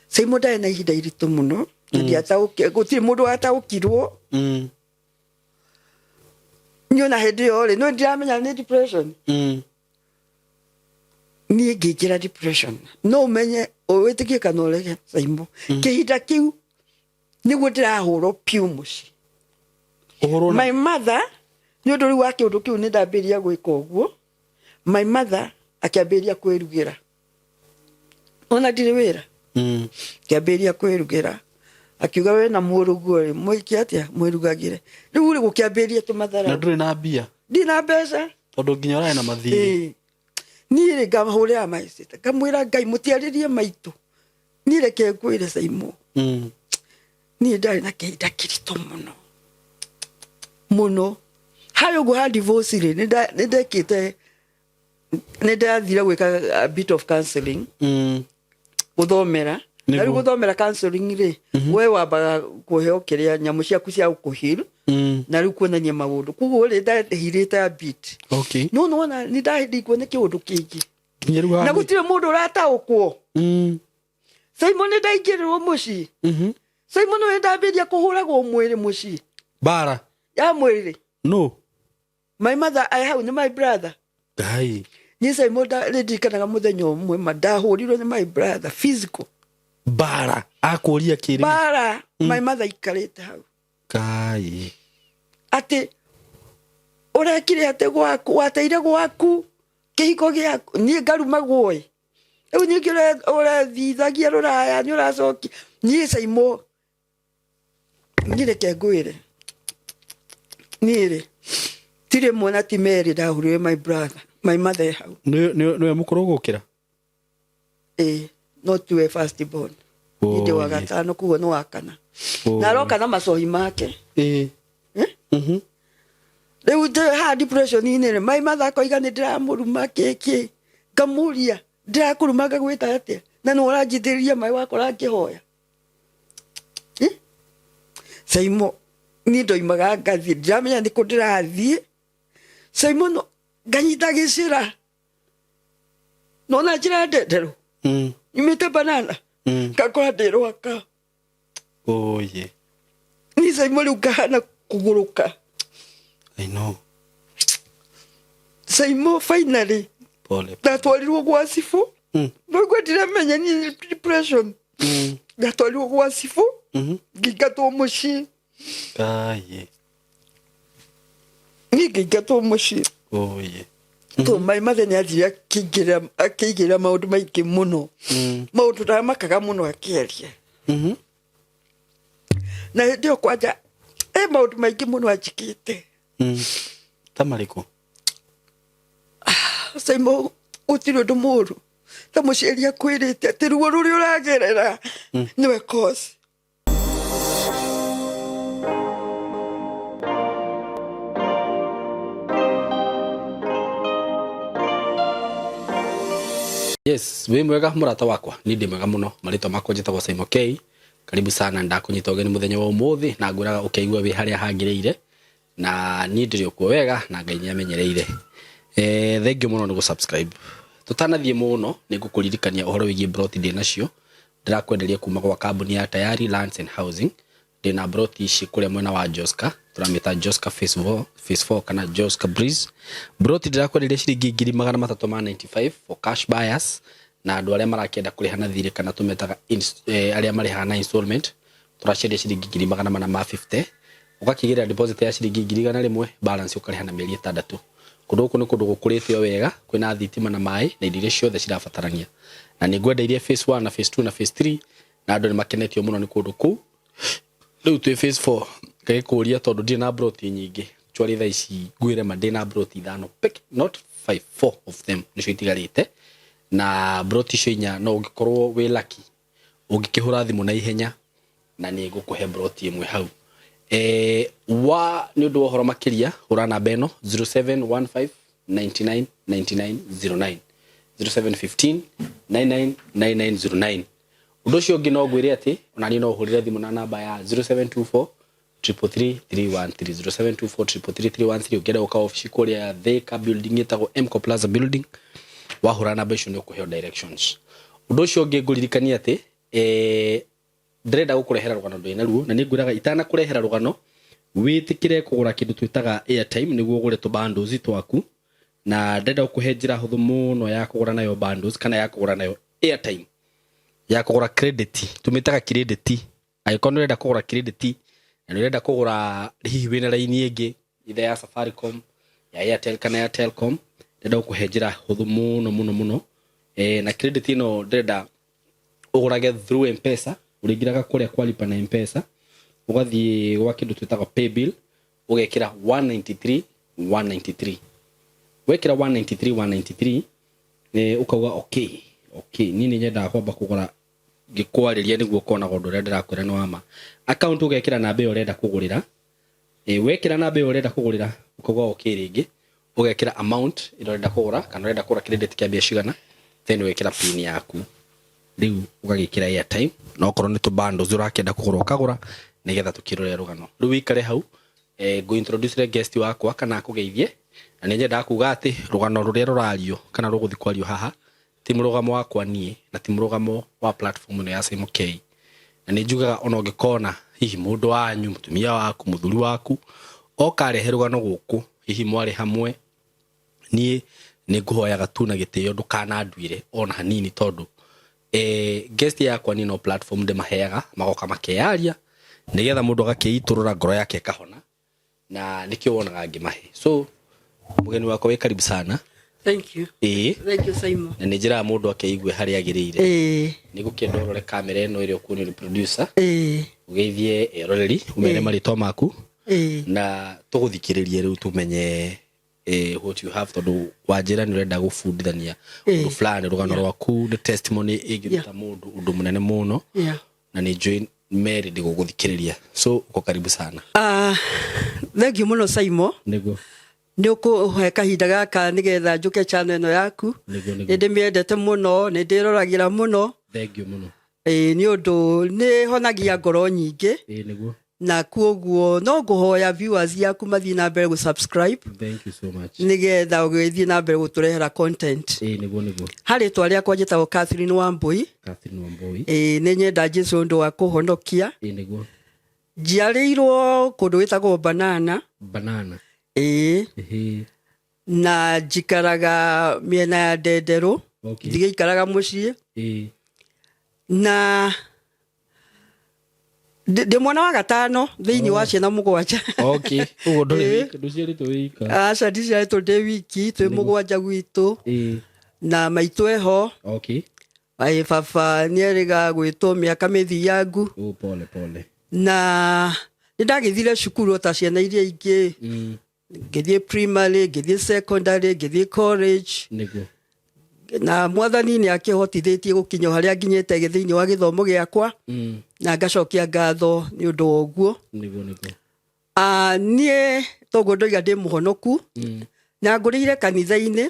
Saimo ndarĩ na ihinda iritũ mũno na ndiataũki gũtirĩ mũndũ wataũkirwo. Niĩ ona hĩndĩ ĩyo rĩ, no ndiramenya nĩ depression. Niĩ ngĩingĩra depression, no ũmenye wĩtĩkie kana ũrege, Saimo, kĩhinda kĩu nĩguo ndĩrahũrwo piũ mũciĩ. Ũhũrwo na My mother, nĩ ũndũ rĩu wa kĩũndũ kĩu nĩ ndambĩrĩria gwĩka ũguo, my mother akĩambĩrĩria kwĩrugĩra ona ndirĩ wĩra. Akĩambĩrĩria kwĩrugĩra, akiuga we na mũrũguo rĩ, mwĩke atĩa, mwĩrugagĩre. Rĩu rĩ, gũkĩambĩrĩria Na tũmathara. Ndũrĩ na mbia? Ndina mbeca. Tondũ nginya ũrarĩ na mathiirĩ. Ĩĩ. Niĩ rĩ, ngamahũrĩra my sister, ngamwĩra Ngai mũtiarĩrie maitũ. Niĩ reke ngwĩre, Saimo, niĩ ndarĩ na kĩhinda kĩritũ mũno mũno harĩ ũguo ha divorce rĩ, nĩ ndekĩte, nĩ ndathire gwĩka a bit of counseling, gũthomera na rĩu gũthomera counseling rĩ, we wambaga kũheo kĩrĩa nyamũ ciaku cia gũkũheal na rĩu kuonania maũndũ, koguo rĩ, ndahirĩte a bit. No nĩwona nĩ ndahĩndĩkwo nĩ kĩũndũ kĩngĩ. Nginya rĩu Na haha gũtirĩ mũndũ ũrataũkwo. Simon, nĩ ndaingĩrĩrwo mũciĩ. Simon, nĩ ndambĩrĩria kũhũragwo mwĩrĩ mũciĩ. Bara ya mwĩrĩ. No. My mother I hau nĩ my brother. Ngai. Niĩ, Simon, ndirikanaga mũthenya ũmwe ma ndahũrirwo nĩ my brother, physical. Bara akũria kĩrĩ? Bara, my mother ikarĩte hau. Ngai. Atĩ ũrekire atĩ gwaku, wateire gwaku kĩhiko gĩaku, niĩ ngarumagwo ĩ, rĩu ningĩ ũrethithagia rũraya nĩ ũracokia. Niĩ, Saimo, niĩ reke ngwĩre, niĩ rĩ, ti rĩmwe na ti merĩ ndahũrire my brother, my mother hau. Nĩwe mũkũrũ gũkĩra? Ĩ, no tiwe first born. Niĩ ndĩ wa Oye. gatano, koguo nĩ wa kana na aroka na macohi make. Eh? Rĩu ndĩ haha depression-inĩ rĩ, my mother akoiga nĩ ndĩramũruma kĩkĩ, ngamũria ndĩrakũruma ngagwĩta atĩa na nĩ ũranjitĩrĩria maĩ wakora ngĩhoya. Eh? Saimo, niĩ ndoimaga ngathiĩ, ndiramenya nĩ kũ ndĩrathiĩ, Saimo, no nganyita gĩcĩra nona njĩra ndenderũ nyumĩte banana, ngakora ndĩ rwaka. Oye. Niĩ, Saimo, rĩu ngahana kũgũrũka. I know. Saimo, finally Pole. Ndatwarirwo gwa cibũ. Noguo ndiramenya niĩ nĩ depression. Ndatwarirwo gwa cibũ, ngĩingatwo mũciĩ. Ngai. Niĩ ngĩingatwo mũciĩ. Oye. To my mother nĩ athire akĩingĩra, akĩigĩrĩra maũndũ maingĩ mũno, maũndũ ndamakaga mũno akĩaria. Na hĩndĩ ĩyo kwanja e maũndũ maingĩ mũno anjĩkĩte. Ta marĩkũ? Saimo, gũtirĩ ũndũ mũũru ta mũciari akwĩrĩte atĩ ruo rũrĩa ũragerera nĩwe cause. Yes, wĩ mwega mũrata wakwa? Niĩ ndĩ mwega mũno. Marĩtwa makwa njĩtagwo Simon K. Karibu sana, ndakũnyita ũgeni mũthenya wa ũmũthĩ na ngwĩraga ũkeigua wĩ harĩa hangĩrĩire, na niĩ ndĩrĩ okuo wega na Ngai nĩ amenyereire. Thank you mũno nĩ gũ-subscribe. Tũtanathiĩ mũno, nĩ ngũkũririkania ũhoro wĩgiĩ broti ndĩ nacio ndĩrakwenderia kuma gwa kambuni ya Tayari Lands and Housing. Ndĩna broti ici kũrĩa mwena wa Joska, tũramĩta Joska Phase 4, Phase 4 kana Joska Breeze. Broti ndĩrakwenderia ciringi 395,000 for cash buyers, na andũ arĩa marakĩenda kũrĩha na thirĩ kana tũmetaga arĩa marĩhaga na installment, tũracendia ciringi 450,000, ũgakĩgĩrĩra deposit ya ciringi 100,000, balance ũkarĩha na mĩeri 6. Kũndũ gũkũ nĩ kũndũ gũkũrĩte o wega, kwĩna thitima na maĩ na indo iria ciothe cirabatarania, na nĩ ngwendeirie phase 1 na phase 2 na phase 3, na andũ nĩ makenetio mũno nĩ kũndũ kũu. Rĩu twĩ phase 4. Ngagĩkũria tondũ ndirĩ na broti nyingĩ. Actually thaa ici ngwĩre ma ndĩ na broti ithano peke, not 5, 4 of them nĩcio itigarĩte, na broti icio inya no ũngĩkorwo wĩ lucky ũngĩkĩhũra thimũ na ihenya na nĩ ngũkũhe broti ĩmwe hau. Wa nĩ ũndũ wa ũhoro makĩria, hũra namba ĩno 0715 99 99 09, 0715 99 99 09. Ũndũ ũcio ũngĩ no ngwĩre atĩ ona niĩ no ũhũrĩre thimũ na namba ya 0724 333 313, 0724 333 313. Ũngĩenda gũka obici kũrĩa Thika, building ĩtagwo Mco Plaza building, wahũra namba icio nĩ ũkũheo directions. Ũndũ ũcio ũngĩ ngũririkania atĩ Ndĩrenda gũkũrehera rũgano ndwĩ naruo, na nĩ ngwĩraga itanakũrehera rũgano wĩtĩkĩre kũgũra kĩndũ twĩtaga airtime nĩguo ũgũre tũ bundles twaku. Na ndĩrenda gũkũhe njĩra hũthũ mũno ya kũgũra nayo bundles, kana ya kũgũra nayo airtime, ya kũgũra credit, tũmĩtaga credit. Angĩkorwo nĩ ũrenda kũgũra credit na nĩ ũrenda kũgũra hihi wĩna raini ĩngĩ, either ya Safaricom, ya Airtel kana ya Telcom, ndĩrenda gũkũhe njĩra hũthũ mũno mũno mũno. Na credit ĩno ndĩrenda ũgũrage through M-Pesa. Ũrĩingĩraga kũrĩa kwa lipa na M-Pesa, ũgathiĩ gwa kĩndũ twĩtaga paybill, ũgekĩra 193 193. Wekĩra 193 193, ũkauga okay. Niĩ nĩ nyendaga kwamba kũgũra ngĩkwarĩria nĩguo ũkonaga ũndũ ũrĩa ndĩrakwĩra nĩ wa ma. Account ũgekĩra namba ĩyo ũrenda kũgũrĩra. Wekĩra namba ĩyo ũrenda kũgũrĩra, ũkauga okay rĩngĩ, ũgekĩra amount ĩrĩa ũrenda kũgũra, kana ũrenda kũgũra credit kĩa mbia cigana, then ũgekĩra pin yaku. Rĩu ũgagĩkĩra airtime, na okorwo nĩ tũ bundles ũrakĩenda kũgũra, ũkagũra nĩgetha tũkĩrore rũgano. Rĩu wĩikare hau, ngũ introduce guest wakwa kana akũgeithie. Na nĩ nyendaga kuga atĩ rũgano rũrĩa rũrario kana rũgũthiĩ kwario haha ti mũrũgamo wakwa niĩ, na ti mũrũgamo wa platform ĩno ya Simon K. Na nĩ njugaga ona ũngĩkona hihi mũndũ wanyu, mũtumia waku, mũthuri waku, oka arehe rũgano gũkũ, hihi mwarĩ hamwe, niĩ nĩ ngũhoyaga tu na gĩtĩo ndũkananduĩre ona hanini, tondũ guest yakwa niĩ no platform ndĩmaheaga magoka makeyaria nĩgetha mũndũ agakĩitũrũra ngoro yake ĩkahona, na nĩkĩo wonaga ngĩmahe. So mũgeni wakwa, wĩ karibu sana. Thank you. Thank you, Simon. Na nĩ njĩraga mũndũ akeigue harĩa agĩrĩire. Nĩ gũkĩenda ũrore kamera ĩno ĩrĩa ũkuonio nĩ producer, ũgeithie eroreri, ũmere marĩtwa maku, na tũgũthikĩrĩrie rĩu tũmenye what you have, tondũ wanjĩra nĩ ũrenda gũbundithania ũndũ fulani. Rũgano rwaku nĩ testimony ĩngĩruta mũndũ ũndũ mũnene mũno, na nĩ njũĩ Mary ndĩgũgũthikĩrĩria, so uko karibu sana. Ah, thank you mũno, Simon. Nĩ ũkũhe kahinda gaka nĩgetha njũke channel ĩno yaku. Nĩguo. Nĩ ndĩmĩendete mũno, nĩ ndĩroragĩra mũno. Thank you mũno. Ĩĩ, nĩ ũndũ nĩ honagia ngoro nyingĩ. Ĩĩ nĩguo. Na kuoguo no ngũhoya viewers yaku mathiĩ na mbere gũ subscribe Thank you so much. nĩgetha ũgĩthiĩ na mbere gũtũrehera content. ĩĩ nĩguo. Harĩ rĩtwa rĩakwa njĩtagwo Catherine Wambui. Catherine Wambui. Ĩĩ, nĩ nyenda Jesu ũndũ wa kũhonokia. Ĩĩ nĩguo. Njiarĩirwo kũndũ gwĩtagwo Banana. Banana. Ĩĩ. Na njikaraga mĩena ya Ndenderũ. Ndigĩikaraga mũciĩ. Na ndĩ mwana wa gatano thĩinĩ wa ciana 7. Okay, ũguo ndũrĩ wika, ndũciarĩtwo wĩ ika? Aca, ndiciarĩtwo ndĩ wiki, twĩ 7 gwitũ. Na maitũ eho. Ĩ, baba nĩ erĩga gwĩtwo mĩaka mĩthiangu. Oh, pole pole. Na nĩ ndagĩthire cukuru o ta ciana iria ingĩ. Ngĩthiĩ primary, ngĩthiĩ secondary, ngĩthiĩ college. Na Mwathani nĩ akĩhotithĩtie gũkinya o harĩa nginyĩte thĩinĩ wa gĩthomo gĩakwa, na ngacokia ngatho nĩ ũndũ wa ũguo. Nĩguo. Ah, niĩ toguo ndoiga ndĩ mũhonoku, na ngũrĩire kanitha-inĩ.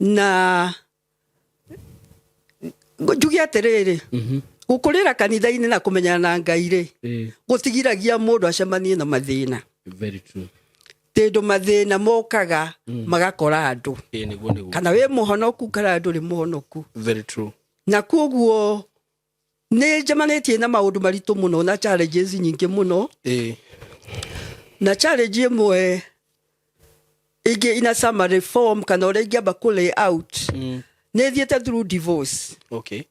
Na njuge atĩrĩrĩ, gũkũrĩra kanitha-inĩ na kũmenyana na Ngai rĩ, gũtigiragia mũndũ acemanie na mathĩna. Very true. Tondũ mathĩna mokaga magakora andũ, ĩĩ nĩguo. kana wĩ mũhonoku kana ndũrĩ mũhonoku. Very true. Na koguo nĩ njemanĩtie na maũndũ maritũ mũno na challenges nyingĩ mũno. Na challenge ĩmwe ĩngĩ ina summary form kana ũrĩa ingĩamba kũ lay out, nĩ thiĩte through divorce. Okay,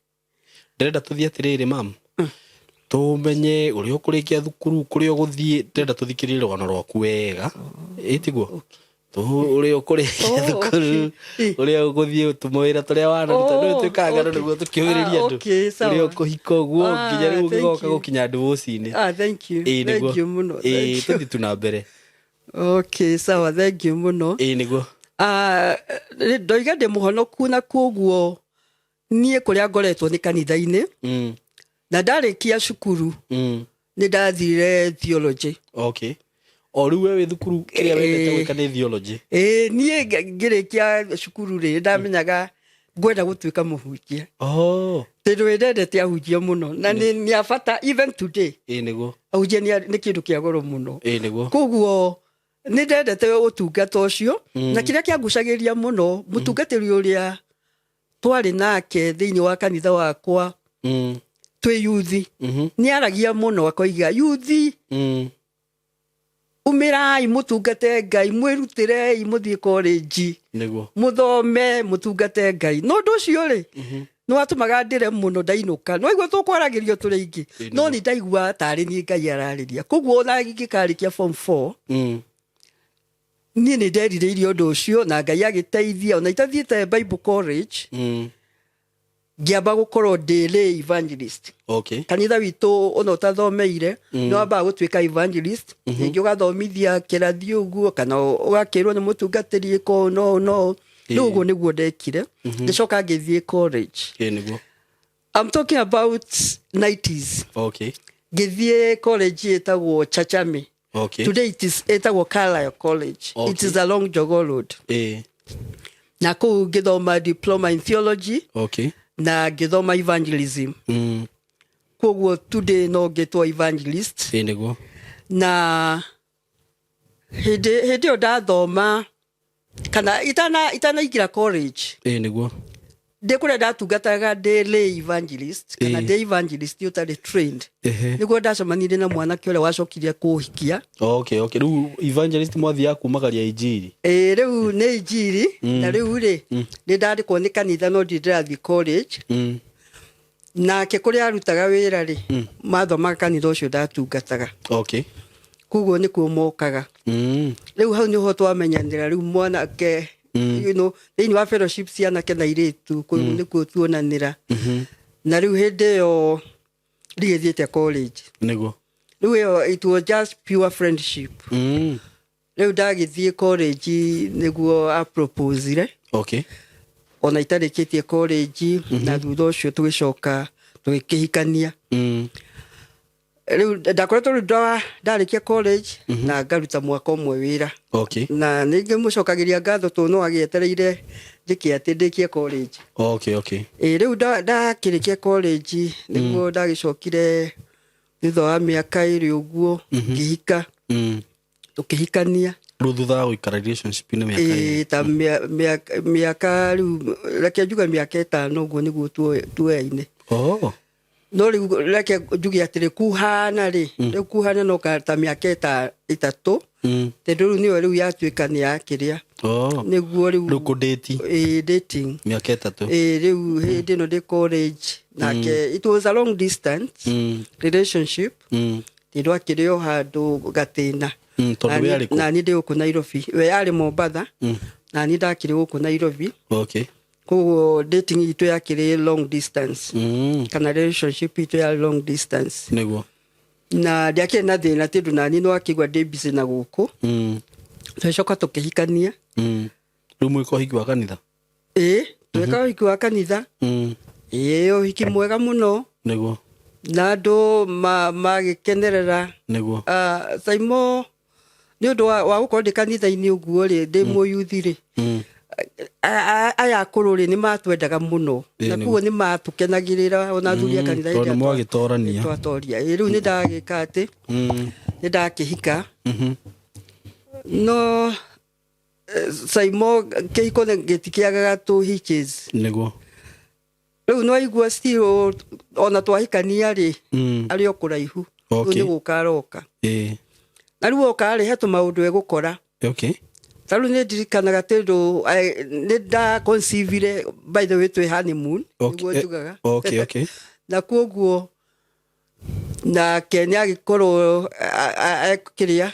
ndĩrenda tũthiĩ atĩrĩrĩ, mam, tũmenye ũrĩa ũkũrĩkia thukuru, kũrĩa ũgũthiĩ. Ndĩrenda tũthikĩrĩrie rũgano rwaku wega, ĩ tiguo? Ũrĩa ũkũrĩkia thukuru, ũrĩa ũgũthiĩ, tũmawĩra tũrĩa wanaruta. Nĩ twĩkaga ng'ano nĩguo tũkĩũhĩrĩrie andũ. Sawa. Ũrĩa ũkũhika ũguo, nginya rĩu Thank ũgĩgoka you. gũkinya divorce-inĩ. Ah, thank you. Ĩĩ nĩguo. Thank you mũno. Ĩĩ. Thank you. Tũthiĩ tu na mbere. Okay, sawa, thank you mũno. Ĩĩ nĩguo. Ah, ndoiga ndĩ mũhonoku, na koguo niĩ kũrĩa ngoretwo nĩ kanitha-inĩ. Na ndarĩkia cukuru, nĩ ndathire theology. Okay, o rĩu we wĩ thukuru kĩrĩa wendete gwĩka nĩ theology? Ĩĩ, niĩ ngĩrĩkia cukuru rĩ, ndamenyaga ngwenda gũtuĩka mũhunjia, tondũ wĩ ndendete ahunjia mũno, na nĩ a bata even today. Ĩĩ nĩguo. Ahunjia nĩ kĩndũ kĩa goro mũno. Ĩĩ nĩguo. Koguo nĩ ndendete ũtungata ũcio, na kĩrĩa kĩangucagĩria mũno, mũtungatĩri ũrĩa twarĩ nake thĩinĩ wa kanitha wakwa. Twĩ yuthi, nĩ aragia mũno akoiga, "Yuthi, umĩrai mũtungate Ngai, mwĩrutĩrei, mũthiĩ college, mũthome, mũtungate Ngai." No ũndũ ũcio rĩ, nĩ watũmaga ndĩre mũno ndainũka. No igua tũkwaragĩrio tũrĩ aingĩ, no nĩ ndaigua tarĩ niĩ Ngai ararĩria. Koguo ona ingĩkarĩkia form 4, niĩ nĩ nderirĩirie ũndũ ũcio, na Ngai agĩteithia ona itathiĩte Bible college. Ngĩamba gũkorwo ndĩ lay evangelist. Kanitha witũ ona ũtathomeire, nĩ wambaga gũtuĩka evangelist, rĩngĩ ũgathomithia kĩrathi ũguo, kana ũgakĩrwo nĩ mũtungatĩri, ĩka ũũ no ũũ no ũũ. Rĩu ũguo nĩguo ndekire, ngĩcoka ngĩthiĩ college. Ĩ nĩguo. I'm talking about 90s. Ngĩthiĩ college ĩtagwo Chachami. Today it is ĩtagwo Carlisle College. It is along Jogoo Road. Na kũu ngĩthoma diploma in theology na ngĩthoma evangelism. Koguo today no ngĩtwo evangelist. Ĩ nĩguo. Na hĩndĩ ĩyo ndathoma, kana itanaingĩra college, Ĩ nĩguo. Ndĩ kũrĩa ndatungataga ndĩ lay evangelist, kana ndĩ evangelist ũtarĩ trained, nĩguo ndacemanirie na mwanake ũrĩa wacokire kũhikia. Okay, rĩu evangelist mwathiaga kumagaria injiri. Ĩ, rĩu nĩ injiri. Na rĩu rĩ, nĩ ndandĩkwo nĩ kanitha, no ndirĩ ndĩrathiĩ college. Nake kũrĩa arutaga wĩra rĩ, mathomaga kanitha ũcio ndatungataga. Koguo nĩkuo mokaga. Rĩu hau nĩho twamenyanĩra. Rĩu mwanake, thĩinĩ wa fellowship cia anake na airĩtu, kũu nĩkuo tuonanĩra. Na rĩu hĩndĩ ĩyo ndigĩthiĩte college. Rĩu ĩyo it was just pure friendship. Rĩu ndagĩthiĩ college nĩguo aproposire, ona itarĩkĩtie college. Na thutha ũcio tũgĩcoka tũgĩkĩhikania. Rĩu ndakoretwo, rĩu ndarĩkia college na ngaruta mwaka ũmwe wĩra. Na ningĩ mũcokagĩria ngatho tondũ no agĩetereire njĩke atĩ ndĩkie college. Ĩ, rĩu ndakĩrĩkia college nĩguo ndagĩcokire thutha wa mĩaka 2 ũguo ngĩhika. Tũkĩhikania. Rĩu thutha wa gũikara relationship-inĩ mĩaka ĩ ĩrĩ. Ta mĩaka, rĩu reke njuge mĩaka 5 ũguo nĩguo tuoyaine. No rĩu reke njuge atĩrĩ, kuhana rĩ, rĩu kuhana no ta mĩaka 3, tondũ rĩu nĩyo rĩu yatuĩka nĩ yakĩrĩa. Nĩguo rĩu Rĩu kũdate. Ĩ, dating. Mĩaka 3. Ĩ, rĩu hĩndĩ ĩno ndĩ college nake, it was a long distance relationship, tondũ akĩrĩ o handũ gatĩna. Tondũ we arĩ kũ? Na niĩ ndĩ gũkũ Nairobi, we arĩ Mombatha, na niĩ ndakĩrĩ gũkũ Nairobi. Koguo dating itũ yakĩrĩ long distance, kana relationship itũ ya long distance. Na ndiakĩrĩ na thĩna, tondũ naniĩ nĩ wakĩigua ndĩ busy na gũkũ. Tũgĩcoka tũkĩhikania. Rĩu mwĩka ũhiki wa kanitha? Ĩ, tweka ũhiki wa kanitha. Ĩ, ũhiki mwega mũno. Na andũ magĩkenerera. Ah, Saimo, nĩ ũndũ wa gũkorwo ndĩ kanitha-inĩ ũguo rĩ, ndĩ mũyuthi rĩ, aya akũrũ rĩ, nĩ matwendaga mũno. Na koguo nĩ matũkenagĩrĩra, ona athuri a kanitha Tondũ hĩndĩ ĩrĩa mwagĩtorania. Twatoria. Ĩ, rĩu nĩ ndagĩka atĩ nĩ ndakĩhika. No Saimo, kĩhiko gĩtikĩagaga tũ hitches. Rĩu no aigua still ona twahikania rĩ, arĩ o kũraihu. Rĩu nĩ gũka aroka. Na rĩu oka rĩ, he tũmaũndũ egũkora. Ta rĩu nĩ ndirikanaga, tondũ nĩ nda conceivire, by the way, twĩ honeymoon, nĩguo njugaga. Na koguo nake nĩ agĩkorwo kĩrĩa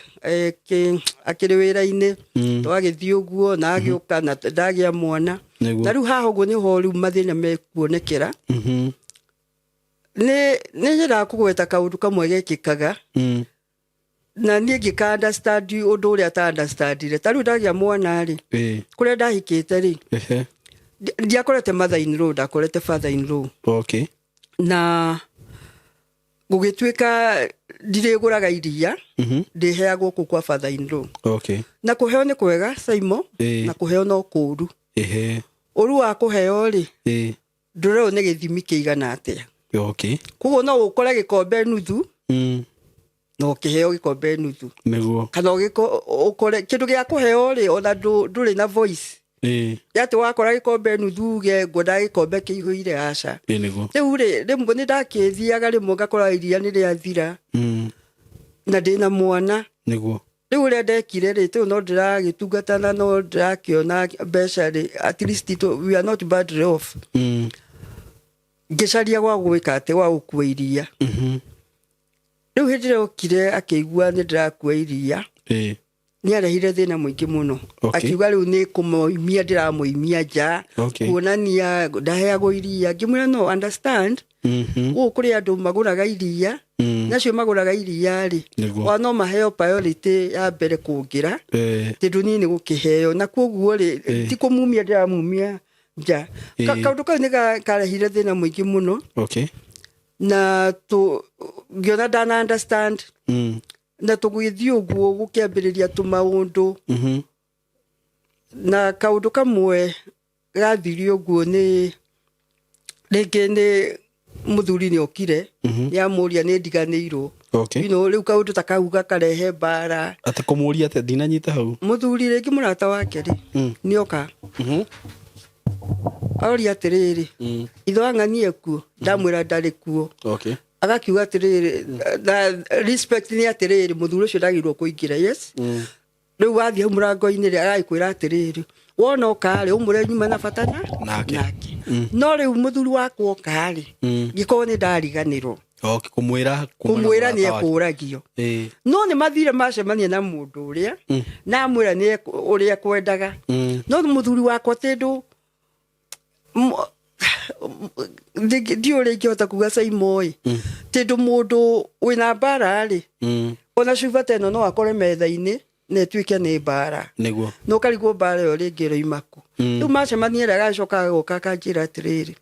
akĩrĩ wĩra-inĩ, twagĩthiĩ ũguo na agĩũka na ndagĩa mwana. Na rĩu haha ũguo nĩho rĩu mathĩna mekuonekera. Nĩ nyendaga kũgweta kaũndũ kamwe gekĩkaga, na niĩ ngĩka understand ũndũ ũrĩa ta understandire. Ta rĩu ndagĩa mwana rĩ, kũrĩa ndahikĩte rĩ, ndiakorete mother in law, ndakorete father in law. Na gũgĩtuĩka ndirĩgũraga iria, ndĩheagwo kũu kwa father in law. Na kũheo nĩ kwega, Saimo, na kũheo no kũũru. Ũru wa kũheo rĩ, ndũrerwo nĩ gĩthimi kĩigana atĩa. Koguo no ũkore gĩkombe nuthu, na ũkĩheo gĩkombe nuthu. Kana ũkore kĩndũ gĩa kũheo rĩ, ona ndũrĩ na voice. Atĩ wakora gĩkombe nuthu uge ngwendaga gĩkombe kĩihũire, aca. Ĩĩ nĩguo. Rĩu rĩ, rĩmwe nĩ ndakĩthiaga, rĩmwe ngakora iria nĩ rĩathira na ndĩna mwana. Rĩu ũrĩa ndekire rĩ, tũu no ndĩragĩtungata na no ndĩrakĩona mbeca rĩ, at least we are not badly off. Ngĩcaria gwa gwĩka atĩ gwa gũkua iria. Rĩu hĩndĩ ĩrĩa okire akĩigua nĩ ndĩrakua iria, nĩ arehire thĩna mũingĩ mũno. Akiuga rĩu nĩ kũmoimia ndĩramoimia nja, kuonania ndaheagwo iria. Ngĩmwĩra no understand, gũkũ kũrĩ andũ magũraga iria, nacio magũraga iria rĩ, wa no maheo priority ya mbere kũngĩra tondũ niĩ nĩ gũkĩheo, na koguo rĩ, ti kũmumia ndĩramumia nja. Kaũndũ kau nĩ karehire thĩna mũingĩ mũno. Na tũ ngĩona ndana understand, na tũgĩthiĩ ũguo gũkĩambĩrĩria tũmaũndũ. Na kaũndũ kamwe gathire ũguo nĩ rĩngĩ nĩ mũthuri nĩ okire, nĩ amũria nĩ ndiganĩirwo. Rĩu kaũndũ ta kau gakarehe mbara. Atĩ kũmũria atĩa? Ndinanyita hau. Mũthuri rĩngĩ mũrata wake rĩ, nĩ oka oria atĩrĩrĩ, ithe wa ng'ania kuo? Ndamwĩra ndarĩ kuo. Agakiuga atĩrĩrĩ, na respect nĩ atĩrĩrĩ, mũthuri ũcio ndagĩrĩirwo kũingĩra, yes. Rĩu wathiĩ hau mũrango-inĩ rĩ, agagĩkwĩra atĩrĩrĩ, wona oka rĩ, ũmũre nyuma na bata na Nake. Nake. No rĩu mũthuri wakwa oka rĩ, ngĩkorwo nĩ ndariganĩrwo. Okay, kũmwĩra kuma na Kũmwĩra nĩ mũrata wake. ekũragio. No nĩ mathire macemania na mũndũ ũrĩa, na amwĩra nĩ ũrĩa ekwendaga. No mũthuri wakwa tĩndũ ndiũ ũrĩa ingĩhota kuga Saimo ĩ, tĩndũ mũndũ wĩna mbara rĩ, ona cuba ta ĩno no akore metha-inĩ na ĩtuĩke nĩ mbara. Na ũkarigwo mbara ĩyo rĩngĩ ĩroima kũ. Rĩu macemania rĩ, agacoka agoka akanjĩra atĩrĩrĩ,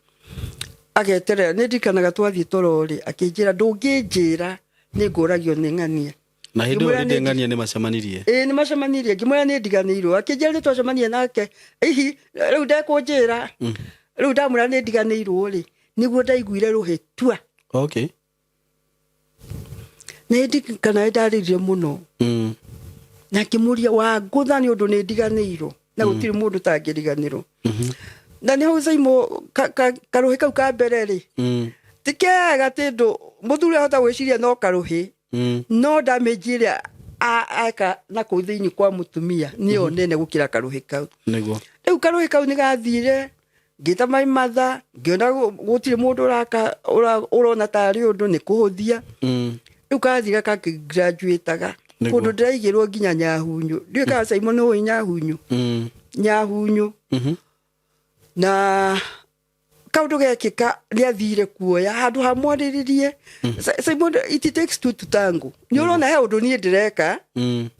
ageterera nĩ ndirikanaga twathiĩ toro rĩ, akĩnjĩra ndũngĩnjĩra nĩ ngũragio nĩ ng'ania. Na hĩndĩ ĩyo Ngĩmwĩra rĩndĩ ng'ania nĩ macemanirie? Ĩĩ, nĩ macemanirie. Ngĩmwĩra nĩ ndiganĩirwo, akĩnjĩra nĩ twacemania nake ihi rĩu ndekũnjĩra. Rĩu ndamwĩra nĩ ndiganĩirwo rĩ, nĩguo ndaiguire rũhĩ tua. Na ndirikana nĩ ndarĩrire mũno. Na ngĩmũria wangũtha nĩ ũndũ nĩ ndiganĩirwo, na gũtirĩ mũndũ tangĩriganĩrwo. Na nĩ hau Saimo karũhĩ kau ka mbere rĩ, ti kega tĩndũ mũthuri ahota gwĩciria no karũhĩ, no damage ĩrĩa eka na kũu thĩinĩ kwa mũtumia nĩyo nene gũkĩra karũhĩ kau. Rĩu karũhĩ kau nĩ gathire, ngĩta my mother, ngĩona gũtirĩ mũndũ ũraka ũrona tarĩ ũndũ nĩ kũhũthia. Rĩu kathire kakĩgraduataga kũndũ ndĩraigĩrwo nginya nyahunyu. Ndiũĩ kana Saimo nĩ ũĩ nyahunyu. Nyahunyu. Na kaũndũ gekĩka nĩ athire kuoya handũ ha mwarĩrĩrie. Simon, it takes two to tango. Nĩ ũrona he ũndũ niĩ ndĩreka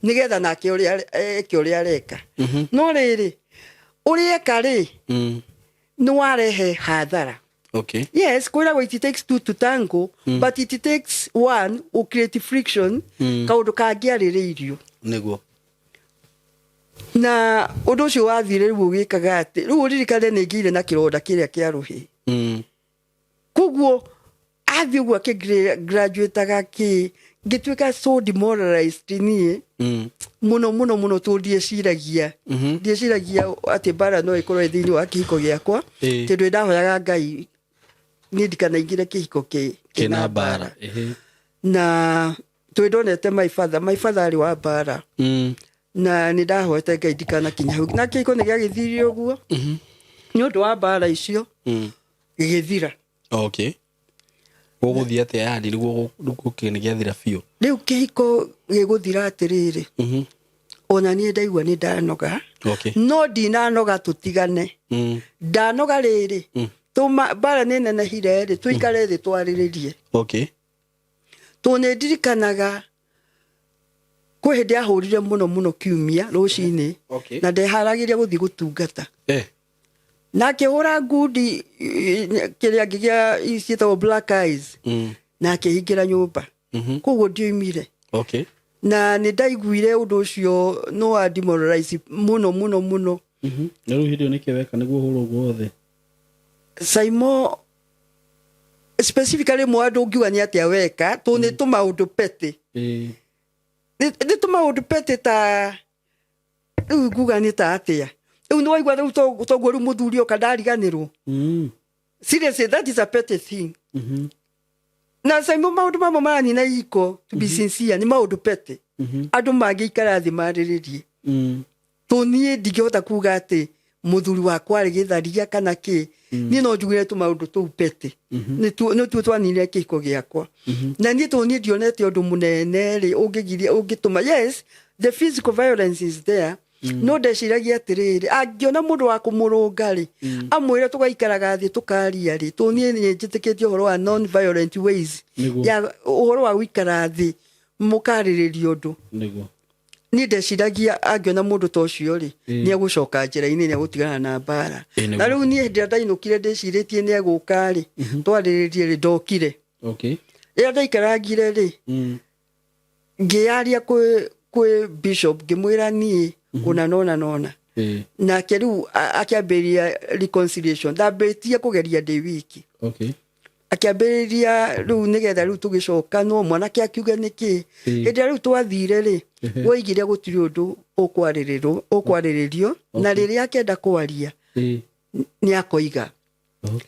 nĩgetha nake ũrĩa eke ũrĩa areka, no rĩrĩ ũrĩa eka rĩ, nĩ warehe hathara. Yes, kwĩragwo it takes two to tango, but it takes one who create friction. Kaũndũ kangĩarĩrĩirio. Na ũndũ ũcio wathire rĩu ũgĩkaga atĩ rĩu ũririkane nĩ ngĩire na kĩronda kĩrĩa kĩa rũhĩ. Koguo athiĩ ũguo akĩgraduataga kĩ, ngĩtuĩka so demoralized niĩ mũno mũno mũno, tondũ ndieciragia ndieciragia atĩ mbara no ĩkorwo ĩ thĩinĩ wa kĩhiko gĩakwa. Tondũ ndahoyaga Ngai niĩ ndikanaingĩre kĩhiko kĩna kĩna mbara. Na twĩ ndonete my father arĩ wa mbara, na nĩ ndahoete Ngai ndikanakinya hau, na kĩhiko nĩ gĩagĩthirire ũguo nĩ ũndũ wa mbara icio, gĩgĩthira. Okay, gũgũthiĩ atĩa yani nĩguo nĩ gĩathira biũ? Rĩu kĩhiko gĩgũthira atĩrĩrĩ, ona niĩ ndaigua nĩ ndanoga. No ndinanoga tũtigane. Ndanoga rĩrĩ, tũma mbara nĩ nenehire rĩ, tũikare thĩ twarĩrĩrie. Tondũ nĩ ndirikanaga kwĩ hĩndĩ ahũrire mũno mũno kiumia rũcinĩ, na ndeharagĩria gũthiĩ gũtungata, na akĩhũra ngundi kĩrĩa ngĩgĩa ciĩtagwo black eyes, na akĩhingĩra nyũmba. Koguo ndioimire. Na nĩ ndaiguire ũndũ ũcio no wa demoralize mũno mũno mũno. Na rĩu hĩndĩ ĩyo nĩkĩ weka nĩguo ũhũrwo ũguo wothe? Saimo, specifically mwe andũ ngiuga nĩ atĩa weka, tondũ nĩ tũmaũndũ petty. Nĩ tũmaũndũ petty ta rĩu nguga nĩ ta atĩa, Rĩu nĩ waigua rĩu toguo rĩu mũthuri oka ndariganĩrwo. Seriously, that is a petty thing. Na Simon, maũndũ mamwe maranina ihiko, to be sincere, nĩ maũndũ petty andũ mangĩikara thĩ marĩrĩrie. To niĩ ndingĩhota kuga atĩ mũthuri wakwa arĩ gĩtharia kana kĩ. Niĩ no njugire tũmaũndũ tũu petty nĩtuo twaninire kĩhiko gĩakwa. Na niĩ to niĩ ndionete ũndũ mũnene rĩ ũngĩgiria ũngĩtũma. Yes, the physical violence is there, no ndeciragia atĩrĩrĩ, angĩona mũndũ wa kũmũrũnga rĩ, amwĩre tũgaikaraga thĩ tũkaria rĩ. To niĩ nĩ njĩtĩkĩtie ũhoro wa non violent ways ya ũhoro wa gũikara thĩ mũkarĩrĩria ũndũ. Niĩ ndeciragia angĩona mũndũ ta ũcio rĩ, nĩ egũcoka njĩra-inĩ, nĩ egũtigana na mbara. Na rĩu niĩ hĩndĩ ĩrĩa ndainũkire ndĩcirĩtie nĩ egũka rĩ, twarĩrĩrie rĩ, ndokire. Rĩrĩa ndaikarangire rĩ, ngĩaria kwĩ bishop, ngĩmwĩra niĩ ũna nona nona. Nake rĩu akĩambĩrĩria reconciliation. Ndambĩtie kũgeria ndĩ wiki. Akĩambĩrĩria rĩu nĩgetha rĩu tũgĩcokanwo, mwanake akiuge nĩkĩ. Hĩndĩ ĩrĩa rĩu twathire rĩ, woigire gũtirĩ ũndũ ũkwarĩrĩrwo ũkwarĩrĩrio, na rĩrĩa akenda kwaria nĩ akoiga.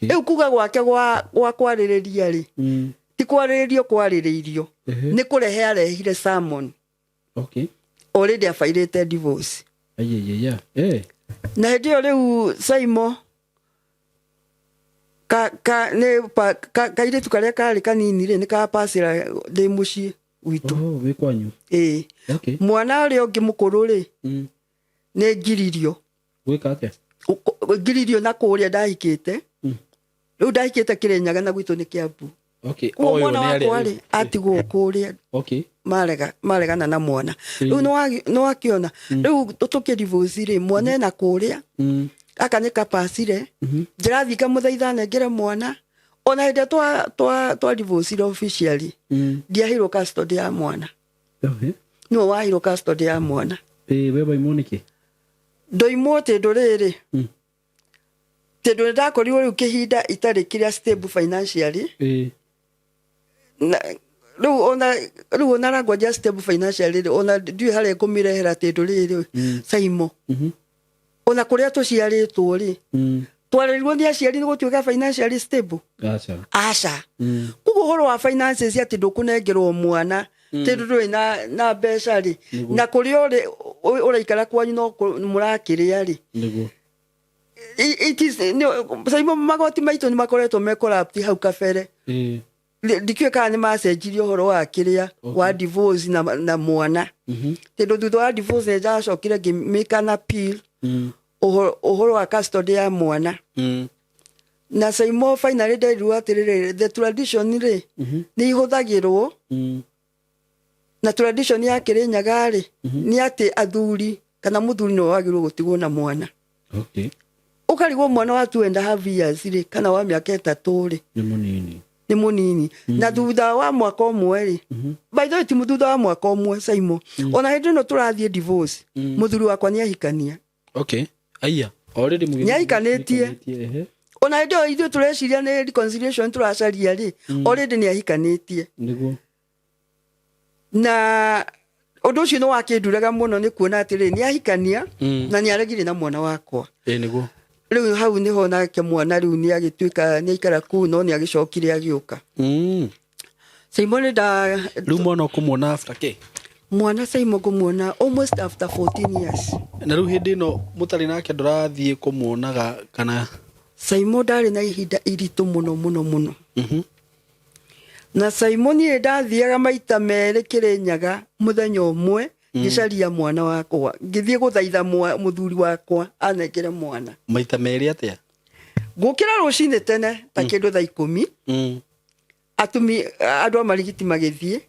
Rĩu kuga gwake gwa kwarĩrĩria rĩ, ti kwarĩrĩrio kwarĩrĩirio, nĩ kũrehe arehire sermon. Already abairĩte divorce. Ayayaya. Eh. Na hĩndĩ ĩyo rĩu Saimo ka, ka, nĩ pa, ka, kairĩtu karĩa karĩ kanini rĩ, nĩ kapacĩra ndĩ mũciĩ gwitũ. Oh, wĩ kwanyu. Ĩĩ. Mwana ũrĩa ũngĩ mũkũrũ rĩ, nĩ ngiririo. Gwĩka atĩa? Ngiririo na kũrĩa ndahikĩte. Rĩu ndahikĩte Kĩrĩnyaga na gwitũ nĩ Kĩambu. Koguo Ũyũ mwana nĩ arĩa wakwa rĩ, atigwo kũrĩa. Marega maregana na mwana. Rĩu nĩ wakĩona rĩu tũkĩdivorce rĩ, mwana ena kũrĩa. Gaka nĩ kapacire, ndĩrathiĩ ngamũthaitha nengere mwana. Ona hĩndĩ ĩrĩa twa divorce officially, ndiaheirwo custody ya mwana. Nĩwe waheirwo custody ya mwana. Eh, we waimwo nĩkĩ? Ndoimwo tĩndũ rĩrĩ, tondũ nĩ ndakorirwo rĩu kĩhinda itarĩ kĩrĩa stable financially. Na rĩu ona language ya stable financially rĩ, ona ndiũĩ harĩa ngũmĩrehera, tondũ rĩrĩ, Saimo, ona kũrĩa tũciarĩtwo rĩ, twarerirwo nĩ aciari nĩ gũtuĩka financially stable? Aca. Aca. Koguo ũhoro wa finances atĩ ndũkũnengerwo mwana tondũ ndũrĩ na mbeca rĩ, na kũrĩa ũrĩ ũraikara kwanyu no mũrakĩrĩa rĩ, it is Saimo, magoti maitũ nĩ makoretwo me corrupt hau kabere. Ndikĩũĩ kana nĩ macenjirie ũhoro wa kĩrĩa wa divorce na mwana, tondũ thutha wa divorce nĩ ndacokire ngĩmake an appeal ũhoro wa custody ya mwana. Na Saimo, finally nderirwo atĩrĩrĩ, the tradition rĩ, nĩ ihũthagĩrwo. Na tradition ya Kĩrĩnyaga rĩ, nĩ atĩ athuri kana mũthuri nĩwe wagĩrĩirwo gũtigwo na mwana. Ũkarigwo mwana wa 2.5 years rĩ, kana wa mĩaka 3 rĩ, Nĩ mũnini. Nĩ mũnini. Na thutha wa mwaka ũmwe rĩ, by the way, ti thutha wa mwaka ũmwe, Saimo, ona hĩndĩ ĩno tũrathiĩ divorce, mũthuri wakwa nĩ ahikania. Okay. Aya. Already mũgĩ. Nĩ ahikanĩtie. Ona hĩndĩ ĩyo ithuĩ tũreciria nĩ reconciliation tũracaria rĩ, already nĩ ahikanĩtie. Na ũndũ ũcio nĩ wakĩnduraga mũno nĩ kuona atĩrĩrĩ, nĩ ahikania na nĩ aregire na mwana wakwa. Ĩĩ nĩguo. Rĩu hau nĩho nake mwana rĩu nĩ agĩtuĩka nĩ aikara kũu, no nĩ agĩcokire agĩũka. Saimo, nĩ nda Rĩu mwana ũkũmuona after kĩ? Mwana Saimo ngũmuona almost after 14 years. Na rĩu hĩndĩ ĩno mũtarĩ nake ndũrathiĩ kũmuonaga kana? Saimo, ndarĩ na ihinda iritũ mũno mũno mũno. Na Saimo, niĩ ndathiaga maita merĩ Kĩrĩnyaga mũthenya ũmwe ngĩcaria mwana wakwa, ngĩthiĩ gũthaitha mũthuri wakwa anengere mwana. Maita merĩ atĩa? Ngũkĩra rũcinĩ tene ta kĩndũ thaa 10, atumi andũ a marigiti magĩthiĩ,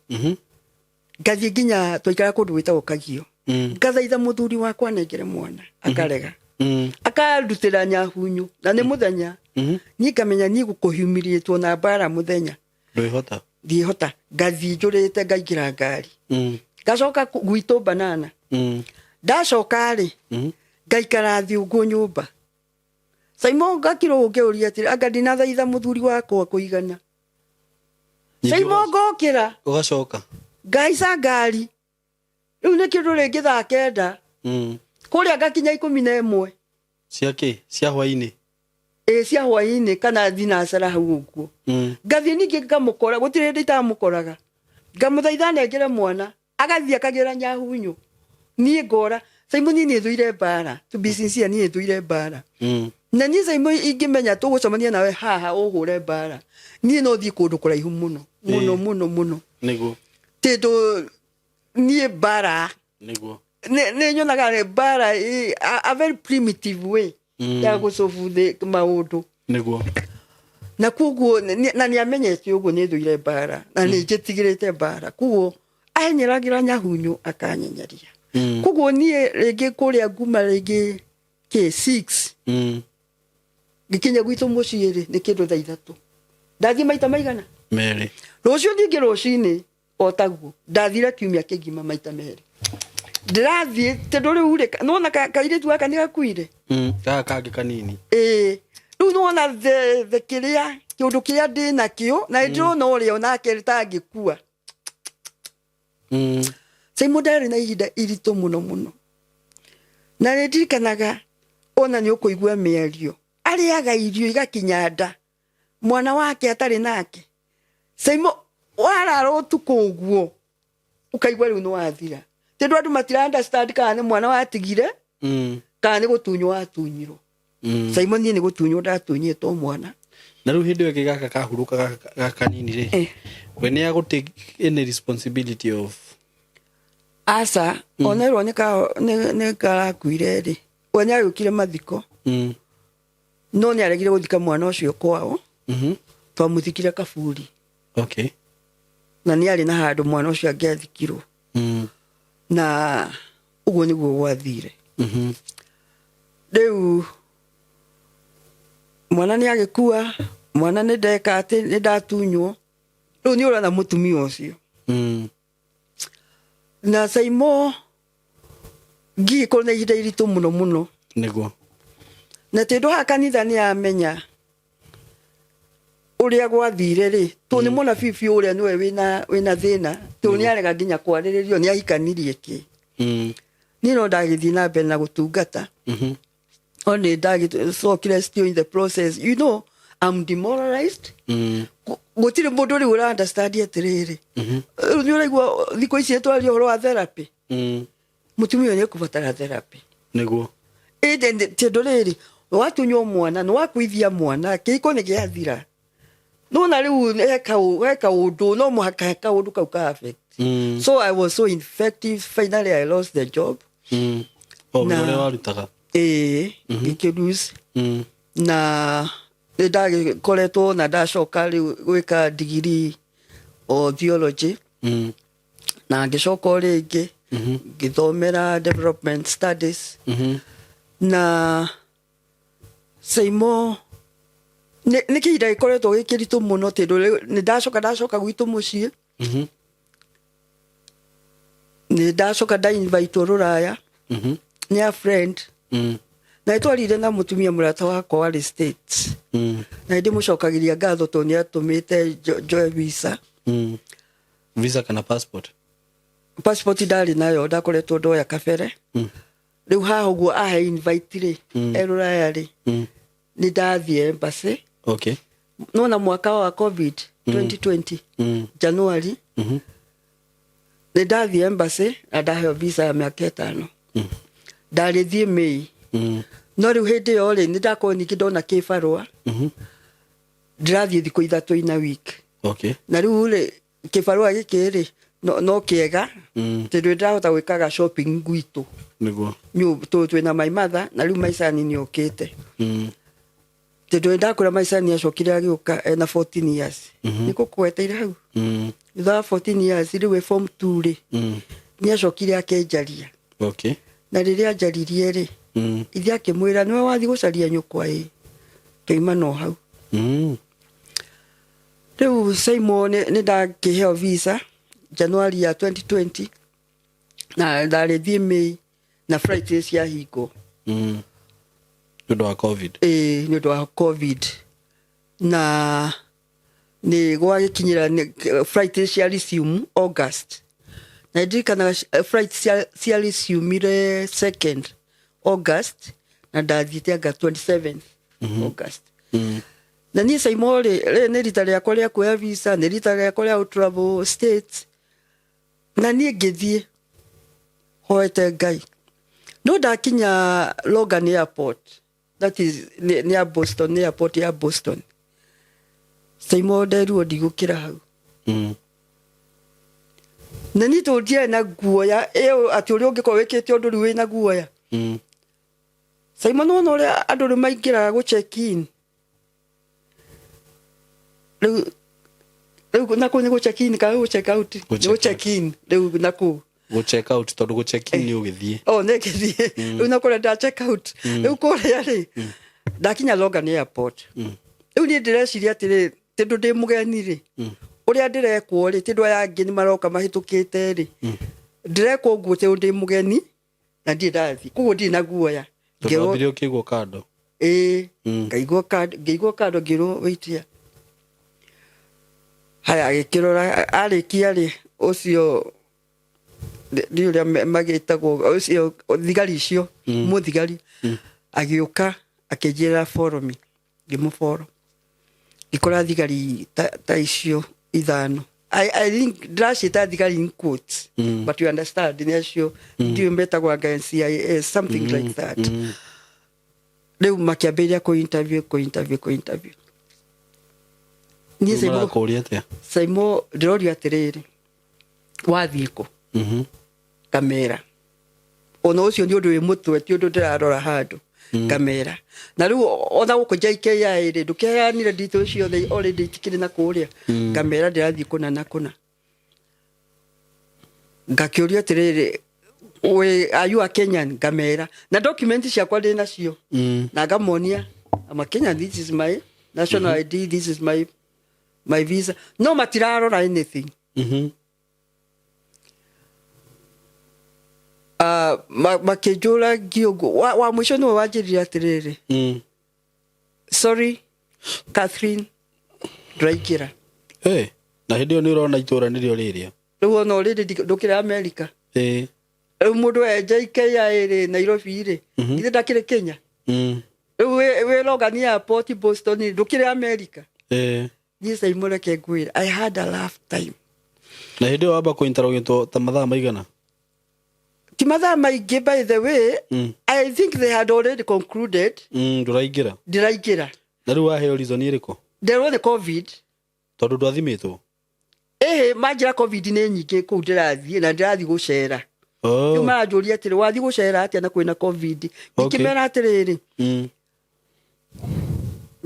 ngathiĩ nginya twaikara kũndũ gwĩtagwo Kagio, ngathaitha mũthuri wakwa anengere mwana, akarega, akandutĩra nyahunyu na nĩ mũthenya. Niĩ ngamenya niĩ gũkũhumiliatwo na mbara mũthenya Ndwĩhota. Ndiĩhota. Ngathiĩ njũrĩte, ngaingĩra ngari, ngacoka gwitũ banana. Ndacoka rĩ, ngaikara thĩ ũguo nyũmba, Saimo, ngakirwo ngĩũria atĩrĩ, anga ndinathaitha mũthuri wakwa kũigana? Saimo, ngokĩra, Ũgacoka. Ngahaica ngari, rĩu nĩ kĩndũ rĩngĩ thaa 9, kũrĩa ngakinya 11. Cia kĩ? Cia hwainĩ? Ĩ, cia hwainĩ kana thinacara hau ũguo. Ngathiĩ ningĩ ngamũkora, gũtirĩ hĩndĩ itamũkoraga, ngamũthaitha nengere mwana, agathiĩ akagĩra nyahunyũ, niĩ ngora. Simon, niĩ thũire mbara, to be sincere, niĩ thũire mbara. Na niĩ, Simon, ingĩmenya tũgũcemania nawe haha ũhũre mbara, niĩ no thiĩ kũndũ kũraihu mũno mũno. Mũno mũno. Tondũ niĩ mbara nĩ nyonaga nĩ mbara a very primitive way ya gũsolve maũndũ. Na koguo na nĩ amenyete ũguo nĩ thũire mbara na nĩ njĩtigĩrĩte mbara, koguo ahenyeragĩra nyahunyũ akanyenyeria. Koguo niĩ rĩngĩ kũrĩa nguma rĩngĩ kĩ 6 ngĩkinya gwitũ mũciĩ rĩ, nĩ kĩndũ thaa 3. Ndathiĩ maita maigana? Merĩ. Rũciũ ningĩ rũcinĩ o taguo. Ndathire kiumia kĩgima maita merĩ ndĩrathiĩ, tondũ rĩu rĩ, nĩwona kairĩtu gaka nĩ gakuire. Gaka kangĩ kanini. Ĩĩ, rĩu nĩwona the kĩrĩa kĩũndũ kĩrĩa ndĩ nakĩo, na nĩndĩrona ũrĩa onake tangĩkua. Simon ndarĩ na ihinda iritũ mũno mũno, na nĩ ndirikanaga ona nĩ ũkũigua mĩario, arĩaga irio igakinya nda, mwana wake atarĩ nake. Simon, warara ũtukũ ũguo ũkaigua rĩu nĩ wathira, tondũ andũ matira understand kana nĩ mwana watigire kana nĩ gũtunywo watunyirwo. Simon, niĩ nĩ gũtunywo ndatunyĩtwo mwana. Na rĩu hĩndĩ ĩyo ĩngĩ gaka kahurũka, gaka kanini rĩ, we nĩ agũ take any responsibility of? Aca, onerwo nĩ karakuire rĩ, we nĩ agĩũkire mathiko, no nĩ aregire gũthika mwana ũcio kwao. Twamũthikire kaburi. Na nĩ arĩ na handũ mwana ũcio angĩathikirwo. Na ũguo nĩguo gwathire. Rĩu mwana nĩ agĩkua, mwana nĩ ndeka atĩ nĩ ndatunywo, rĩu nĩ ũrona mũtumia ũcio. Na Saimo ngigĩkorwo na ihinda iritũ mũno mũno. Na tondũ haha kanitha nĩ amenya ũrĩa gwathire rĩ, tondũ nĩ mona biũ biũ ũrĩa nĩwe wĩna thĩna, tondũ nĩ arega nginya kwarĩrĩrio nĩ ahikanirie kĩ. Niĩ no ndagĩthiĩ na mbere na gũtungata. O nĩ ndagĩcokire, still in the process, I'm demoralized. Gũtirĩ mũndũ rĩu ũra understand atĩrĩrĩ, rĩu nĩ ũraigua thikũ ici twaria ũhoro wa therapy. Mũtumia ũyũ nĩ ekũbatara therapy. Ĩndĩ tondũ rĩrĩ, watunywo mwana, nĩ wakuithia mwana, kĩhiko nĩ gĩathira, nona rĩu he kaũndũ no mũhaka he kaũndũ kau ka affect. So I was so infective, finally I lost the job. O wĩra ũrĩa warutaga? Ĩĩ, ngĩkĩ na nĩ ndagĩkoretwo na ndacoka rĩu gwĩka degree o theology. Na ngĩcoka o rĩngĩ ngĩthomera development studies. Na Saimo nĩ kĩhinda gĩkoretwo gĩ kĩritũ mũno, tondũ rĩu nĩ ndacoka gwitũ mũciĩ. Nĩ ndacoka ndainvitwo rũraya nĩ a friend. Na nĩtwarire na mũtumia mũrata wakwa warĩ States. Na nĩ ndĩmũcokagĩria ngatho tondũ nĩ atũmĩte njoe visa. Visa kana passport? Passport ndarĩ nayo, ndakoretwo ndoya kabere. Rĩu haha ũguo ahe invite rĩ, e rũraya rĩ, nĩ ndathiĩ embassy. Nona mwaka wa COVID 2020 January, nĩ ndathiĩ embassy na ndaheo visa ya mĩaka 5. Ndarĩthiĩ May. No rĩu hĩndĩ ĩyo rĩ, nĩ ndakorwo ningĩ ndona kĩbarũa. Ndĩrathiĩ thikũ 3 in a week. Na rĩu rĩ, kĩbarũa gĩkĩ rĩ, no kĩega, tondũ ndĩrahota gwĩkaga shopping gwitũ. Tondũ twĩna my mother, na rĩu my son nĩ okĩte. Tondũ nĩ ndakwĩra my son acokire agĩũka ena 14 years. Nĩ gũkweteire hau. Thutha wa 14 years rĩu e form 2 rĩ, nĩ acokire akĩnjaria. Na rĩrĩa anjaririe rĩ, ithe akĩmwĩra, "Nĩwe wathiĩ gũcaria nyũkwa?" Ĩ, tũima no hau. Rĩu Simon, nĩ ndakĩheo visa January ya 2020 na ndarĩthiĩ May, na flight nĩ ciahingwo. Nĩ ũndũ wa COVID. Ĩĩ, nĩ ũndũ wa COVID, na nĩ gwagĩkinyĩra flight nĩ cia resume August, na ndirikanaga flight cia resumeire 2nd August. Na ndathiĩte anga 27 August. Na niĩ Saimo rĩ, rĩrĩ nĩ rita rĩakwa rĩa kuoya visa, nĩ rita rĩakwa rĩa gũ travel States, na niĩ ngĩthiĩ hoete Ngai. No ndakinya Logan Airport, that is nĩ ya Boston, nĩ airport ya Boston, Saimo, nderirwo ndigũkĩra hau. Na niĩ tondũ ndiarĩ na guoya ĩyo atĩ ũrĩa ũngĩkorwo wĩkĩte ũndũ rĩu wĩna guoya. Simon, wona ũrĩa andũ rĩu maingĩraga gũ check in rĩu na kũu nĩ gũ check in kana gũ check out? Gũ Nĩ gũ check in rĩu na kũu. Gũ check out, tondũ gũ check in nĩ ũgĩthiĩ. Oh, nĩ ngĩthiĩ rĩu na kũrĩa nda check out rĩu kũrĩa rĩ, ndakinya Logan Airport rĩu niĩ ndĩreciria atĩrĩ, tondũ ndĩ mũgeni rĩ, ũrĩa ndĩrekwo rĩ, tondũ aya angĩ nĩ maroka mahĩtũkĩte rĩ, ndĩrekwo ũguo tondũ ndĩ mũgeni na ndirĩ ndathiĩ, koguo ndirĩ na guoya. Tondũ wambire ũkĩigwo kando. Ĩĩ. Ngaigwo kando, ngĩigwo kando, ngĩrwo, "Wait here." Haya, agĩkĩrora, arĩkia rĩ, ũcio ndi ũrĩa magĩtagwo ũcio thigari icio, mũthigari agĩũka akĩnjĩra, "Follow me." Ngĩmũboro, ngĩkora thigari ta icio ithano. I think ndĩraciĩta thigari in quotes, but you understand nĩ acio ndiũĩ metagwo anga NCIS, something like that. Rĩu makĩambĩrĩria kũ interview, kũ interview, kũ interview niĩ. Saimo, Marakũria atĩa? Saimo, ndĩrorio atĩrĩrĩ, "Wathiĩ kũ?" Ngamera ona ũcio nĩ ũndũ wĩ mũtwe, ti ũndũ ndĩrarora handũ. Ngamera na rĩu ona gũkũ JKIA rĩ, ndũkĩheanire details ciothe already, itikĩrĩ na kũrĩa. Ngamera ndĩrathiĩ kũna na kũna. Ngakĩũrio atĩrĩrĩ, "We, are you a Kenyan?" Ngamera na document ciakwa ndĩ nacio. Na ngamonia, "I'm a Kenyan, this is my national ID, this is my visa." No matirarora anything. Makĩnjũra ngiũguo wa mũico nĩwe wanjĩrire atĩrĩrĩ, "Sorry Catherine, ndũraingĩra." Hey, na hĩndĩ ĩyo nĩ ũrona itũra nĩrĩo rĩrĩa. Rĩu ona already ndũkĩrĩ America. Rĩu mũndũ e JKIA rĩ, Nairobi rĩ, githĩ ndakĩrĩ Kenya? Rĩu wĩ Logan Airport Boston rĩ, ndũkĩrĩ America? Niĩ Saimo, reke ngwĩre, I had a rough time. Na hĩndĩ ĩyo wamba kũ-interrogatwo ta mathaa maigana? Ti mathaa maingĩ, by the way. I think they had already concluded Ndũraingĩra. Ndĩraingĩra. Na rĩu waheo reason ĩrĩkũ? Nderwo nĩ COVID. Tondũ ndwathimĩtwo? Ĩhĩ, manjĩra COVID nĩ nyingĩ kũu ndĩrathiĩ na ndĩrathiĩ gũcera. Rĩu maranjũria atĩrĩ, "Wathiĩ gũcera atĩa na kwĩna COVID?" Ngĩkĩmera atĩrĩrĩ,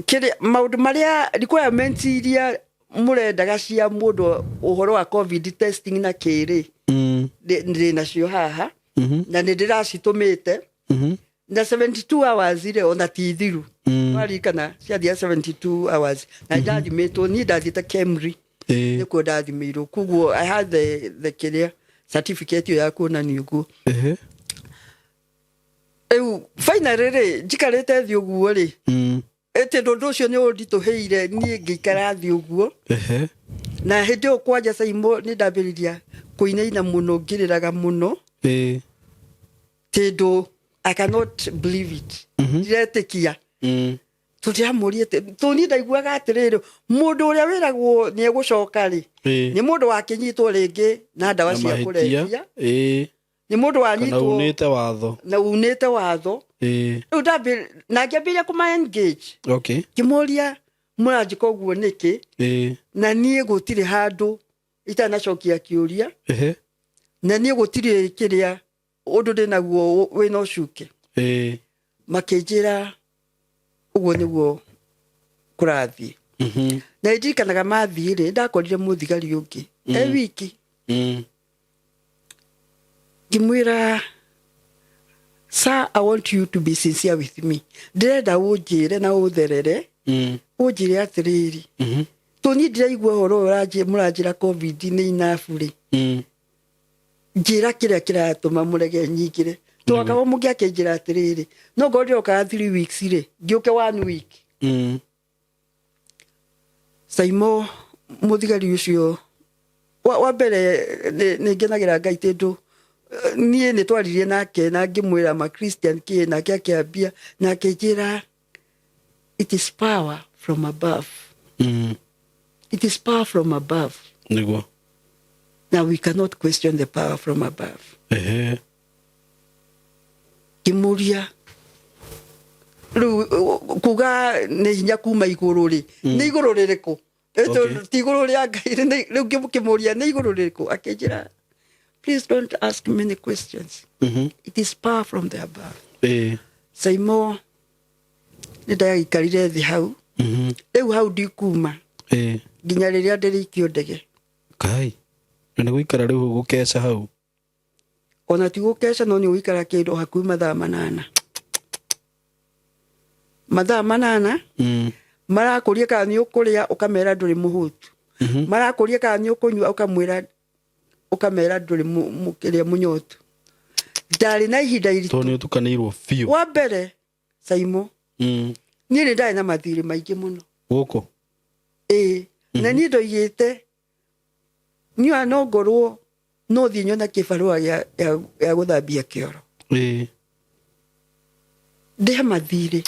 kĩrĩa maũndũ marĩa requirements iria mũrendaga cia mũndũ ũhoro wa COVID testing na kĩrĩ, ndĩ nacio haha na nĩ ndĩracitũmĩte na 72 hours rĩ, ona ti thiru. Waririkana ciathia 72 hours na ndathimĩtwo niĩ ndathiĩte Kemri. Nĩkuo ndathimĩirwo, koguo I had the kĩrĩa certificate ĩyo ya kuonania ũguo. Rĩu finally rĩ, njikarĩte thĩ ũguo rĩ, ĩtĩ ũndũ ũcio nĩ ũnditũhĩire niĩ ngĩikara thĩ ũguo. Na hĩndĩ ĩyo kwanja Saimo nĩ ndambĩrĩria kũinaina mũno, ngĩrĩraga mũno, tondũ I cannot believe it. Ndiretĩkia. Tũndĩramũria tũ niĩ ndaiguaga atĩrĩrĩ, mũndũ ũrĩa wĩragwo nĩ egũcoka rĩ, nĩ mũndũ wakĩnyitwo rĩngĩ na ndawa Na cia mahĩtia. kũrebia, nĩ mũndũ Kana wanyitwo unĩte watho. Na unĩte watho. Rĩu na ngĩambĩrĩria kũma engage. Ngĩmũria, "Mũranjĩka ũguo nĩkĩ?" Na niĩ gũtirĩ handũ itanacokia kĩũria. Na niĩ gũtirĩ kĩrĩa ũndũ ndĩ naguo wĩna ũcuke. Makĩnjĩra ũguo nĩguo kũrathiĩ. Na ndirikanaga mathiĩ rĩ, ndakorire mũthigari ũngĩ e wiki. Ngĩmwĩra, "Sir, I want you to be sincere with me. Ndĩrenda ũnjĩre na ũtherere, ũnjĩre atĩrĩrĩ, tũniĩ ndĩraigua ũhoro ũyũ mũranjĩra COVID nĩ inabu rĩ, njĩra kĩrĩa kĩratũma mũrege nyingĩre. Twakawa mũngĩakĩnjĩra atĩrĩrĩ, no ngorwo ndĩrokaga 3 weeks rĩ, ngĩũke one week." Saimo, mũthigari ũcio wa mbere nĩ ngenagĩra Ngai tondũ Niĩ nĩ twaririe nake na ngĩmwĩra ma Christian kĩ, nake akĩambia na akĩnjĩra, "It is power from above." It is power from above. Now we cannot question the power from above. Ngĩmũria, rĩu kuga nĩ hinya kuma igũrũ rĩ, nĩ igũrũ rĩrĩkũ? Ti igũrũ rĩa Ngai. Rĩu ngĩmũria, nĩ igũrũ rĩrĩkũ? Akĩnjĩra, "Please don't ask many questions. It is power from the above." Saimo, nĩ ndagĩikarire thĩ hau. Rĩu hau ndikuma nginya rĩrĩa ndĩrĩikio ndege. Kai, na nĩ gũikara rĩu gũkeca hau? Ona ti gũkeca, no nĩ ũgũikara kĩndũ hakuhĩ mathaa 8, mathaa 8. Marakũria kana nĩ ũkũrĩa, ũkamera ndũrĩ mũhũtu. Marakũria kana nĩ ũkũnyua, ũkamwĩra, ũkamera ndũrĩ kĩrĩa, mũnyotu. Ndarĩ na ihinda iritũ. Tondũ nĩ ũtukanĩirwo biũ. Wa mbere, Saimo, niĩ nĩ ndarĩ na mathirĩ maingĩ mũno. Gũkũ? Ĩĩ, na niĩ ndoigĩte niĩ ona no ngorwo no thiĩ nyone kĩbarũa gĩa gũthambia kĩoro, ndĩhe mathirĩ.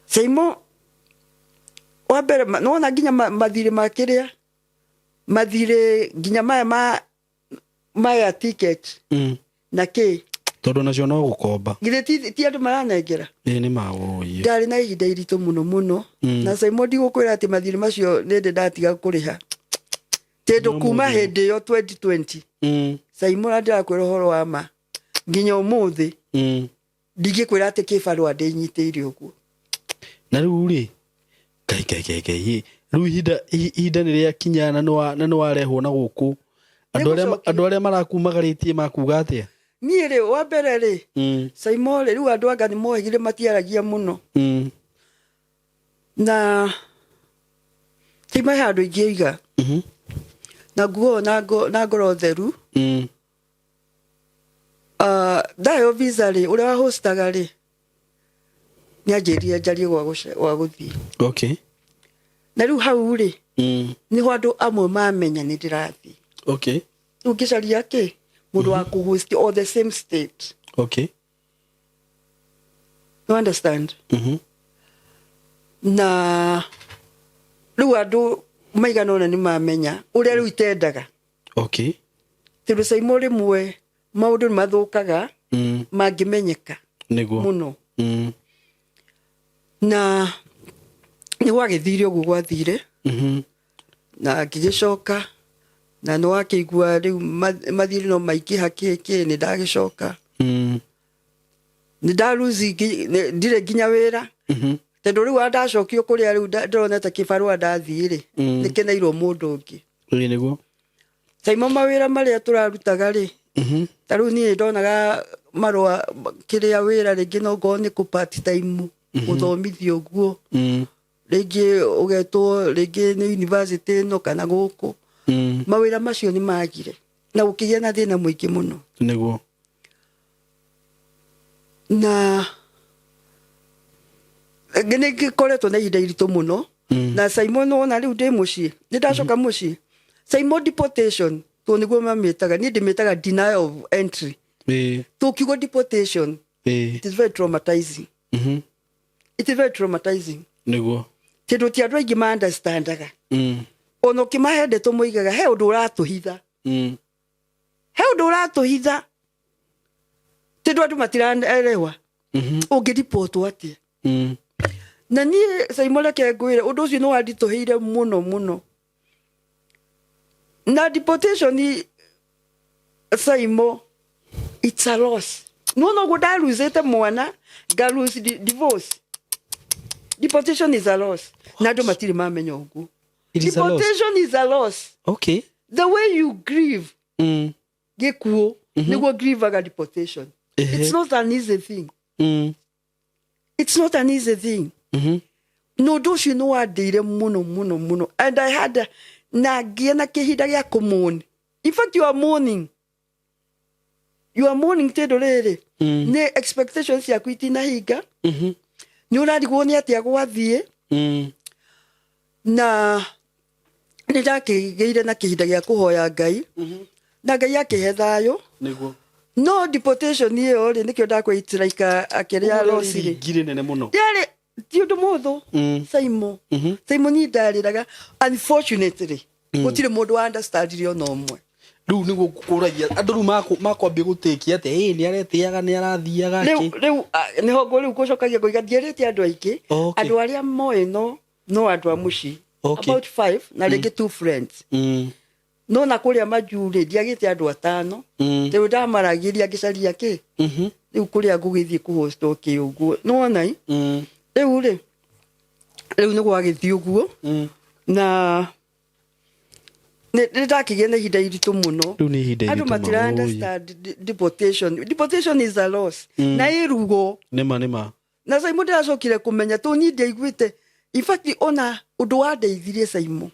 Saimo, wa mbere nĩwona nginya mathirĩ ma kĩrĩa, mathirĩ nginya maya ma ticket na kĩ. Tondũ nacio no gũkomba. Githĩ ti andũ maranengera? Ĩĩ, nĩ maũĩ. Ndarĩ na ihinda iritũ mũno mũno. Na Saimo, ndigũkwĩra atĩ mathirĩ macio nĩ ndĩ ndatiga kũrĩha, tondũ No kuma mũthĩ. Hĩndĩ ĩyo 2020, Saimo, na ndĩrakwĩra ũhoro wa ma, nginya ũmũthĩ ndingĩkwĩra atĩ kĩbarũa ndĩnyitĩire ũguo. Na rĩu rĩ, Ngai, Ngai, Ngai, Ngai, rĩu ihinda nĩ rĩakinya na nĩ warehwo na gũkũ, andũ arĩa Nĩgũcokia. andũ arĩa marakumagarĩtie makuga atĩa? Niĩ rĩ, wa mbere rĩ, Saimo rĩ, rĩu andũ anga nĩ mohĩgire, matiaragia mũno. Na Saimo, he handũ ingĩiga na nguo na ngoro theru. Ndaheo visa rĩ, ũrĩa wahostaga rĩ, nĩ anjĩrire njarie gwa gũthiĩ. Na rĩu hau rĩ, nĩho andũ amwe mamenya nĩ ndĩrathiĩ. Rĩu ngĩcaria kĩ mũndũ wa kũhost or the same state. You understand? Na rĩu andũ maigana ũna nĩ mamenya ũrĩa rĩu itendaga, tondũ Saimo, rĩmwe maũndũ nĩ mathũkaga mangĩmenyeka mũno. Na nĩ gwagĩthire ũguo gwathire. Na ngĩgĩcoka, na nĩ wakĩigua rĩu mathirĩ no maingĩha, kĩ kĩ, nĩ ndagĩcoka. Nĩ ndaruzi, ndirĩ nginya wĩra, tondũ rĩu ndacokio kũrĩa rĩu ndĩrona ta kĩbarũa ndathiĩ rĩ, nĩ keneirwo mũndũ ũngĩ. Ĩĩ, nĩguo. Saimo, mawĩra marĩa tũrarutaga rĩ, ta rĩu niĩ ndonaga marũa kĩrĩa wĩra rĩngĩ no ngorwo nĩ kũ part time gũthomithia ũguo, rĩngĩ ũgetwo rĩngĩ nĩ university ĩno kana gũkũ. Mawĩra macio nĩ magire na gũkĩgĩa na thĩna mũingĩ mũno. Na nĩ ngĩkoretwo na ihinda iritũ mũno. Na Simon, wona rĩu ndĩ mũciĩ, nĩ ndacoka mũciĩ. Simon, deportation to nĩguo mamĩtaga, niĩ ndĩmĩtaga denial of entry. Tũkiugo deportation, it is very traumatizing. It is very traumatizing, tondũ ti andũ aingĩ ma understandaga. Ona ũkĩmahe ndeto moigaga he ũndũ ũratũhitha. He ũndũ ũratũhitha, tondũ andũ matiraelewa ũngĩripotwo atĩa. Na niĩ, Saimo, reke ngwĩre, ũndũ ũcio nĩ wanditũhĩire mũno mũno. Na deportation, Saimo, it's a loss. Nĩwona ũguo ndaruzĩte mwana, ngaruse divorce, deportation is a loss, na andũ matirĩ mamenya ũguo. It is a loss. Deportation is a loss. The way you grieve gĩkuũ, nĩguo grievaga deportation. It's not an easy thing. It's not an easy thing. Na ũndũ ũcio nĩ wandĩire mũno mũno mũno, and I had na ngĩe na kĩhinda gĩa kũmourn. In fact, you are mourning, you are mourning, tondũ rĩrĩ, nĩ expectations ciaku itinahinga. Nĩ ũrarigwo nĩ atĩa gwathiĩ. Na nĩ ndakĩgĩire na kĩhinda gĩa kũhoya Ngai. Na Ngai akĩhe thayũ. Nĩguo. No deportation ĩyo rĩ, nĩkĩo ndakwĩitirika akĩrĩa loss rĩ. Ngiri nene mũno. Rĩarĩ ti ũndũ mũhũthũ. Saimo. Saimo, niĩ ndarĩraga. Unfortunately, gũtirĩ mũndũ wa understandire ona ũmwe. Rĩu nĩguo kũragia andũ rĩu makwambia gũtĩkia atĩ ĩ nĩ aretĩaga, nĩ arathiaga. Rĩu kĩ. Rĩu nĩho rĩu ngũcokagia ngoiga ndierĩte andũ aingĩ. Andũ arĩa moĩ no andũ a mũciĩ, about five, na rĩngĩ two friends. No na kũrĩa majuu rĩ, ndiagĩte andũ atano. Rĩu ndamaragĩria ngĩcaria kĩ rĩu kũrĩa ngũgĩthiĩ kũhostwo kĩ ũguo nĩwona i. Rĩu rĩ, rĩu nĩ gwagĩthiĩ ũguo. Na nĩ ndakĩgĩa na ihinda iritũ mũno. Rĩu nĩ ihinda Andũ iritũ matira ma, oi. understand deportation. Deportation is a loss na ĩrugo. Nĩma, nĩma. Na Saimo, ndĩracokire kũmenya tũ niĩ ndiaiguĩte. In fact, ona ũndũ wandeithirie, Saimo,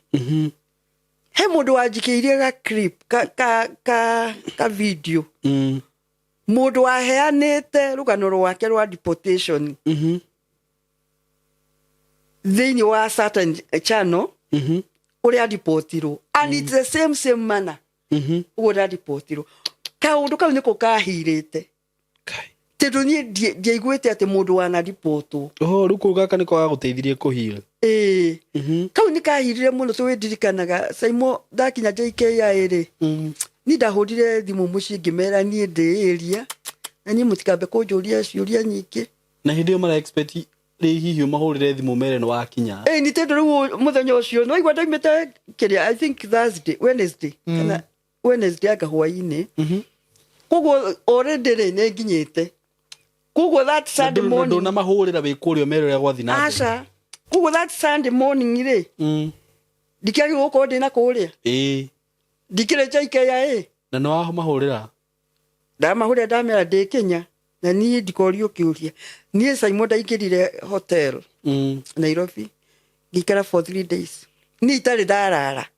he mũndũ wanjikĩirie ga clip ka video, mũndũ waheanĩte rũgano rwake rwa deportation thĩinĩ wa certain channel, ũrĩa deportirwo, and it's the same manner ũguo ndadeportirwo. Kaũndũ kau nĩko kahirĩte. Kai. Tondũ niĩ ndiaiguĩte atĩ mũndũ wanadipotwo. Oho, rĩu kũu gaka nĩko gagũteithirie kũheal. Ĩĩ. Kau nĩ kahirire mũno tũ ndirikanaga, Saimo, ndakinya JKIA rĩ, niĩ ndahũrire thimũ mũciĩ ngĩmera niĩ ndĩ area na niĩ mũtikambe kũnjũria ciũria nyingĩ. Na hĩndĩ ĩyo mara expect rĩ hihi ũmahũrĩre thimũ mere nĩ wakinya? Ĩĩ, nĩ tondũ rĩu mũthenya ũcio no igua ndaimĩte kĩrĩa, I think Thursday, Wednesday kana Wednesday anga hwainĩ. Koguo already rĩ, nĩ nginyĩte koguo that Sunday morning. Ndũnamahũrĩra wĩ kũrĩa ũmere ũrĩa gwathiĩ na mbere? Aca. Koguo that Sunday morning rĩ, ndikĩagĩrĩirwo gũkorwo ndĩ na kũrĩa. Ndikĩrĩ JKIA. Na nĩ wamahũrĩra? Ndamahũrĩra, ndamera ndĩ Kenya na niĩ ndikorio kĩũria. Niĩ, Saimo, ndaingĩrire hotel Nairobi, ngĩikara for 3 days. Niĩ itarĩ ndarara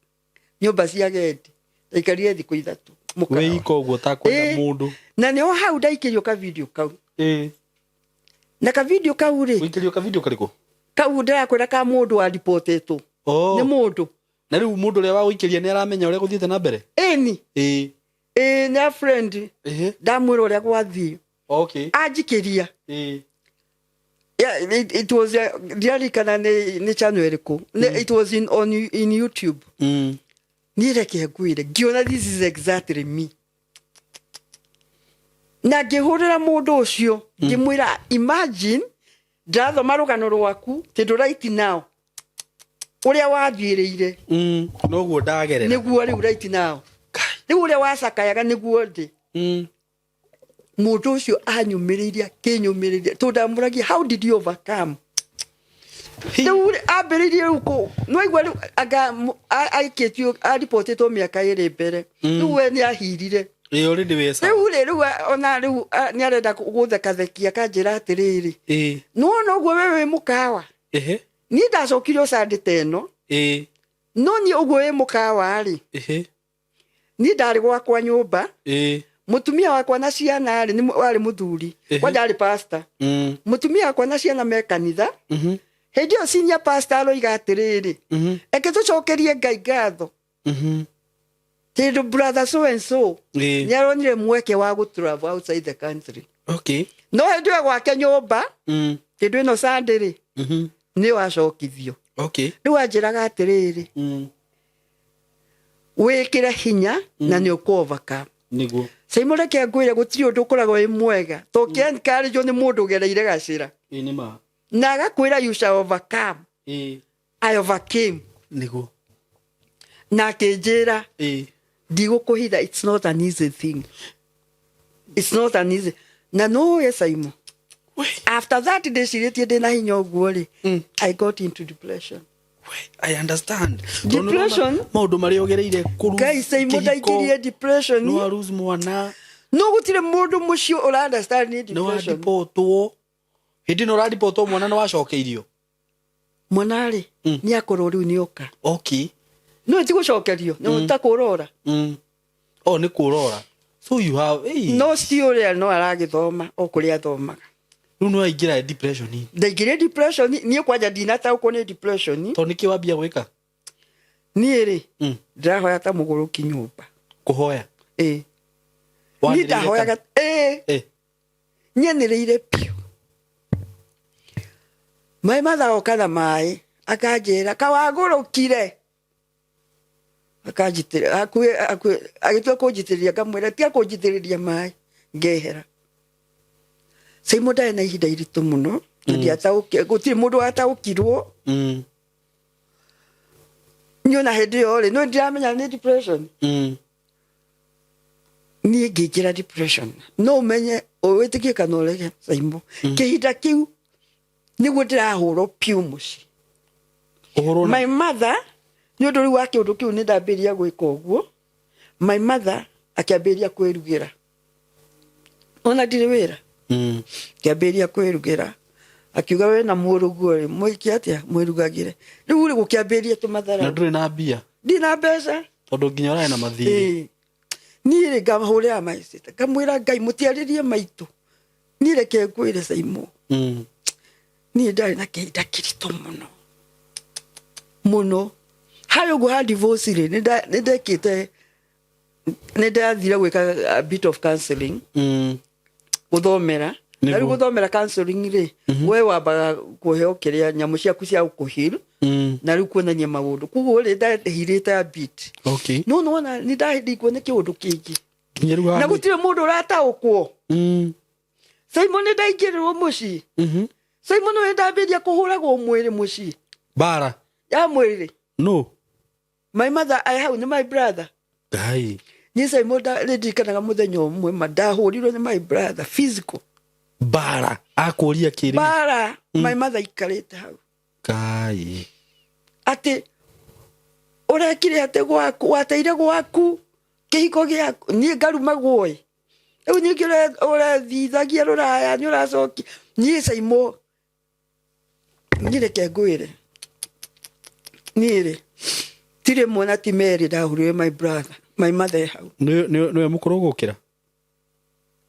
nyũmba cia gendi, ndaikarire thikũ 3 mũkawa. Wĩ ika ũguo takwenda Ĩĩ. mũndũ. Na nĩho hau ndaikĩrio ka video kau. Na ka video kau rĩ, Wĩikĩrio ka video karĩkũ? Kau ndĩrakwĩra ka mũndũ waripotĩtwo. Oh. Nĩ mũndũ. Na rĩu mũndũ ũrĩa wagũikĩria nĩ aramenya ũrĩa gũthiĩte na mbere? Ĩni. Ĩĩ, nĩ a friend. Ndamwĩra ũrĩa gwathiĩ. Anjikĩria. Yeah, it was ndiarikana nĩ channel ĩrĩkũ. It was in YouTube. Niĩ reke ngwĩre, ngĩona this is exactly me, na ngĩhũrĩra mũndũ ũcio ngĩmwĩra, "Imagine ndĩrathoma rũgano rwaku tondũ right now ũrĩa wathiĩrĩire Noguo ndagerera. Nĩguo rĩu right now." Kai. Rĩu ũrĩa wacakayaga nĩguo ndĩ. Mũndũ ũcio anyũmĩrĩirie, akĩnyũmĩrĩria tondũ ndamũragia, "How did you overcome?" Rĩu rĩ, ambĩrĩirie rĩu kũ nĩwaigua rĩu anga aikĩtio aripotĩtwo mĩaka 2 mbere. Rĩu we nĩ ahirire. Ĩĩ, already wĩ sawa. Rĩu rĩ, rĩu ona rĩu nĩ arenda gũthekathekia, akanjĩra atĩrĩrĩ, "Nĩwona ũguo we wĩ mũkawa?" Niĩ ndacokire o Sunday ta ĩno. No niĩ ũguo wĩ mũkawa rĩ, niĩ ndarĩ gwakwa nyũmba. Mũtumia wakwa na ciana rĩ, nĩ warĩ mũthuri. Kwanja arĩ pastor. Mũtumia wakwa na ciana me kanitha. Hĩndĩ ĩyo senior pastor aroiga atĩrĩrĩ, "Reke tũcokerie Ngai ngatho tondũ brother so and so nĩ aronire mweke wa gũ travel outside the country." No hĩndĩ ĩyo gwake nyũmba, hĩndĩ ĩno Sunday rĩ, nĩ acokithio. Rĩu anjĩraga atĩrĩrĩ, "Wĩkĩre hinya na nĩ ũkũ overcome." Nĩguo. Saimo, reke ngwĩre, gũtirĩ ũndũ ũkoragwo wĩ mwega to ũkĩ-encourage nĩ mũndũ ũgereire gacĩra Ĩĩ, nĩ ma. na agakwĩra, "You shall overcome." I overcame. Na akĩnjĩra, "Ndigũkũhitha, it's not an easy thing, it's not an easy." Na nũĩ, Saimo, after that ndĩcirĩtie ndĩna hinya ũguo rĩ, I got into depression. We, I understand. Depression? Maũndũ marĩa ũgereire kũru. Ngai, Saimo, ndaingĩrire depression. Nĩ wa lose mwana. No gũtirĩ mũndũ mũciĩ ũra understand nĩ Nĩ depression. wadipotwo. Hĩndĩ ĩno ũradipotwo, mwana nĩ wacokeirio? Mwana rĩ, nĩ akorwo rĩu nĩ oka. No ti gũcokerio nĩ ta kũrora. Oh, nĩ kũrora. So you have, hey. No si ũrĩa no aragĩthoma o kũrĩa athomaga. Rĩu nĩ waingĩra depression. Ndaingĩrire depression. Niĩ kwanja ndinataũkwo nĩ depression. Tondũ nĩkĩ wambia gwĩka? Niĩ rĩ, ndĩrahoya ta mũgũrũki nyũmba. Kũhoya. Ĩĩ, niĩ Wanĩrĩire ndahoyaga ĩĩ. Ĩ. Nyanĩrĩire biũ. My mother oka na maĩ, akanjĩra kawagũrũkire, akanjitĩrĩria hakuhĩ hakuhĩ, agĩtua kũnjitĩrĩria, ngamwĩra tiga kũnjitĩrĩria maĩ, ngehera. Simon ndarĩ na ihinda iritũ mũno na ndiataũki, gũtirĩ mũndũ wataũkirwo. Niĩ ona hĩndĩ ĩyo rĩ, no ndiramenya nĩ depression. Niĩ ngĩingĩra depression, no ũmenye wĩtĩkie kana ũrege, Simon, kĩhinda kĩu nĩguo ndĩrahũrwo piũ mũciĩ. Ũhũrwo na My mother, nĩ ũndũ rĩu wa kĩũndũ kĩu nĩ ndambĩrĩria gwĩka ũguo, my mother akĩambĩrĩria kwĩrugĩra, ona ndirĩ wĩra. Akĩambĩrĩria kwĩrugĩra, akiuga we na mũrũguo rĩ, mwĩke atĩa, mwĩrugagĩre. Rĩu rĩ, gũkĩambĩrĩria Na tũmathara. Ndũrĩ na mbia? Ndirĩ na mbeca. Tondũ nginya ũrarĩ na mathiirĩ. Ĩĩ. Niĩ rĩ, ngamahũrĩra my sister, ngamwĩra Ngai mũtiarĩrie maitũ. Niĩ reke ngwĩre, Saimo, niĩ ndarĩ na kĩhinda kĩritũ mũno mũno harĩ ũguo ha divorce rĩ, nĩ ndekĩte, nĩ ndathire gwĩka a bit of counseling, gũthomera. Na rĩu gũthomera counseling rĩ, we wambaga kũheo kĩrĩa nyamũ ciaku cia gũkũheal na rĩu kuonania maũndũ, koguo rĩ, ndahirĩte a bit. No nĩwona nĩ ndahĩndĩkwo nĩ kĩũndũ kĩngĩ. Nginya rĩu na haha gũtirĩ mũndũ ũrataũkwo. Simon, nĩ ndaingĩrĩrwo mũciĩ. Simon, nĩ ndambĩrĩria kũhũragwo mwĩrĩ mũciĩ. Bara ya mwĩrĩ. No. My mother ai hau nĩ my brother. Ngai. Niĩ Simon, nĩ ndirikanaga mũthenya ũmwe ma ndahũrirwo nĩ my brother, physical. Bara akũria kĩrĩ? Bara, my mother ikarĩte hau. Ngai. Atĩ ũrekire atĩ gwaku, wateire gwaku kĩhiko gĩaku, niĩ ngarumagwo ĩ, rĩu ningĩ ũrethithagia rũraya, nĩ ũracokia niĩ. Saimo, niĩ reke ngwĩre, niĩ rĩ, ti rĩmwe na ti merĩ ndahũrire my brother, my mother e hau. Nĩwe mũkũrũ gũkĩra?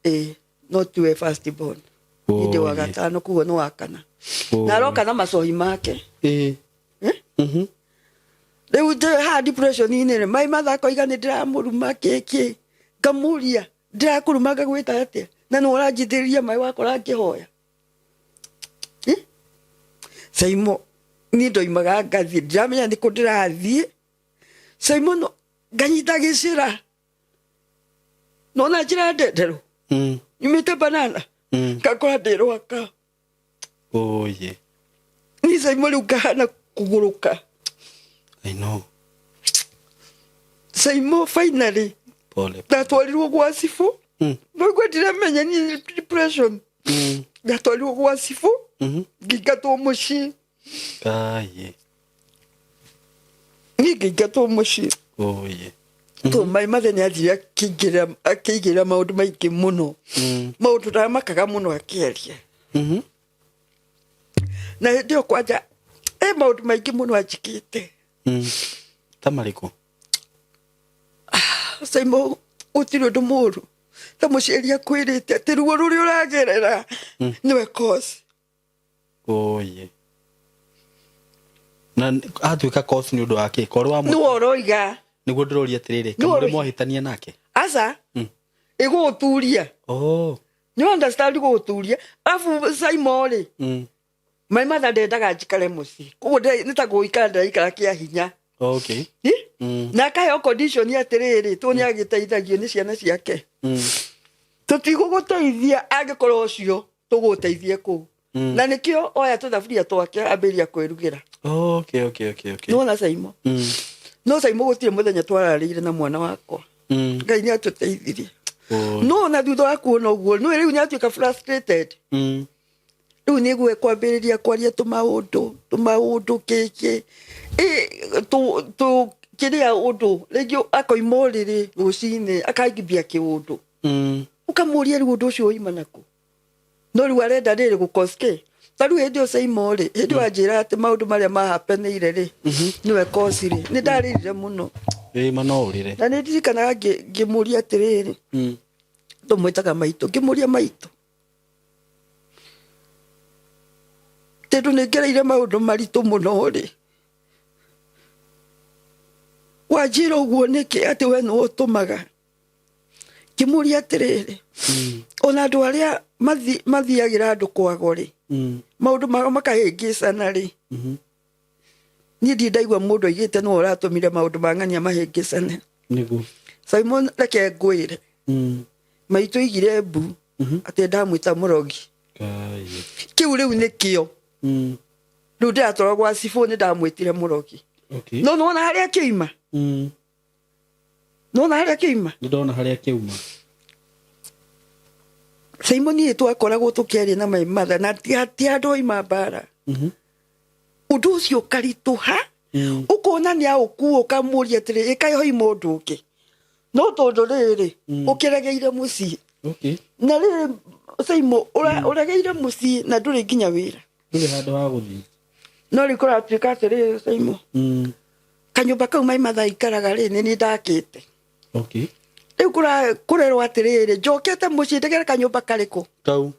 Ĩĩ, no tiwe first born. Niĩ ndĩ wa Oye. gatano, koguo nĩ wa kana, na aroka na macohi make. Eh? Rĩu ndĩ haha depression-inĩ rĩ, my mother akoiga nĩ ndĩramũruma kĩkĩ, ngamũria ndĩrakũruma ngagwĩta atĩa, na nĩ ũranjitĩrĩria maĩ wakora ngĩhoya. Eh? Saimo, niĩ ndoimaga ngathiĩ, ndiramenya nĩ kũ ndĩrathiĩ. Saimo, no nganyita gĩcĩra, nona njĩra ndenderũ nyumĩte banana, ngakora ndĩ rwaka. Oye. Niĩ Saimo, rĩu ngahana kũgũrũka. I know. Saimo, finally Pole. Ndatwarirwo gwa cibũ. Noguo ndiramenya niĩ depression. Ndatwarirwo gwa cibũ, ngĩingatwo mũciĩ. Ngai. Niĩ ngĩingatwo mũciĩ. Oye. To my mother nĩ athire akĩingĩra, akĩigĩrĩra maũndũ maingĩ mũno, maũndũ ndamakaga mũno akĩaria. Na hĩndĩ ĩyo kwanja e maũndũ maingĩ mũno anjĩkĩte. Ta marĩkũ? Saimo, gũtirĩ ũndũ mũru ta mũciari akwĩrĩte atĩ ruo rũrĩa ũragerera nĩwe cause. Oye, na atuĩka cause nĩ ũndũ wa kĩ korwo wa Nĩwe ũroiga. Nĩguo ndĩroria atĩrĩrĩ, Nĩwe kamũrĩ ũroiga. mwahĩtania nake? Aca, ĩgũgũturia. Oh. Nĩ understand, gũgũturia. Arabu Saimo rĩ, my mother ndendaga njikare mũciĩ, koguo nĩ ta gũikara ndĩraikara kĩa hinya. Ĩ? Na akaheo condition atĩrĩrĩ, tũ nĩ agĩteithagio nĩ ciana ciake, tũtigũgũteithia angĩkorwo ũcio tũgũteithie kũu. Na nĩkĩo oya tũthaburia twake, ambĩrĩria kwĩrugĩra. Nĩwona Saimo? No Saimo, gũtirĩ mũthenya twararĩire na mwana wakwa. Ngai nĩ atũteithirie. No na thutha wa kuona ũguo, nĩ rĩu nĩ atuĩka frustrated. Rĩu nĩguo kwambĩrĩria kwaria tũmaũndũ tũmaũndũ kĩkĩ tũ kĩrĩa ũndũ rĩngĩ akoima ũrĩrĩ rũcinĩ akaingibia kĩũndũ. Ũkamũria rĩu ũndũ ũcio ũima nakũ, no rĩu arenda rĩrĩ gũkoske. Ta rĩu hĩndĩ ĩyo Saimo rĩ, hĩndĩ ĩyo anjĩra atĩ maũndũ marĩa mahapenĩire rĩ, nĩwe kosi rĩ, nĩ ndarĩrire mũno. Ĩ ma, no ũrĩre. Na nĩ ndirikanaga ngĩmũria atĩrĩrĩ, tũmwĩtaga maitũ, ngĩmũria, "Maitũ, tondũ nĩ ngereire maũndũ maritũ mũno rĩ, wanjĩra ũguo nĩkĩ atĩ we nĩwe ũtũmaga?" Ngĩmũria atĩrĩrĩ, ona andũ arĩa mathiagĩra andũ kwago rĩ, maũndũ mao makahĩngĩcana rĩ, niĩ ndirĩ ndaigua mũndũ aigĩte nĩwe ũratũmire maũndũ ma ng'ania mahĩngĩcane. Nĩguo. Simon, reke ngwĩre, maitũ aigire mbu atĩ ndamwĩta mũrogi. Kai. Kĩu rĩu nĩkĩo rĩu ndĩratwarwo gwa cibũ, nĩ ndamwĩtire mũrogi. No nĩwona harĩa kĩoima? Nĩwona harĩa kĩoima? Nĩ ndona harĩa kĩauma. Simon, niĩ twakoragwo tũkĩaria na my mother na ti handũ oima mbara. Ũndũ ũcio ũkaritũha, ũkona nĩ aũkua, ũkamũria atĩrĩ, ĩkaĩ hoima ũndũ ũngĩ, no tondũ rĩrĩ ũkĩregeire mũciĩ. Na rĩrĩ, Simon, ũregeire mũciĩ na ndũrĩ nginya wĩra. Ndũrĩ handũ ha gũthiĩ. No rĩu kũratuĩka atĩrĩrĩ, Simon, kanyũmba kau my mother aikaraga rĩ, nĩ niĩ ndakĩte. Rĩu kũrerwo atĩrĩrĩ, njokete mũciĩ ndegere kanyũmba karĩkũ? Kau.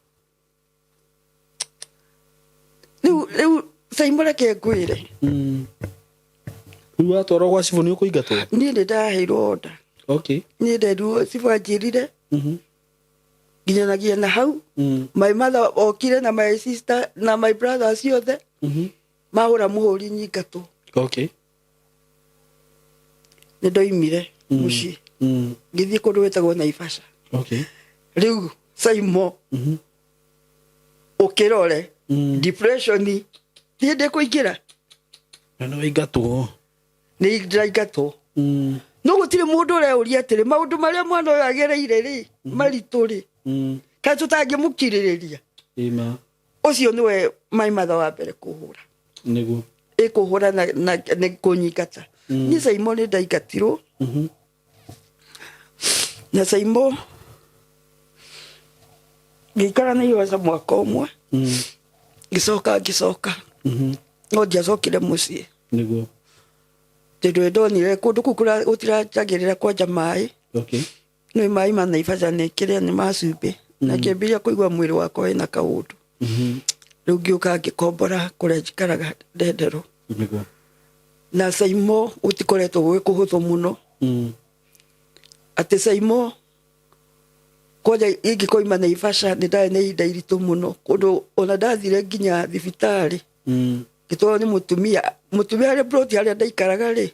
Rĩu Simon, reke ngwĩre. Rĩu watwarwo gwa cibũ nĩ ũkũingatwo? Niĩ nĩ ndaheirwo order. Niĩ nderirwo, cibũ anjĩrire nginyanagia na hau. My mother okire na my sister na my brother ciothe, mahũra mũhũri nyingatwo. Nĩ ndoimire mũciĩ, ngĩthiĩ kũndũ gwĩtagwo Naivasha. Rĩu Simon, ũkĩrore, depression ti hĩndĩ ĩkũingĩra. Na nĩ waingatwo. Nĩ ndĩraingatwo, no gũtirĩ mũndũ ũreũria atĩrĩ, maũndũ marĩa mwana ũyũ agereire rĩ, maritũ rĩ, kaĩ tũtangĩmũkirĩrĩria? Ĩma. Ũcio nĩwe my mother wa mbere kũhũra. Nĩguo. Ĩkũhũra na nĩ kũnyingata. Niĩ Simon nĩ ndaingatirwo. Na Simon, ngĩikara Naivasha mwaka ũmwe, ngĩcoka, no ndiacokire mũciĩ. Tondũ nĩ ndonire kũndũ kũu gũtiranjagĩrĩra kwanja maĩ. Nĩ maĩ ma Naivasha nĩ kĩrĩa nĩ ma cumbĩ, na ngĩambĩrĩria kũigua mwĩrĩ wakwa wĩna kaũndũ. Rĩu ngĩũka ngĩkombora kũrĩa njikaraga Ndenderũ. Na Saimo, gũtikoretwo gwĩ kũhũthũ mũno. Atĩ Saimo, kwanja ingĩkoima Naivasha, nĩ ndarĩ na ihinda iritũ mũno, kũndũ ona ndathire nginya thibitarĩ, ngĩtwarwo nĩ mũtumia harĩa plot harĩa ndaikaraga rĩ,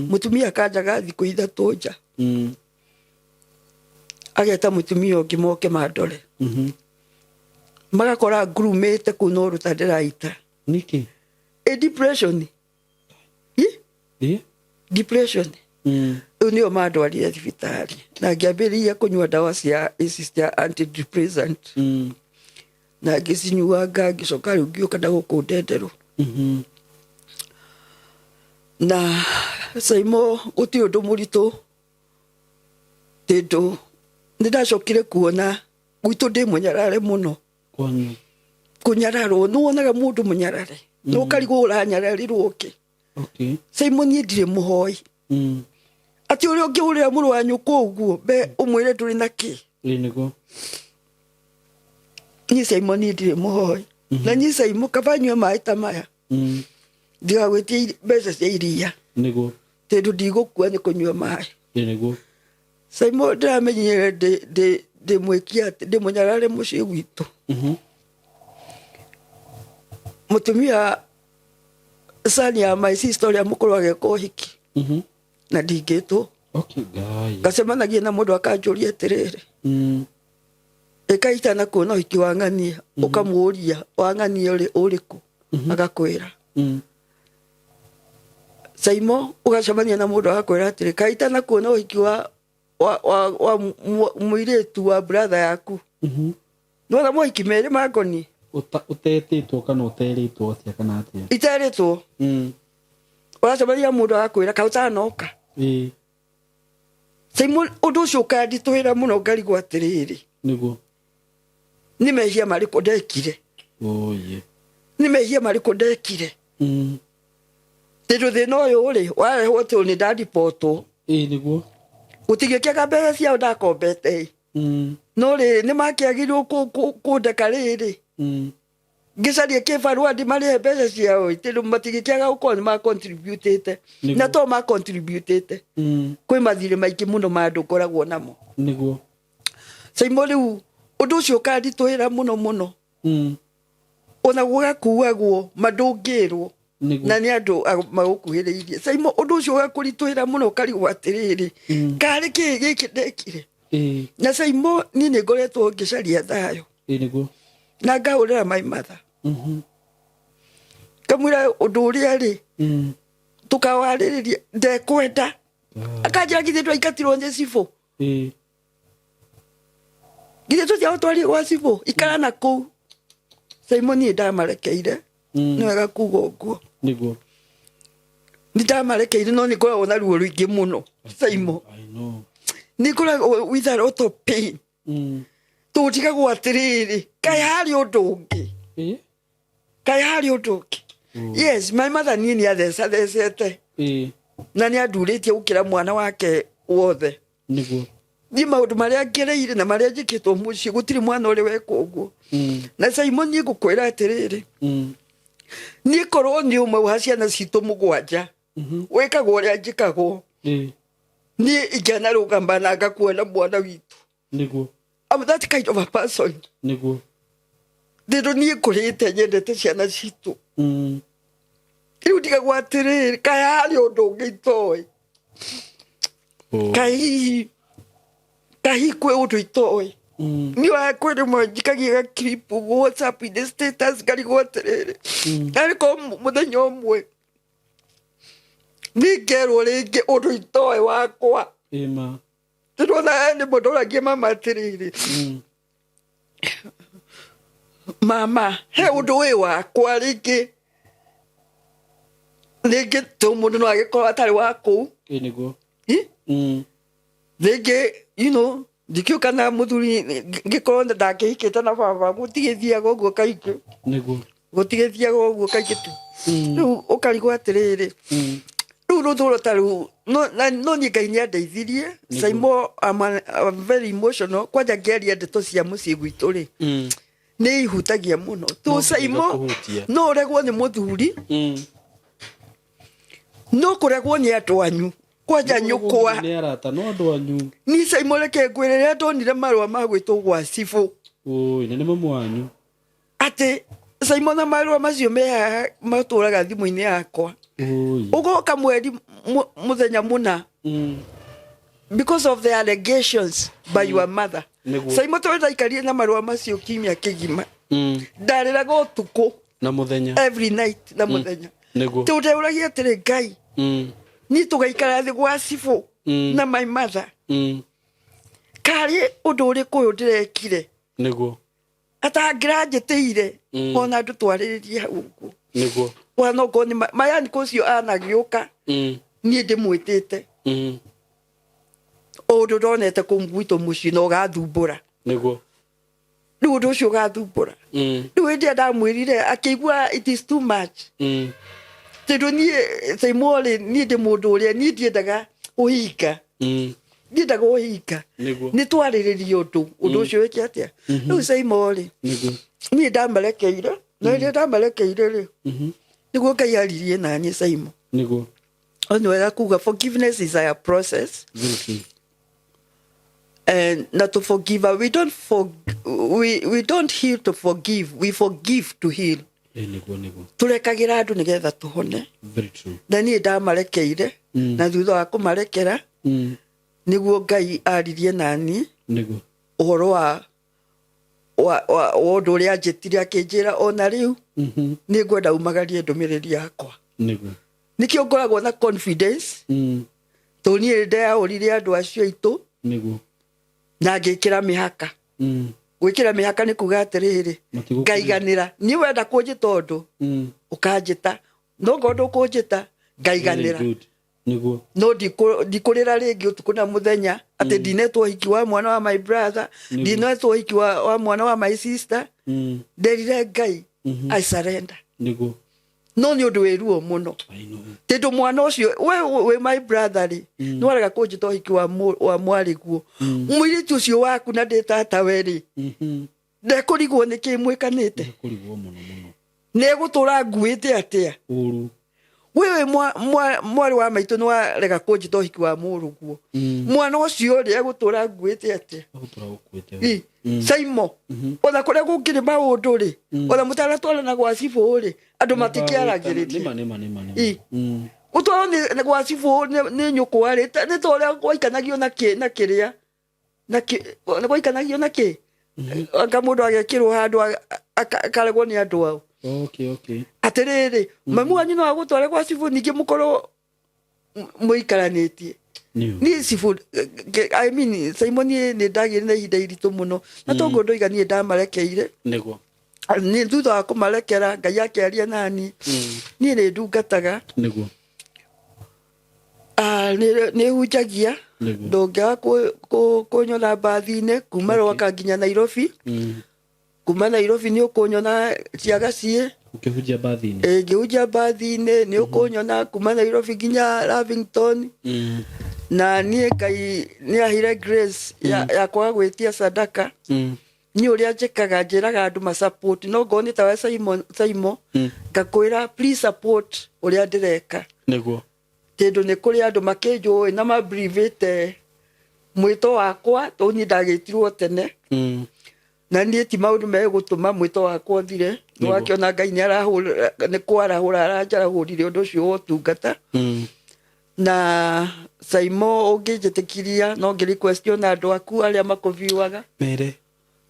mũtumia akanjaga thikũ 3 nja. Ageta mũtumia ũngĩ moke mandore. Magakora ngurumĩte kũu no rũta ndĩraita. Nĩkĩ? Ĩ depression. Ĩ? Ĩ? Depression. Rĩu nĩo mandwarire thibitarĩ na ngĩambĩrĩria kũnyua ndawa cia ici cia antidepressant. Na ngĩcinyuanga, ngĩcoka rĩu ngĩũka na gũkũ Ndenderũ. Na Saimo, gũtirĩ ũndũ mũritũ, tondũ nĩ ndacokire kuona gwitũ ndĩ mũnyarare mũno. Kwanyu. Kũnyararwo, nĩ wonaga mũndũ mũnyarare na ũkarigwo ũranyararirwo kĩ. Saimo, niĩ ndirĩ mũhoi. Atĩ ũrĩa ũngĩhũrĩra mũrũ wa nyũkwa ũguo mbe ũmwĩre ndũrĩ na kĩ. Ĩ nĩguo. Niĩ Saimo, niĩ ndirĩ mũhoi. Na niĩ Saimo, kaba nyue maĩ ta maya ndigagwĩtie mbeca cia iria. Tondũ ndigũkua nĩ kũnyua maĩ. Ĩ nĩguo. Saimo, ndĩramenyire ndĩ mwĩki atĩ ndĩ mũnyarare mũciĩ gwitũ. Mũtumia son ya my sister ũrĩa mũkũrũ ageka ũhiki na ndingĩtwo. Ngai. Ngacemanagia na mũndũ akanjũria atĩrĩrĩ, ĩkaitana kuona ũhiki wa ng'ania, ũkamũũria wa ng'ania ũrĩ ũrĩkũ, agakwĩra. Saimo, ũgacemania na mũndũ agakwĩra atĩrĩ, kaitana kuona ũhiki wa mũirĩtu wa brother yaku. Nĩwona mohiki merĩ mangoni. Ũtetĩtwo kana ũterĩtwo atĩa kana atĩa? Iterĩtwo. Ũracemania na mũndũ agakwĩra kaĩ ũtanoka. Saimo, ũndũ ũcio ũkanditũhĩra mũno, ngarigwo atĩrĩrĩ, nĩ mehia marĩkũ ndekire? Oye. Nĩ mehia marĩkũ ndekire? Tondũ thĩna ũyũ rĩ warehwo tondũ nĩ ndaribotwo. Ĩ nĩguo. Gũtingĩkĩaga mbeca ciao ndakombete ĩ. No rĩrĩ, nĩ makĩagĩrĩirwo kũndeka rĩrĩ ngĩcarie kĩbarũa ndĩmarĩhe mbeca ciao ĩ, tondũ matingĩkĩaga gũkorwo nĩ macontributĩte. Na to macontributĩte, kwĩ mathirĩ maingĩ mũno ma andũ ngoragwo namo. Saimo rĩu ũndũ ũcio ũkanditũhĩra mũno mũno. Ona gũgakuagwo ma ndũngĩrwo. Nĩguo. Na nĩ andũ magũkuhĩrĩirie. Saimo ũndũ ũcio ũgakũritũhĩra mũno ũkarigwo atĩrĩrĩ, karĩ kĩĩ gĩkĩ ndekire? Na Saimo niĩ nĩ ngoretwo ngĩcaria thayũ. Ĩĩ nĩguo. Na ngahũrĩra my mother. Ngamwĩra ũndũ ũrĩa rĩ, tũkawarĩrĩria ndekwenda. Akanjĩra githĩ ndwaingatirwo nĩ cibũ. Githĩ tũtiagũtwarire gwa cibũ, ikara na kũu. Saimo niĩ ndamarekeire. Nĩ wega kuga ũguo. Nĩguo. Nĩ ndamarekeire no nĩ ngoragwo na ruo rũingĩ mũno. Saimo. I know. Nĩ ngoragwo with a lot of pain. Tũtigagwo atĩrĩrĩ, kaĩ harĩ ũndũ ũngĩ. Kaĩ harĩ ũndũ ũngĩ. Yes, my mother niĩ nĩ athecathecete. Na nĩ andurĩtie gũkĩra mwana wake wothe. Nĩguo. Niĩ maũndũ marĩa ngereire na marĩa njĩkĩtwo mũciĩ gũtirĩ mwana ũrĩ weka ũguo. Na Saimo niĩ ngũkwĩra atĩrĩrĩ, niĩ korwo nĩ ũmwe wa ciana citũ mũgwanja wĩkagwo ũrĩa njĩkagwo, niĩ ingĩanarũgama na ngakuona mwana witũ. Nĩguo. I'm that kind of a person. Nĩguo. Tondũ niĩ ngũrĩte nyendete ciana citũ. Rĩu ndigagwo atĩrĩrĩ, kaĩ harĩ ũndũ ũngĩ itoĩ. Kaĩ hihi, kaĩ hihi kwĩ ũndũ itoĩ. Niĩ wa kwĩ rĩmwe njikagia ga clip WhatsApp-inĩ status ngarigwo atĩrĩrĩ, arĩ korwo mũthenya ũmwe niĩ ngerwo rĩngĩ ũndũ itoĩ wakwa. Ĩma. Tondũ ona nĩ mũndũ ũragia mama atĩrĩrĩ, mama he ũndũ wĩ wakwa rĩngĩ rĩngĩ tũ mũndũ no agĩkorwo atarĩ wa kũu. Ĩĩ nĩguo. Ĩ? Rĩngĩ you know ndikĩũĩ kana mũthuri ngĩkorwo ndakĩhikĩte na baba gũtigĩthiaga ũguo kaingĩ. Nĩguo. Gũtigĩthiaga ũguo kaingĩ tu. Rĩu ũkarigwo atĩrĩrĩ, rĩu rũthũro ta rĩu no no niĩ Ngai nĩ andeithirie. Saimo, I'm very emotional. Kwanja ngĩaria ndeto cia mũciĩ gwitũ rĩ, nĩ ihutagia mũno tu. No Saimo, igakũhutia. no ũregwo nĩ mũthuri, no kũregwo nĩ andũ anyu kwanja nyũkwa. Nĩ arata no andũ anyu. Niĩ Saimo reke ngwĩre, rĩrĩa ndonire marũa ma gwĩtwo gwa cibũ, Ũĩ, na nĩ mamu wanyu. Atĩ Saimo na marũa macio me haha matũraga thimũ-inĩ yakwa. Ũĩ. Ũgoka mweri mũthenya mũna because of the allegations by your mother. Nĩguo. Saimo, tondũ ndaikarire na marũa macio kiumia kĩgima, ndarĩraga ũtukũ Na mũthenya. Every night na mũthenya. Nĩguo. Tondũ ndeũragia atĩrĩ, Ngai, niĩ tũgaikara thĩ gwa cibũ na my mother, karĩ ũndũ ũrĩkũ ũyũ ndĩrekire Nĩguo. Atangĩranjĩtĩire ona andũ twarĩrĩrie hau ũguo? Nĩguo. Ona okorwo nĩ mayani ũcio anagĩũka, niĩ ndĩmwĩtĩte, o ũndũ ndonete kũu gwitũ mũciĩ na ũgathumbũra. Nĩguo. Rĩu ũndũ ũcio ũgathumbũra. Rĩu hĩndĩ ĩrĩa ndamwĩrire akĩigua it is too much, tondũ niĩ Saimo rĩ, niĩ ndĩ mũndũ ũrĩa niĩ ndiendaga ũhinga. Ndiendaga ũhinga. Nĩguo. Nĩ twarĩrĩrie ũndũ ũndũ ũcio wĩke atĩa. Rĩu Saimo rĩ, niĩ ndamarekeire, na rĩrĩa ndamarekeire rĩ, nĩguo Ngai aririe naniĩ, Saimo. Nĩguo. O nĩ wega kuga forgiveness is a process. Very true. And not to forgive, we don't heal to forgive, we forgive to heal. Ĩĩ nĩguo nĩguo. Tũrekagĩra andũ nĩgetha tũhone. Very true. Na niĩ ndamarekeire, na thutha wa kũmarekera nĩguo Ngai aririe nani Nĩguo. ũhoro wa ũndũ ũrĩa anjĩtire, akĩnjĩra ona rĩu nĩ ngwenda umagarie ndũmĩrĩri yakwa. Nĩguo. Nĩkĩo ngoragwo na confidence, tondũ niĩ nĩndeyahũrire andũ acio aitũ Nĩguo. Na ngĩkĩra mĩhaka. Gwĩkĩra mĩhaka nĩ kuga atĩrĩrĩ, Matigũkũria. ngaiganĩra niĩ wenda kũnjĩta ũndũ, ũkanjĩta, no ngorwo ndũkũnjĩta, ngaiganĩra. Very good. Nĩguo. No ndikũrĩra rĩngĩ ũtukũ na mũthenya atĩ ndinetwo ũhiki wa mwana wa my brother, ndinetwo ũhiki wa mwana wa my sister. Nderire Ngai, I surrender. Nĩguo. No nĩ ũndũ wĩ ruo mũno, I know. tondũ mwana ũcio we wĩ my brother rĩ, nĩ warega kũnjĩta ũhiki wa mwarĩguo, mũirĩtu ũcio waku, na ndĩ tatawe rĩ, ndekũrigwo nĩ kĩ mwĩkanĩte. Kũrigwo mũno mũno. Nĩ egũtũra nguĩte atĩa? Ũru. Wewe mwarĩ wa maitũ nĩ warega kũnjĩta ũhiki wa mũrũguo. Mwana ũcio rĩ, egũtũra nguĩte atĩa? Ũgũtũra ũkuĩte. Ĩ, Saimo, ona kũrĩa gũkĩrĩ maũndũ rĩ, ona mũtanatwarana gwa cibũ rĩ, andũ matikĩaragĩrĩria. Nĩma, nĩma, nĩma, nĩma. Ĩ. Gũtwarwo nĩ gwa cibũ nĩ nyũkwa rĩ, nĩ ta ũrĩa gwaikanagio na kĩ na kĩrĩa na kĩ nĩ gwaikanagio na kĩ, anga mũndũ agekĩrwo handũ akaregwo nĩ andũ ao. Atĩrĩrĩ, mamu wanyu no agũtware gwa cibũ, ningĩ mũkorwo mũikaranĩtie. Nĩũ. Niĩ cibũ, I mean, Simon, niĩ nĩ ndagĩire na ihinda iritũ mũno, na toguo ndoiga niĩ ndamarekeire. Nĩ thutha wa kũmarekera Ngai akĩaria nani. Niĩ nĩ ndungataga. Ah, nĩ hunjagia. Ndũngĩaga kũnyona mbathi-inĩ kuma Rwaka nginya Nairobi. Kuma Nairobi nĩ ũkũnyona Ciaga ciĩ. Ũkĩhunjia mbathi-inĩ. Ĩ, ngĩhunjia mbathi-inĩ nĩ ũkũnyona kuma Nairobi nginya Lavington. Na niĩ Ngai nĩ aheire grace ya kwaga gwĩtia sadaka. Niĩ ũrĩa njĩkaga, njĩraga andũ ma support, no ngorwo nĩ tawe Simon, Simon, ngakwĩra please support ũrĩa ndĩreka. Tondũ nĩ kũrĩ andũ makĩnjũĩ na mabrivĩte mwĩto wakwa, tondũ niĩ ndagĩtirwo tene. Na niĩ ti maũndũ megũtũma mwĩto wakwa ũthire. Nĩwakĩona Ngai nĩ arahũra, nĩ kwarahũra aranjarahũrire ũndũ ũcio wa ũtungata. Na Saimo, ũngĩnjĩtĩkiria, no ngĩ request ona andũ aku arĩa makũviuaga, Mere.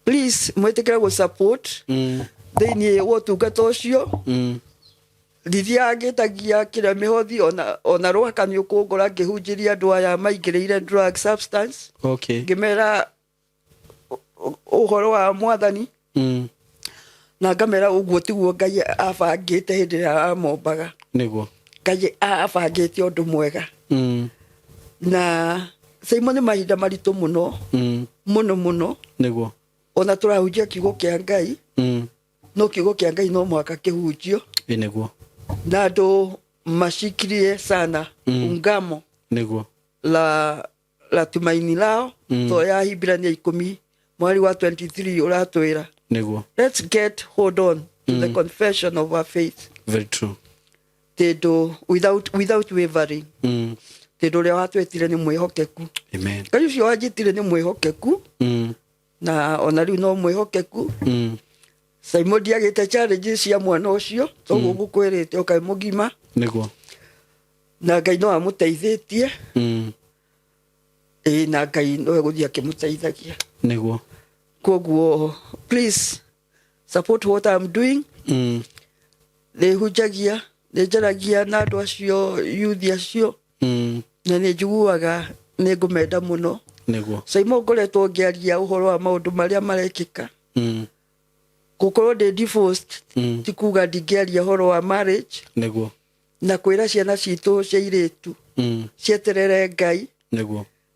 please mwĩtĩkĩre gũ support thĩinĩ wa ũtungata ũcio. Ndithiaga ngĩtagia kĩrĩa mĩhothi, ona Rwaka nĩ ũkũngora ngĩhunjĩria andũ aya maingĩrĩire drug substance, ngĩmera ũhoro wa Mwathani, na ngamera ũguo tiguo Ngai abangĩte hĩndĩ ĩrĩa amombaga. Ngai abangĩte ũndũ mwega. Na Simon, nĩ mahinda maritũ mũno, mũno mũno. Ona tũrahunjia kiugo kĩa Ngai, no kiugo kĩa Ngai no mũhaka kĩhunjio. Ĩ nĩguo. Na andũ mashikilie sana ungamo la tumaini lao. To ya Hibrania 10 mweri wa 23 ũratwĩra, let's get hold on to the confession of our faith, Very true. tondũ without wavering, tondũ ũrĩa watwĩtire nĩ mwĩhokeku. Amen. Ngai ũcio wanjĩtire nĩ mwĩhokeku, na ona rĩu no mwĩhokeku. Simon, ndiagĩte challenges cia mwana ũcio, toguo ngũkwĩrĩte ũkaĩ mũgima. Na Ngai no amũteithĩtie. Ĩ, na Ngai no egũthiĩ akĩmũteithagia. Koguo please support what I'm doing. Nĩ hunjagia, nĩ njaragia na andũ acio, youth acio, na nĩ njiguaga nĩ ngũmenda mũno. Saimo, ngoretwo ngĩaria ũhoro wa maũndũ marĩa marekĩka. Gũkorwo ndĩ divorced ti kuga ndingĩaria ũhoro wa marriage, na kwĩra ciana citũ cia irĩtu cieterere Ngai,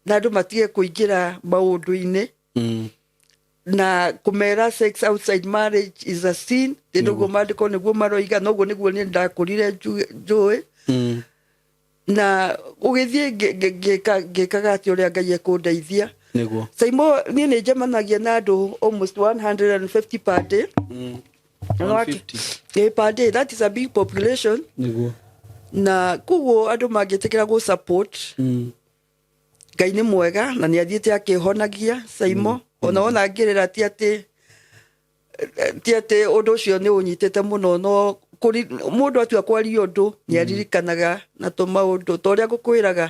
na andũ matige kũingĩra maũndũ-inĩ, na kũmera sex outside marriage is a sin, tondũ ũguo maandĩko nĩguo maroiga, na ũguo nĩguo niĩ ndakũrire njũĩ. Na ũgĩthiĩ ngĩkaga atĩ ũrĩa Ngai ekũndeithia. Saimo, niĩ nĩ njemanagia na andũ almost 150 per day. 150. Eh, per day, that is a big population. Na koguo andũ mangĩtĩkĩra gũ support, Ngai nĩ mwega na nĩ athiĩte akĩhonagia, Saimo. Ona ngĩrĩra, ti atĩ ũndũ ũcio nĩ ũnyitĩte mũno, no mũndũ atua kwaria ũndũ nĩ aririkanaga na tũmaũndũ ta ũrĩa ngũkwĩraga.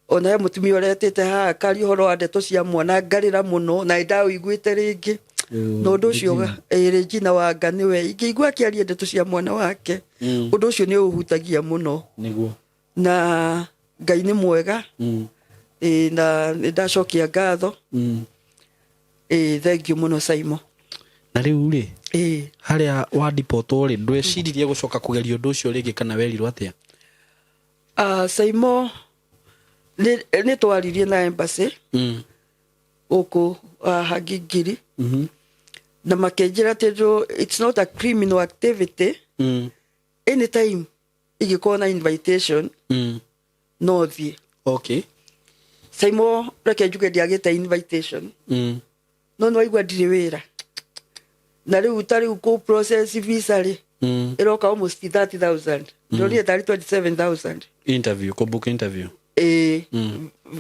Ona he mũtumia ũretĩte haha karia ũhoro wa ndeto cia mwana, ngarĩra mũno na nĩ ndaũiguĩte rĩngĩ. Na ũndũ ũcio, ĩ, Regina Wanga nĩwe ingĩigua akĩaria ndeto cia mwana wake, ũndũ ũcio nĩ ũhutagia mũno. Na Ngai nĩ mwega. Ĩ, na nĩ ndacokia ngatho. Ĩ, thank you mũno, Saimo. Na rĩu rĩ, harĩa wandipotwo rĩ, ndweciririe gũcoka kũgeria ũndũ ũcio rĩngĩ kana werirwo atĩa? Saimo, nĩ twaririe na embassy gũkũ Hangingiri, na makĩnjĩra tondũ it's not a criminal activity, anytime ingĩkorwo na invitation no thiĩ. Saimo, reke njuge ndiagĩte invitation, no nĩ waigua ndirĩ wĩra, na rĩu ta rĩu kũ process visa rĩ, ĩroka almost 30,000. Ndonire tarĩ 27,000. Interview, kũ book interview. Ĩĩ,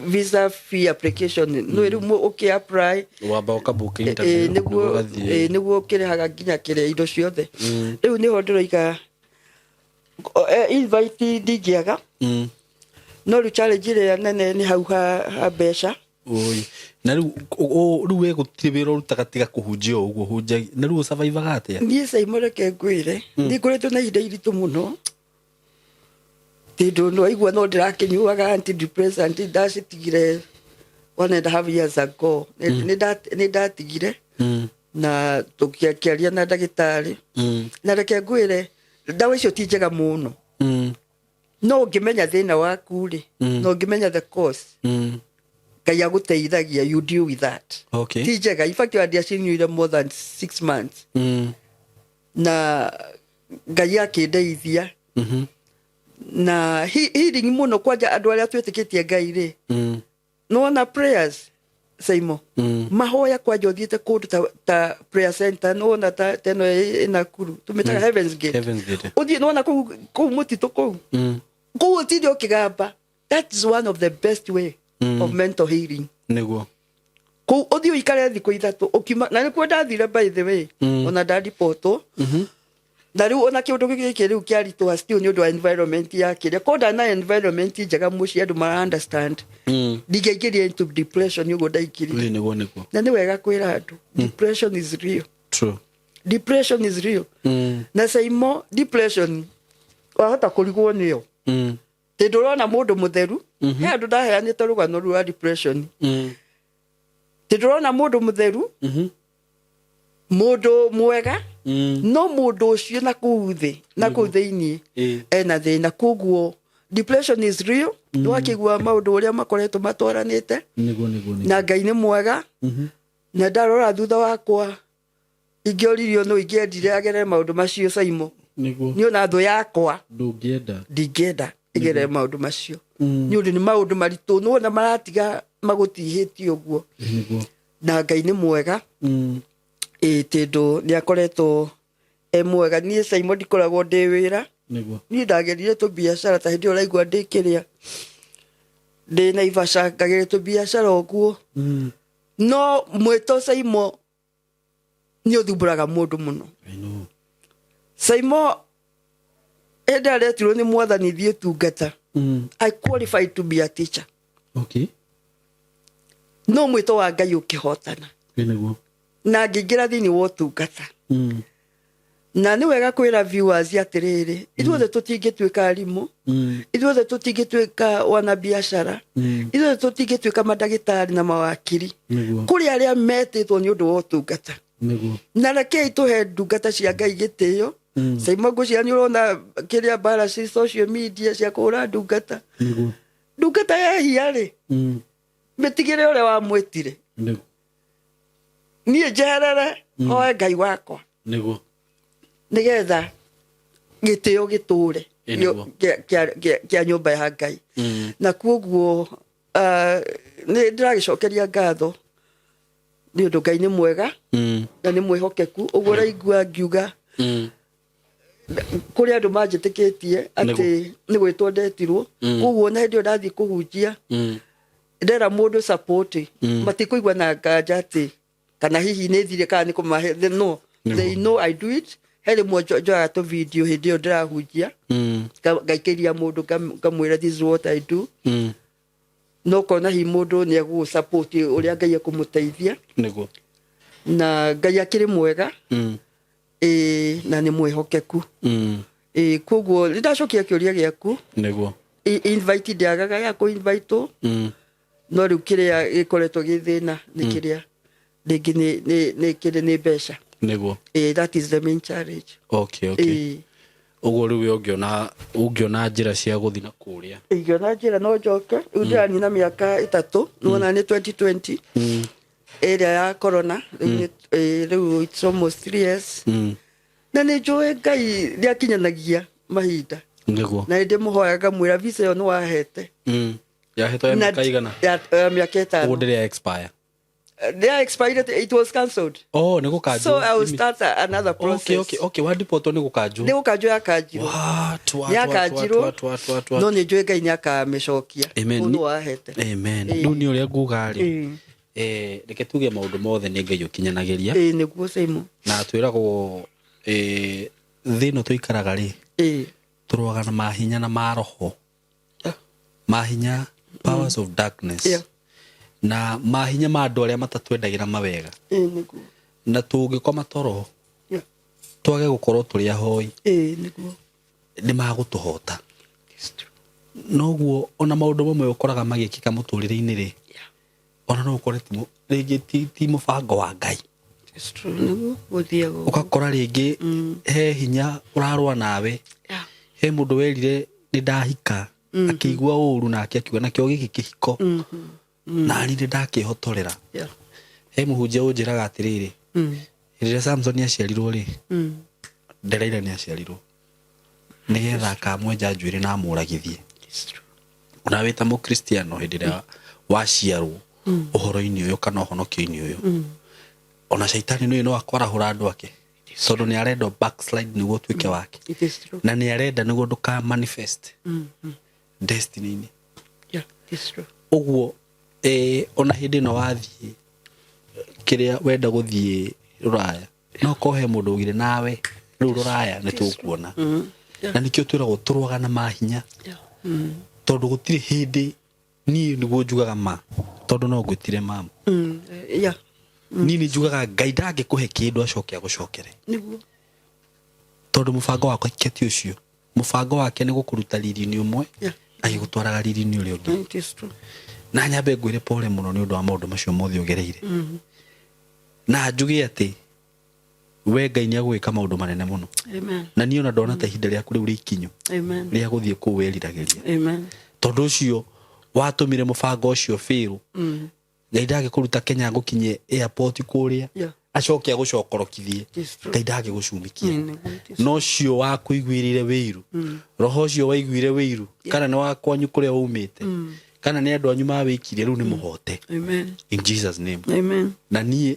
visa fee application no rĩu ũkĩ apply. Wamba ũka book interview. Nĩguo. Ũgathiĩ. Nĩguo ũkĩrĩhaga nginya kĩrĩa indo ciothe. Rĩu nĩho ndĩroiga invite ndingĩaga, no rĩu challenge ĩrĩa nene nĩ hau ha mbeca. Oi. Na rĩu rĩu we gũtirĩ wĩra ũrutaga tiga kũhunjia o ũguo hunjagia, na rĩu ũsurvivaga atĩa? Niĩ Caimo, reke ngwĩre, nĩ ngoretwo na ihinda iritũ mũno, tondũ nĩwaigua no ndĩrakĩnyuaga antidepressant, ndacitigire 1.5 years ago. Nĩ ndatigire na tũkĩaria na ndagĩtarĩ. Na reke ngwĩre, ndawa icio ti njega mũno, no ũngĩmenya thĩna waku rĩ, na ũngĩmenya the cause, Ngai agũteithagia, you deal with that. Ti njega. In fact, ndiacinyuire more than 6 months, na Ngai akĩndeithia na healing mũno. Kwanja andũ arĩa twĩtĩkĩtie Ngai rĩ, nĩwona prayers, Saimo, mahoya kwanja ũthiĩte kũndũ ta prayer center, nĩwona ta ĩno ĩ Nakuru tũmĩtaga Heavens Gate. Heaven's Gate. Ũthiĩ, nĩwona kũu mũtitũ kũu, kũu ũtinde ũkĩgamba, that is one of the best way of mental healing. Kũu ũthiĩ ũikare thikũ 3 ũkiuma, na nĩkuo ndathire, by the way. Ona ndaribotwo, na rĩu ona kĩũndũ gĩkĩ rĩu kĩaritũha still nĩ ũndũ wa environment ya kĩrĩa ko na environment njega mũciĩ, andũ mara understand, ndingĩaingĩria into depression ũguo ndaingĩrire. Ĩĩ, nĩguo. Na nĩ wega kwĩra andũ, depression is real. Depression is real. Na Saimo, depression wahota kũrigwo nĩyo, tondũ ũrona mũndũ mũtheru, he andũ ndaheanĩte rũgano rwa depression, tondũ ũrona mũndũ mũtheru, mũndũ mwega, no mũndũ ũcio na kũu thĩ, na kũu thĩiniĩ ena thĩna. Koguo depression is real. Nĩwakĩigua maũndũ ũrĩa makoretwo matwaranĩte. Nĩguo nĩguo nĩguo. Na Ngai nĩ mwega. Na ndarora thutha wakwa, ingĩoririo no ingĩendire agerere maũndũ macio, Saimo? Niĩ ona thũ yakwa Ndũngĩenda. ndingĩenda ĩgerere maũndũ macio, nĩ ũndũ nĩ maũndũ maritũ, nĩwona maratiga magũtihĩtie ũguo. Na Ngai nĩ mwega. Ĩ, tondũ nĩ akoretwo e mwega. Niĩ Saimo ndikoragwo ndĩ wĩra. Niĩ ndagerire tũbiacara ta hĩndĩ ĩyo ũraigua ndĩ kĩrĩa ndĩ Naivasha, ngageria tũbiacara ũguo, no mwĩto, Saimo, nĩ ũthumbũraga mũndũ mũno. I know. Saimo, hĩndĩ ĩrĩa ndetirwo nĩ Mwathani thiĩ tungata, I qualified to be a teacher, no mwĩto wa Ngai ũkĩhotana, na ngĩingĩra thĩinĩ wa ũtungata. Na nĩ wega kwĩra viewers atĩrĩrĩ, ithuothe tũtingĩtuĩka arimũ, ithuothe tũtingĩtuĩka wanabiacara, ithuothe tũtingĩtuĩka mandagĩtarĩ na mawakiri. Kũrĩ arĩa metĩtwo nĩ ũndũ wa ũtungata. Na rekei tũhe ndungata cia Ngai gĩtĩo. Saimo, ngũcia nĩ ũrona kĩrĩa mbara ci social media cia kũhũra ndungata. Ndungata yehia rĩ, mĩtigĩre ũrĩa wamwĩtire. Niĩ njeherere, hoe Ngai wakwa, nĩgetha gĩtĩo gĩtũre Ĩ, nĩguo. kĩa nyũmba ya Ngai. Na kuoguo nĩ ndĩragĩcokeria ngatho nĩ ũndũ Ngai nĩ mwega na nĩ mwĩhokeku. Ũguo ũraigua ngiuga, kũrĩ andũ manjĩtĩkĩtie atĩ nĩ gwĩtwo ndetirwo. Koguo na hĩndĩ ĩyo ndathiĩ kũhunjia, ndera mũndũ support, matikũigua na nganja atĩ kana hihi nĩ thire kana nĩ kũmahe. No they know I do it. He rĩmwe njoyaga tũ video hĩndĩ ĩyo ndĩrahunjia, ngaikĩria mũndũ, ngamwĩra, "This is what I do." No kona hihi mũndũ nĩ egũgũ support ũrĩa Ngai ekũmũteithia. Na Ngai akĩrĩ mwega. Ĩĩ, na nĩ mwĩhokeku. Ĩĩ, koguo nĩ ndacokia kĩũria gĩaku. Invite ndĩagaga ya kũ invite, no rĩu kĩrĩa gĩkoretwo gĩ thĩna nĩ kĩrĩa rĩngĩ nĩ kĩrĩ nĩ mbeca. Ĩĩ, that is the main challenge. Okay. Ĩĩ. Ũguo rĩu we ũngĩona njĩra cia gũthiĩ na kũrĩa? Ingĩona njĩra no njoke. Rĩu ndĩranina mĩaka 3, nĩwona nĩ 2020, ĩrĩa ya corona. Rĩu rĩu it's almost 3 years. Na nĩ njũĩ Ngai nĩ akinyanagia mahinda. Na nĩ ndĩmũhoya, ngamwĩra, visa ĩyo nĩ wahete. Yahetwo ya Na mĩaka igana? Ya mĩaka Ũguo 5. ndĩrĩa expire. They expired, it was cancelled. Oh, nä gå kanjwo. So I will start another process. Okay, wadipotwo nä gå kanjwo. Nä gå kanjwo yakanjirwo. What, what, Nĩ what, yakanjirwo. what, what, what, what? No nä njå Ngai nä akamä cokia. Amen. Kũu nĩ wahete. Amen. Ĩĩ. Rĩu nĩ ũrĩa nguga rĩ, Ĩĩ. reke tuge maũndũ mothe nĩ Ngai ũkinyanagĩria. Ĩĩ, nĩguo Simon. Na twĩragwo thĩ ĩno tũikaraga rĩ, Ĩĩ. tũrũaga na mahinya na maroho, mahinya, powers of darkness, na mahinya ma andũ arĩa matatwendagĩra mawega. Ĩĩ, nĩguo. Na tũngĩkoma toro, twage gũkorwo tũrĩ ahoi, Ĩĩ, nĩguo. Nĩ magũtũhota. It's true. Noguo ona maũndũ mamwe ũkoraga magĩkĩka mũtũrĩre-inĩ rĩ, ona no ũkore ti rĩngĩ ti mũbango wa Ngai. It's true, nĩguo gũthiaga ũguo. Ũgakora rĩngĩ he hinya ũrarũa nawe, he mũndũ werire nĩ ndahika, akĩigua ũru nake akiuga nakĩo gĩkĩ kĩhiko nani nĩ ndakĩhotorera. He mũhunjia ũnjĩraga atĩrĩrĩ, hĩndĩ ĩrĩa Samson aciarirwo rĩ, Delaila nĩ aciarirwo nĩgetha akamwenja njuĩrĩ na amũragithie. It's true. Ona wĩ ta mũkristiano, hĩndĩ ĩrĩa waciarwo ũhoro-inĩ ũyũ kana ũhonokio-inĩ ũyũ, ona caitani nĩ no akwarahũra andũ ake, tondũ nĩ arenda backslide nĩguo ũtuĩke wake. It is true. Na nĩ arenda nĩguo ndũka manifest destiny-inĩ. Yeah, it is true. Ũguo ona hĩndĩ ĩno wathiĩ kĩrĩa wenda gũthiĩ rũraya, no korwo he mũndũ ugire nawe rĩu rũraya nĩ tũkuona. Na nĩkĩo twĩragwo tũrũaga na mahinya, tondũ gũtirĩ hĩndĩ niĩ nĩguo njugaga ma, tondũ no ngwĩtire mamu. Niĩ nĩ njugaga Ngai ndangĩkũhe kĩndũ acoke agũcokere, Nĩguo. Tondũ mũbango wakwa ti ũcio. Mũbango wake nĩ gũkũruta riri-inĩ ũmwe agĩgũtwaraga riri-inĩ ũrĩa ũngĩ. It is true. Na nyambe ngwĩre pole mũno nĩ ũndũ wa maũndũ macio mothe ũgereire, na njuge atĩ we Ngai nĩ agũgĩka maũndũ manene mũno. Amen. Na niĩ ona ndona ta ihinda rĩaku rĩu rĩikinyu Amen. rĩa gũthiĩ kũu weriragĩria, Amen. tondũ ũcio watũmire mũbango ũcio fail. Ngai ndangĩkũruta Kenya ngũkinyie airport kũrĩa acoke agũcokorokithie. It is true. Ngai ndangĩgũcumikia. Nĩguo, it is. No ũcio wakũiguĩrĩire wĩiru, roho ũcio waiguire wĩiru, kana nĩ wa kwanyu kũrĩa umĩte, kana nĩ andũ anyu mawĩkirie, rĩu nĩ mũhote. Amen. In Jesus name. Amen. Na niĩ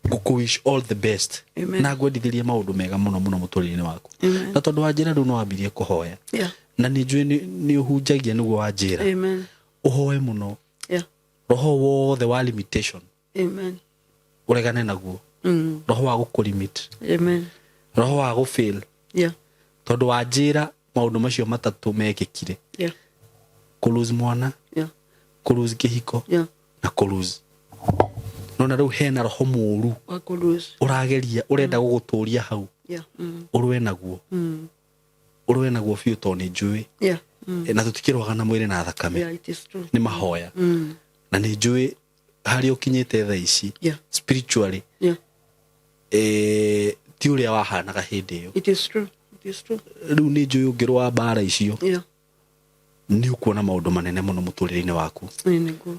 ngũkũ wish all the best Amen. na ngwendithĩrie maũndũ mega mũno mũno mũtũrĩre-inĩ waku. Amen. Na tondũ wanjĩra rĩu no wambirie kũhoya, na nĩ njũĩ nĩ ũhunjagia nĩguo wanjĩra, Amen. ũhoe mũno, roho wothe wa limitation Amen. ũregane naguo, roho wa gũkũ-limit, Amen. roho wa gũfail, tondũ wanjĩra maũndũ macio matatũ mekĩkire, kũ lose mwana, kũ lose kĩhiko, na kũ lose nona rĩu hena roho mũru Wa kũ lose. Ũrageria, ũrenda gũgũtũria hau. Ũrũe naguo, ũrũe naguo biũ, tondũ nĩ njũĩ na tũtikĩrũaga na mwĩrĩ na thakame. Yeah, it is true. Nĩ mahoya. Na nĩ njũĩ harĩa ũkinyĩte thaa ici spiritually, ti ũrĩa wahanaga hĩndĩ ĩyo. It is true. It is true. Rĩu nĩ njũĩ ũngĩrũa mbara icio, nĩ ũkuona maũndũ manene mũno mũtũrĩre-inĩ waku. Ĩĩ, nĩguo.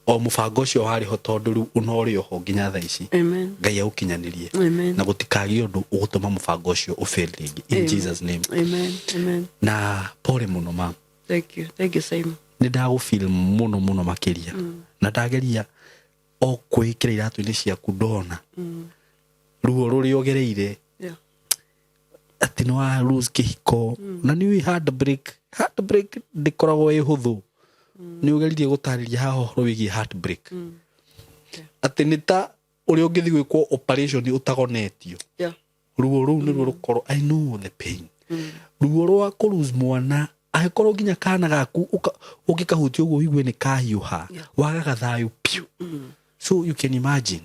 O mũbango ũcio warĩ ho, tondũ rĩu ũnorĩ oho nginya thaa ici, Amen. Ngai agũkinyanĩrie Amen. na gũtikagĩe ũndũ ũgũtũma mũbango ũcio ũfail rĩngĩ, in Amen. Jesus name. Amen. Amen. Na pole mũno ma. Thank you. Thank you, Simon. Nĩ ndagũfeel mũno mũno makĩria, na ndageria o kwĩkĩra iratũ-inĩ ciaku, ndona ruo rũrĩa ũgereire, atĩ nĩ wa lose kĩhiko, na nĩ ũĩ heartbreak, heartbreak ndĩkoragwo ĩ hũthũ. Nĩ ũgeririe gũtarĩria haha ũhoro wĩgiĩ heartbreak, atĩ nĩ ta ũrĩa ũngĩthiĩ gwĩkwo operation ũtagonetio. Ruo rũu nĩruo rũkorwo, I know the pain, ruo rwa kũ lose mwana, angĩkorwo nginya kana gaku ũngĩkahutia ũguo ũigue nĩ kahiũha, wagaga thayũ piũ. So you can imagine,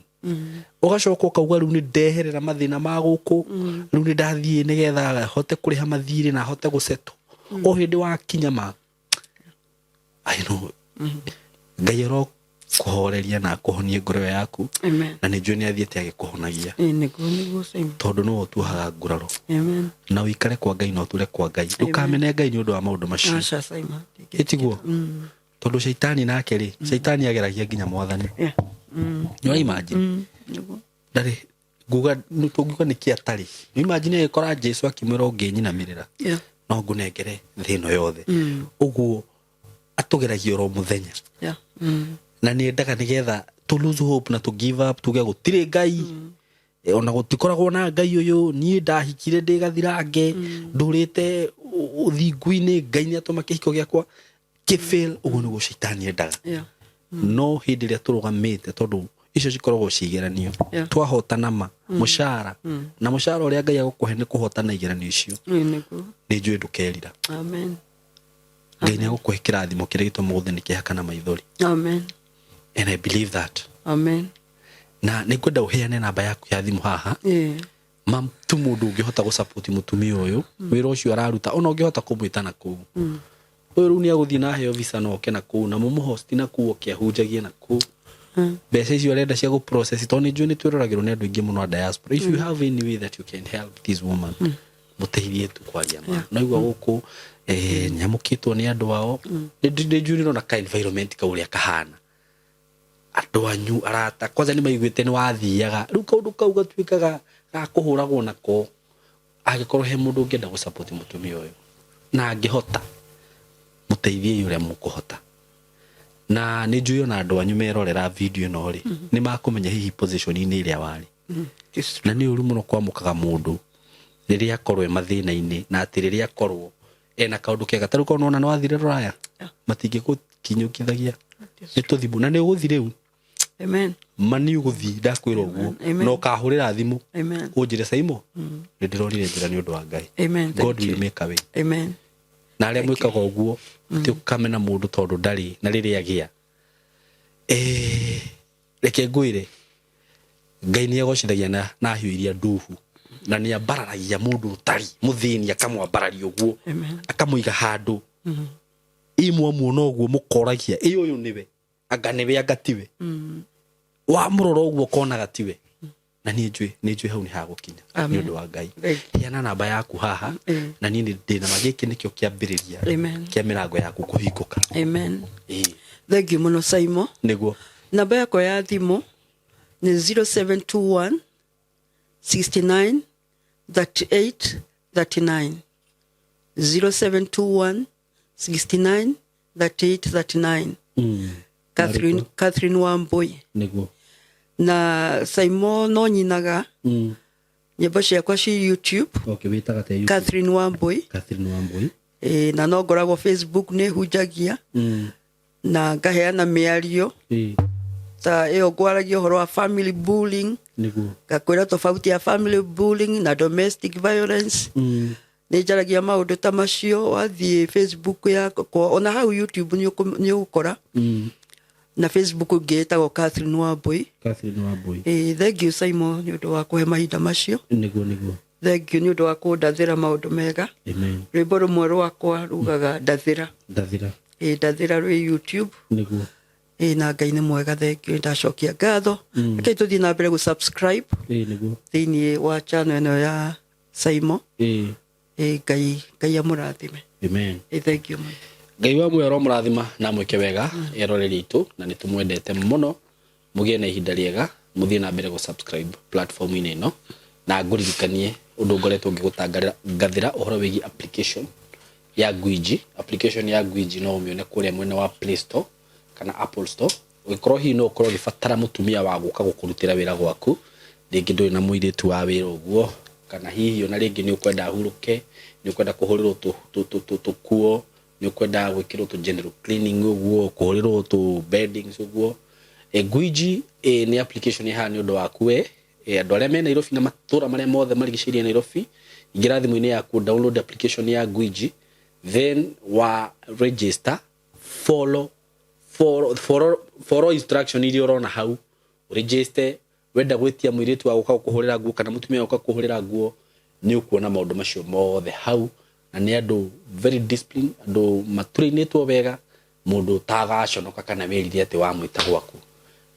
ũgacoka ũkauga rĩu nĩ ndeherera mathĩna ma gũkũ, rĩu nĩ ndathiĩ nĩgetha hote kũrĩha mathirĩ na hote gũsettle. O hĩndĩ wakinya ma, I know Ngai aro kũhoreria na akũhonie ngoro ĩyo yaku. Amen. Na nĩ njũĩ nĩ athiĩte agĩkũhonagia, Ĩĩ, nĩguo, nĩguo, Simon. Tondũ nĩwe ũtuohaga nguraro. Amen. Na ũikare kwa Ngai na ũture kwa Ngai, ndũkamene Ngai nĩ ũndũ wa maũndũ macio. Aca, Simon. Ĩtiguo, tondũ caitani nake rĩ, caitani ageragia nginya Mwathani. Nĩ imagine? Nĩguo. Ndarĩ nguga tũngiuga nĩkĩ atarĩ. Nĩ imagine agĩkora Jesu akĩmwĩra ũngĩnyinamĩrĩra, no ngũnengere thĩ ĩno yothe. Ũguo atũgeragia oro mũthenya, na nĩ endaga nĩgetha To lose hope na to give up, tuge gũtirĩ Ngai, ona gũtikoragwo na Ngai ũyũ. Niĩ ndahikire ndĩ gathirange, ndũrĩte ũthingu-inĩ, Ngai nĩ atũma kĩhiko gĩakwa kĩfail. Ũguo nĩguo caitani endaga. No hĩndĩ ĩrĩa tũrũgamĩte, tondũ icio cikoragwo ci igeranio, twahotana ma mũcara na mũcara ũrĩa Ngai agũkũhe nĩ kũhotana igeranio icio, Ĩĩ, nĩguo. Nĩ njũĩ ndũkerira. Amen. Ngai nĩ agũkũhe kĩrathimo kĩrĩa gĩtũma ũthĩ kĩeha kana maithori. Amen. And I believe that. Amen. Na nĩ ngwenda ũheane namba yaku ya thimũ haha. Mam tu mũndũ ũngĩhota gũsupport mũtumia ũyũ, wĩra ũcio araruta, ona ũngĩhota kũmwĩta na kũu, ũyũ rĩu nĩ agũthiĩ na aheo visa na oke na kũu na mũmũhosti na kũu, oke ahunjagie na kũu. Mbeca icio arenda cia gũprocess, tondũ nĩ njũĩ nĩ twĩroragĩrwo nĩ andũ aingĩ mũno a diaspora, if you have any way that you can help this woman, mũteithie tu. Kwaria ma, no igua gũkũ nyamũkĩtwo nĩ andũ ao, nĩ njũĩ nĩ ka environment kau ũrĩa kahana, andũ anyu, arata kwanza nĩ maiguĩte nĩ wathiaga. Rĩu kaũndũ kau gatuĩkaga ga kũhũragwo nako. Angĩkorwo he mũndũ ũngĩenda gũsupport mũtumia ũyũ na angĩhota, mũteithiei ũrĩa mũkũhota. Na nĩ njũĩ ona andũ anyu merorera video ĩno rĩ, nĩ makũmenya hihi position-inĩ ĩrĩa warĩ. It's true. Na nĩ ũru mũno kwamũkaga mũndũ rĩrĩa akorwo e mathĩna-inĩ, na atĩ rĩrĩa akorwo ena kaũndũ kega ta rĩu korwo nĩwona nĩ wathire rũraya, matingĩgũkinyũkithagia nĩ tũthimũ na nĩ ũgũthi rĩu. Amen. Ma nĩ ũgũthi, ndakwĩra ũguo. Amen. Na ũkahũrĩra thimũ Amen. ũnjĩre, "Saimo, nĩ ndĩrorire njĩra nĩ ũndũ wa Ngai." Amen. Thank God will you. make a way. Amen. Na arĩa mwĩkaga ũguo, atĩ ũkamena mũndũ tondũ ndarĩ na rĩrĩa agĩa, reke ngwĩre, Ngai nĩ agocithagia na hiũ iria nduhu, na nĩ ambararagia mũndũ ũtari mũthĩni, akamwambararia ũguo, Amen. akamũiga handũ imwamuona ũguo mũkoragia, ĩ ũyũ nĩwe? Anga nĩwe, anga tiwe? Wamũrora ũguo ũkonaga tiwe. Na niĩ njũĩ, nĩ njũĩ hau nĩ hagũkinya nĩ Amen. ũndũ wa Ngai. Thank you. Heana namba yaku haha. Na niĩ ndĩ na ma gĩkĩ nĩkĩo kĩambĩrĩria Amen. kĩa mĩrango yaku kũhingũka. Amen. Ĩĩ. Thank you mũno, Saimo. Nĩguo. Namba yakwa ya thimũ nĩ 0721 69 38 39, 0721 69 38 39. Catherine, Catherine Wambui. Na Saimo, no nyinaga nyĩmbo ciakwa ci YouTube. Okay, wĩtaga te YouTube? Catherine Wambui. Catherine Wambui. E, na no ngoragwo Facebook, nĩ hunjagia na ngaheana mĩario ta ĩyo ngwaragia ũhoro wa family bullying, ngakwĩra tofauti ya family bullying na domestic violence. Nĩ njaragia maũndũ ta macio. Wathiĩ Facebook yakwa, ona hau YouTube nĩ ũgũkora, na Facebook ngĩĩtagwo Catherine Wambui. Catherine Wambui. Ĩ, thank you, Simon, nĩ ũndũ wa kũhe mahinda macio. Nĩguo, nĩguo. Thank you nĩ ũndũ wa kũndathĩra maũndũ mega. Amen. Rwĩmbo rũmwe rwakwa rugaga "Ndathĩra". Ndathĩra. Ĩ, "Ndathĩra" rwĩ YouTube. Ĩ, na Ngai nĩ mwega. Thank you, ndacokia ngatho. Rekei tũthiĩ na mbere gũ-subscribe Nĩguo. thĩinĩ wa channel ĩno ya Saimo. Ĩ, Ngai, Ngai amũrathime. Amen. Ĩ, thank you mũno. Ngai wa muoyo aromũrathima na mwĩke wega, eroreri itũ, na nĩ tũmwendete mũno. Mũgĩe na ihinda rĩega, mũthiĩ na mbere gũ-subscribe platform-inĩ ĩno. Na ngũririkanie ũndũ ngoretwo ngĩgũtangathĩra ũhoro wĩgiĩ application ya Gwiji. Application ya Gwiji no ũmĩone kũrĩa mwena wa Play Store kana Apple Store. Ũngĩkorwo hihi no ũkorwo ũgĩbatara mũtumia wa gũka gũkũrutĩra wĩra gwaku, rĩngĩ ndũrĩ na mũirĩtu wa wĩra ũguo, kana hihi ona rĩngĩ nĩ ũkwenda ahurũke, nĩ ũkwenda kũhũrĩrwo tũkuo, nĩ ũkwenda gwĩkĩrwo tũ general cleaning ũguo, kũhũrĩrwo tũ beddings ũguo, Gwiji nĩ application ĩhaha nĩ ũndũ waku we. Andũ arĩa me Nairobi na matũra marĩa mothe marigicĩirie Nairobi, ingĩra thimũ-inĩ yaku, download application ya Gwiji, then wa register, follow instruction iria ũrona hau, register. Wenda gwĩtia mũirĩtu wa gũka gũkũhũrĩra nguo kana mũtumia wa gũka gũkũhũrĩra nguo, nĩ ũkuona maũndũ macio mothe hau. Na nĩ andũ very disciplined, andũ matũrĩinĩtwo wega, mũndũ ũtagaconoka kana werire atĩ wamwĩta gwaku.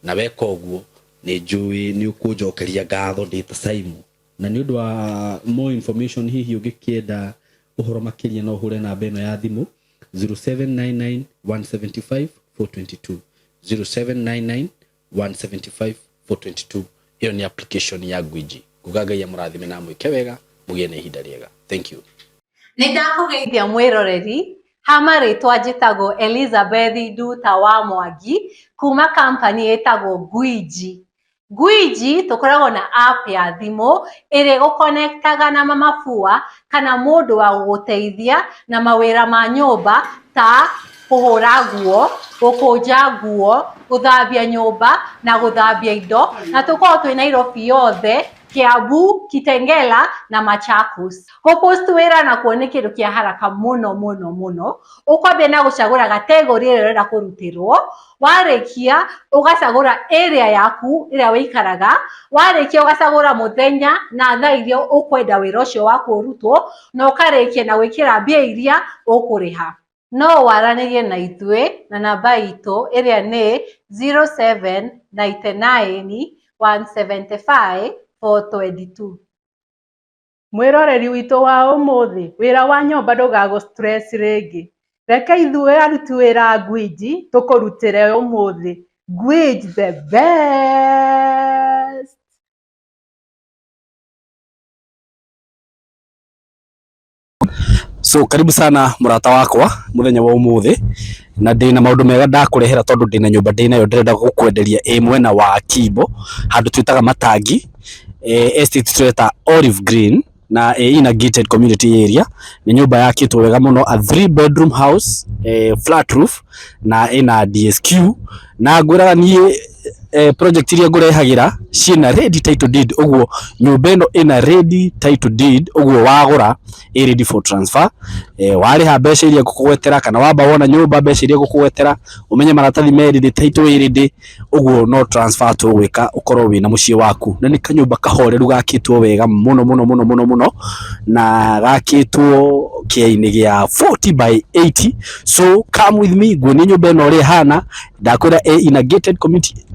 Na weka ũguo, nĩ njũĩ nĩ ũkũnjokeria ngatho ndĩ ta Simon. Na nĩ ũndũ wa more information, hihi ũngĩkĩenda ũhoro makĩria, no ũhũre namba ĩno ya thimũ, 0799 175 422, 0799 175 422. Ĩyo nĩ application ya Gwiji. Nguga Ngai amũrathime na amwĩke wega, mũgĩe na ihinda rĩega. Thank you. Nĩ ndakũgeithia mwĩroreri. Ha marĩtwa njĩtagwo Elizabeth Nduta wa Mwangi kuma company ĩtagwo Gwiji. Gwiji tũkoragwo na app ya thimũ ĩrĩa ĩgũkonektaga na mama fua kana mũndũ wa gũgũteithia na mawĩra ma nyũmba ta kũhũra nguo, gũkũnja nguo, gũthambia nyũmba na gũthambia indo, na tũkoragwo twĩ Nairobi yothe, Kiambu, Kitengela na Machakos. Gũpost wĩra nakuo nĩ kĩndũ kĩa haraka mũno mũno mũno. Ũkwambia na gũcagũra category ĩrĩa ũrenda kũrutĩrwo, warĩkia ũgacagũra area yaku ĩrĩa wĩikaraga, warĩkia ũgacagũra mũthenya na thaa iria ũkwenda wĩra ũcio waku ũrutwo, na ũkarĩkia na gwĩkĩra mbia iria ũkũrĩha. No waranĩrie na ithuĩ na namba itũ ĩrĩa nĩ 0799 175 422. Mwĩroreri witũ wa ũmũthĩ, wĩra wa nyũmba ndũgagũ stress rĩngĩ. Reke ithuĩ aruti wĩra a Gwiji tũkũrutĩre ũmũthĩ. Gwiji the best! So karibu sana murata wakwa muthenya wa umuthi, na ndina maundu mega ndakurehera tondu ndina nyumba ndinayo ndirenda gukwenderia ĩ mwena wa Kimbo handu twitaga Matangi, estate tweta Olive Green, na in a gated community area. Ni nyumba yakitwo wega muno, a 3 bedroom house, flat roof na ina DSQ, na ngwiraga nie project iria ngurehagira ciina ready title deed, uguo nyumba ino ina ready title deed, uguo wagura ĩ ready for transfer. Wariha mbeca iria ngukugwetera kana wamba wona nyumba mbeca iria ngukugwetera umenye maratathi me ready, title ĩ ready, uguo no transfer tugwika ukorwo wina muciĩ waku. Na ni kanyumba kahoreru gakitwo wega muno muno muno muno muno, na gakitwo kĩainĩ gĩa 40 by 80. So come with me nguonie nyumba ĩno ũrĩa ĩhana. Ndakwĩra ĩ in a gated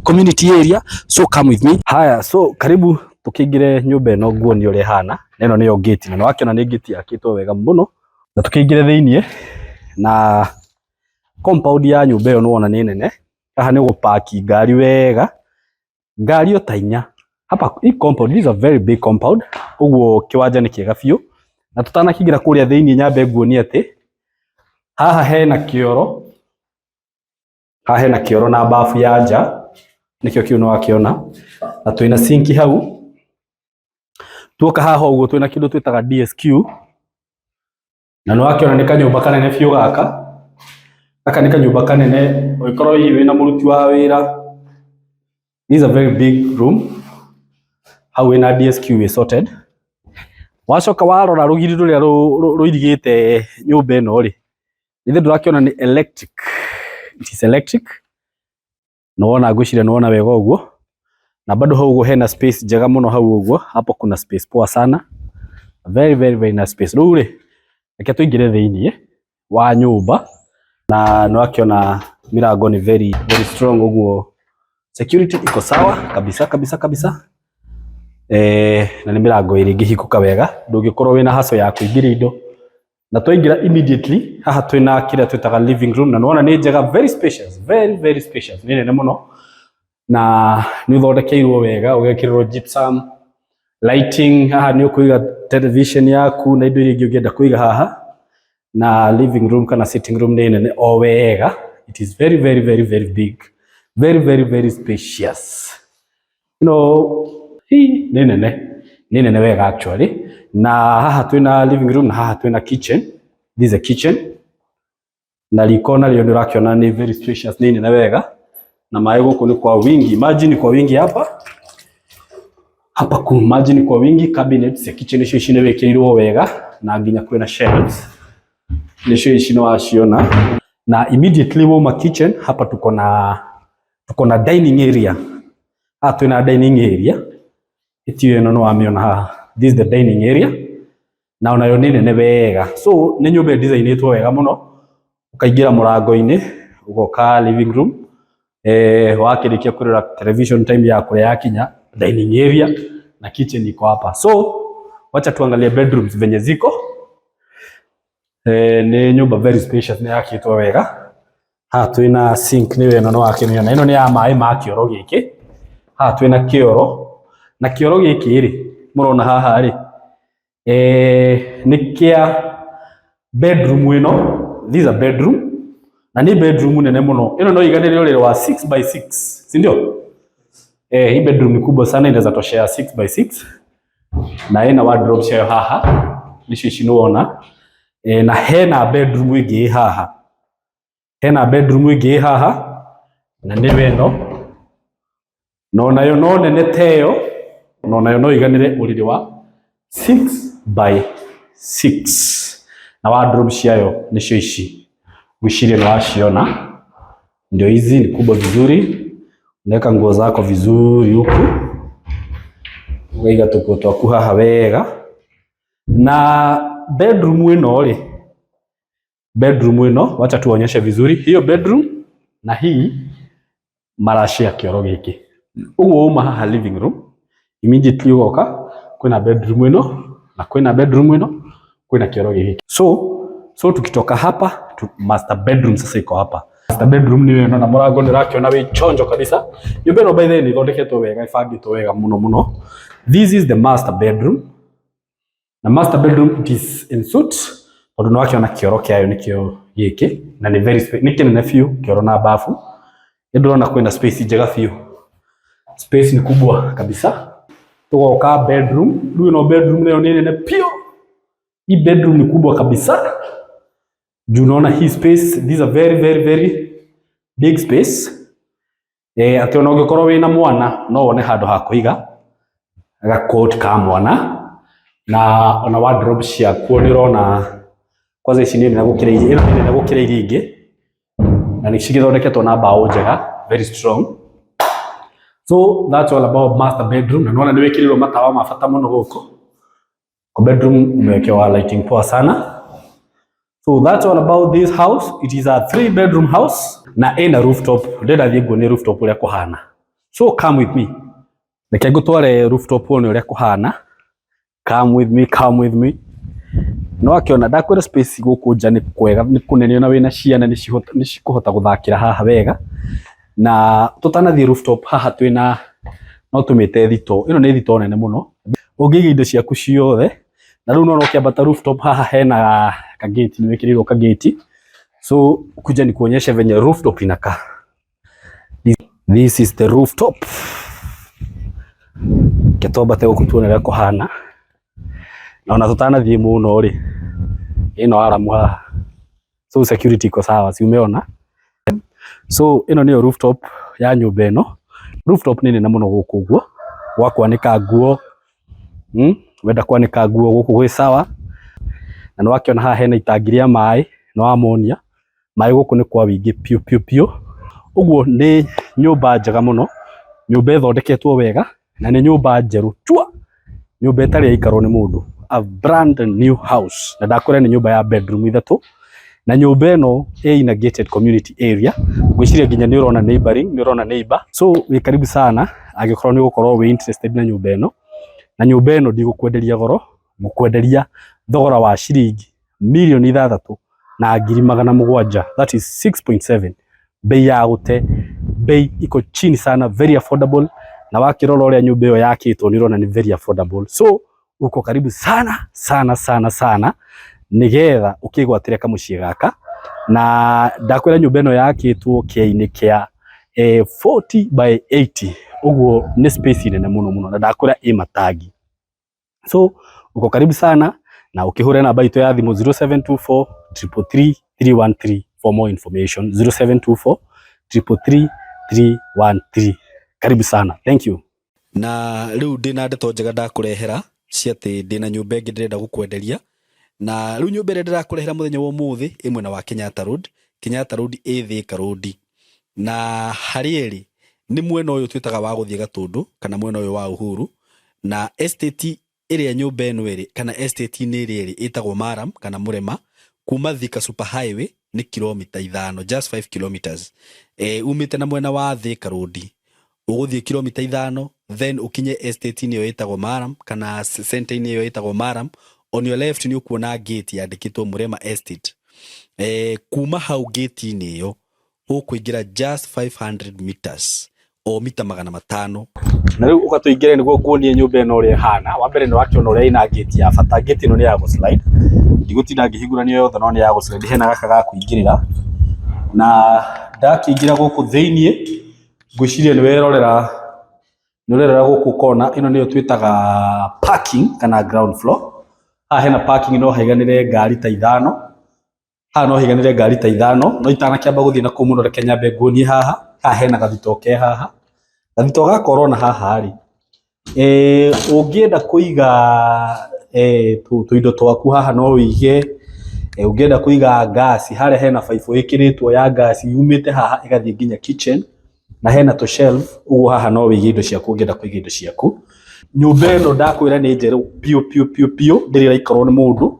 community area, so come with me. Haya, so karibu tukingire nyumba ĩno nguonie ũrĩa ĩhana. Na ĩno nĩyo gate, na nĩwakĩona nĩ gate yakĩtwo wega mũno. Na tukĩingire thĩiniĩ, na compound ya nyumba ĩyo nĩwona nĩ nene. Haha nĩ ũgũpaki ngari wega, ngari o ta inya hapa. Hii compound, this is a very big compound, ũguo kĩwanja nĩ kĩega biũ. Na tutanakĩingĩra kũrĩa thĩiniĩ, nyambe nguonie atĩ haha hena kĩoro, haha hena kĩoro na bafu ya nja, nĩkĩo kĩu nĩwakĩona, na twĩna sinki hau. Tuoka haha ũguo twĩna kĩndũ twĩtaga DSQ, na nĩwakĩona nĩ kanyũmba kanene biũ gaka. Gaka nĩ kanyũmba kanene, ũngĩkorwo hihi wĩna mũruti wa wĩra. This is a very big room. Hau wĩna DSQ wĩ sorted. Wacoka warora rũgiri rũrĩa rũirigĩte nyũmba ĩno rĩ, ithe ndũrakĩona nĩ electric. It is electric. Nĩwona, ngwĩciria nĩwona wega ũguo. Na bado hau ũguo hena space njega mũno hau ũguo. Hapo kuna space poa sana. Very very very nice space. Rĩu rĩ, reke tũingĩre thĩiniĩ wa nyũmba, na nĩwakĩona milango ni very very strong, ũguo security iko sawa kabisa kabisa kabisa. Na nĩ mĩrango ĩrĩ ĩngĩhingũka wega, ndũngĩkorwo wĩna haco ya kũingĩria indo. Na twaingĩra immediately haha twĩna kĩrĩa twĩtaga living room, na nĩwona nĩ njega, very spacious, very very spacious, nĩ nene mũno, na nĩ ũthondekeirwo wega, ũgekĩrĩrwo gypsum lighting. Haha nĩ ũkũiga television yaku na indo iria ingĩ ũngĩenda kũiga haha. Na living room kana sitting room nĩ nene o wega. It is very very very very big, very very very spacious. Hii nĩ nene, nĩ nene wega actually. Na haha twĩna living room, na haha twĩna kitchen. This is a kitchen, na riko narĩo nĩ ũrakĩona nĩ very spacious, nĩ nene wega, na maĩ gũkũ nĩ kwa wingi, maji ni kwa wingi hapa hapa, ku maji ni kwa wingi. Cabinets ya kitchen icio ici nĩ wĩkĩrĩirwo wega, na nginya kwĩna shelves, nĩcio ici nĩ waciona. Na immediately wauma kitchen, hapa tuko na dining area. Haha twĩna dining area ĩtio ĩno nĩ wamĩona haha. This is the dining area, na onayo nĩ nene wega. So nĩ nyũmba ĩdesignĩtwo wega mũno. Ũkaingĩra mũrango-inĩ, ũgoka living room, wakĩrĩkia kwĩrora television, time ya kũrĩa yakinya, dining area na kitchen iko hapa. So wacha tuangalie bedrooms venye ziko. Nĩ nyũmba very spacious, nĩ yakĩtwo wega. Haha twĩna sink, nĩyo ĩno nĩwakĩmĩona, ĩno nĩ ya maĩ ma kĩoro gĩkĩ. Haha twĩna kĩoro, na kĩoro gĩkĩ rĩ mũrona haha rĩ, nĩ kĩa bedroom ĩno. This is a bedroom na nĩ bedroom nene mũno. Ĩno no iganĩre ũrĩrĩ wa 6 by 6, si ndio? Eh, hii bedroom ni kubwa sana, inaweza toshea 6 by 6 na ĩna wardrobe ciayo haha, nicio ici nĩwona. Eh, na hena bedroom ĩngĩ ĩ haha, hena bedroom ĩngĩ ĩ haha na nĩyo ĩno, no nayo no nene ta ĩyo, no nayo no iganĩre ũrĩrĩ wa 6 by 6 na wardrobe ciayo nicio ici, ngwĩciria nĩ waciona. Ndio hizi, ni kubwa vizuri, unaweka nguo zako vizuri huku, ukaiga tũkuo twaku haha wega. Na bedroom ĩno rĩ, bedroom ĩno wacha tuonyeshe vizuri hiyo bedroom na hii marashare kĩoro gĩkĩ. Ũguo uma haha living room immediately ũgoka kwĩna bedroom ĩno na kwĩna bedroom ĩno, kwĩna kĩoro gĩkĩ. So tukitoka hapa tu, master bedroom sasa iko hapa. Master bedroom nĩ ĩno na mũrango nĩ ũrakĩona wĩ chonjo kabisa. Nyũmba ĩno by the way nĩ ĩthondeketwo wega, ĩbangĩtwo wega mũno mũno. This is the master bedroom. Na master bedroom, it is en suite tondũ nĩ wakĩona kĩoro kĩayo nĩkĩo gĩkĩ na nĩ very nĩ kĩnene biũ kĩoro na bafu. Nĩ ndĩrona kwĩna space njega biũ. Space ni kubwa kabisa. Tugoka bedroom, rĩu ĩno bedroom nayo nĩ nene biũ. Hii bedroom ni kubwa kabisa. Juu unaona hii space, these are very very very big space. Eh, atĩ ona ũngĩkorwo wĩna mwana no wone handũ ha kũiga gakoti ka mwana, na ona wardrobe ciakuo nĩ ũrona kwanza ici nĩ nene gũkĩra iria, ĩno nĩ nene gũkĩra iria ingĩ na nĩ cigĩthondeketwo na mbaũ njega, very strong. So that's all about master bedroom, na nĩwona nĩ wĩkĩrĩirwo matawa ma bata mũno gũkũ. Kwa bedroom umewekewa lighting poa sana. So that's all about this house. It is a 3 bedroom house na ĩna rooftop. Ndĩrenda thiĩ nguonie rooftop ũrĩa kũhana. So come with me. Reke ngũtware rooftop wone ũrĩa kũhana. Come with me, come with me. No akĩona ndakwĩra space gũkũ nja nĩ kwega, nĩ kũnene, ona wĩna ciana nĩ cikũhota gũthakĩra haha wega. Na tũtanathiĩ rooftop, haha twĩna no tũmĩte thito. Ĩno nĩ thito nene mũno. Ũngĩiga indo ciaku ciothe. Na rĩu nona ũkĩambata rooftop haha hena kageti, nĩ wĩkĩrĩirwo kageti. So kuja nikuonyeshe venye rooftop inakaa. This is the rooftop. Reke twambate gũkũ tuone ũrĩa kũhana. Na ona tũtanathiĩ mũno rĩ, ĩno aramu haha. So security iko sawa, si umeona? So ĩno nĩyo rooftop ya nyũmba ĩno. Rooftop nĩ nene mũno gũkũ ũguo, gwa kwanĩka nguo. Wenda kwanĩka nguo gũkũ gwĩ sawa. Na nĩ wakĩona haha hena itangi rĩa maĩ, nĩ wamonia. Maĩ gũkũ nĩ kwa wĩingĩ piũ piũ piũ. Ũguo nĩ nyũmba njega mũno, nyũmba ĩthondeketwo wega na nĩ nyũmba njerũ chua, nyũmba ĩtarĩ yaikarwo nĩ mũndũ, a brand new house. Na ndakwĩra nĩ nyũmba ya bedroom ithatũ, na nyũmba ĩno ĩ in a gated community area. Ngwĩciria nginya nĩ ũrona neighboring, nĩ ũrona neighbor. So wĩ karibu sana angĩkorwo nĩ ũgũkorwo wĩ interested na nyũmba ĩno. Na nyũmba ĩno ndigũkwenderia goro, ngũkwenderia thogora wa ciringi 6,700,000, that is 6.7, bei ya gũte, bei iko chini sana, very affordable. Na wakĩrora ũrĩa nyũmba ĩyo yakĩtwo nĩ ũrona nĩ very affordable. So uko karibu sana sana sana sana nigetha ũkĩgwatĩre kamũciĩ gaka. Na ndakwĩra nyũmba ĩno yakĩtwo kĩainĩ kĩa 40 by 80, ũguo nĩ space nene mũno mũno, na ndakwĩra ĩ matangi. So uko karibu sana na ũkĩhũre namba itũ ya thimũ 0724 333 313 for more information, 0724 333 313. Karibu sana, thank you. Na rĩu ndĩna ndeto njega ndakũrehera cia atĩ ndĩna nyũmba ĩngĩ ndĩrenda gũkwenderia. Na rĩu nyũmba ĩrĩa ndĩrakũrehera mũthenya wa ũmũthĩ ĩ mwena wa Kenyatta Road. Kenyatta Road ĩ Thika Road, na harĩa ĩrĩ nĩ mwena ũyũ twĩtaga wa gũthiĩ Gatũndũ kana mwena ũyũ wa Uhuru. Na estate ĩrĩa nyũmba ĩno ĩrĩ kana estate-inĩ ĩrĩa ĩrĩ ĩtagwo Maram kana Mũrema. Kuma Thika Super Highway nĩ kilomita 5, just 5 kilometers. Umĩte na mwena wa Thika Road ũgũthiĩ kilomita 5, then ũkinye estate-inĩ ĩyo ĩtagwo Maram kana center-inĩ ĩyo ĩtagwo Maram. On your left nĩ ũkuona gate yandĩkĩtwo Mũrema Estate. Kuma hau gate-inĩ ĩyo ũkũingĩra just 500 meters o mita 500. Na rĩu ũgatũingĩre nĩguo nguonie nyũmba ĩno ũrĩa ĩhana. Wa mbere nĩ wakĩona ũrĩa ĩna gate ya bata. Gate ĩno nĩ ya gũslide. Ndigũtinda ngĩhingũrania yothe, no nĩ ya gũslide. Hena gaka ga kũingĩrĩra, na ndakĩingĩra gũkũ thĩiniĩ, ngwĩciria nĩ werorera, nĩ ũrerora gũkũ kona ĩno nĩyo twĩtaga parking kana ground floor. Haha hena parking, no haiganĩre ngari ta ithano. Haha no haiganĩre ngari ta ithano. No itanakĩamba gũthiĩ na kũu mũno, reke nyambe nguonie haha. Haha hena gathito ke haha. Gathito gaka ũrona haha rĩ, ũngĩenda kũiga tũindo twaku haha no wĩige. Ũngĩenda kũiga ngasi, harĩa hena baibũ ĩkĩrĩtwo ya ngasi yumĩte haha ĩgathiĩ nginya kitchen, na hena tũ shelf. Ũguo haha no wĩige indo ciaku ũngĩenda kũiga indo ciaku. Nyũmba ĩno ndakwĩra nĩ njerũ biũ biũ biũ biũ, ndĩrĩ ĩraikarwo nĩ mũndũ.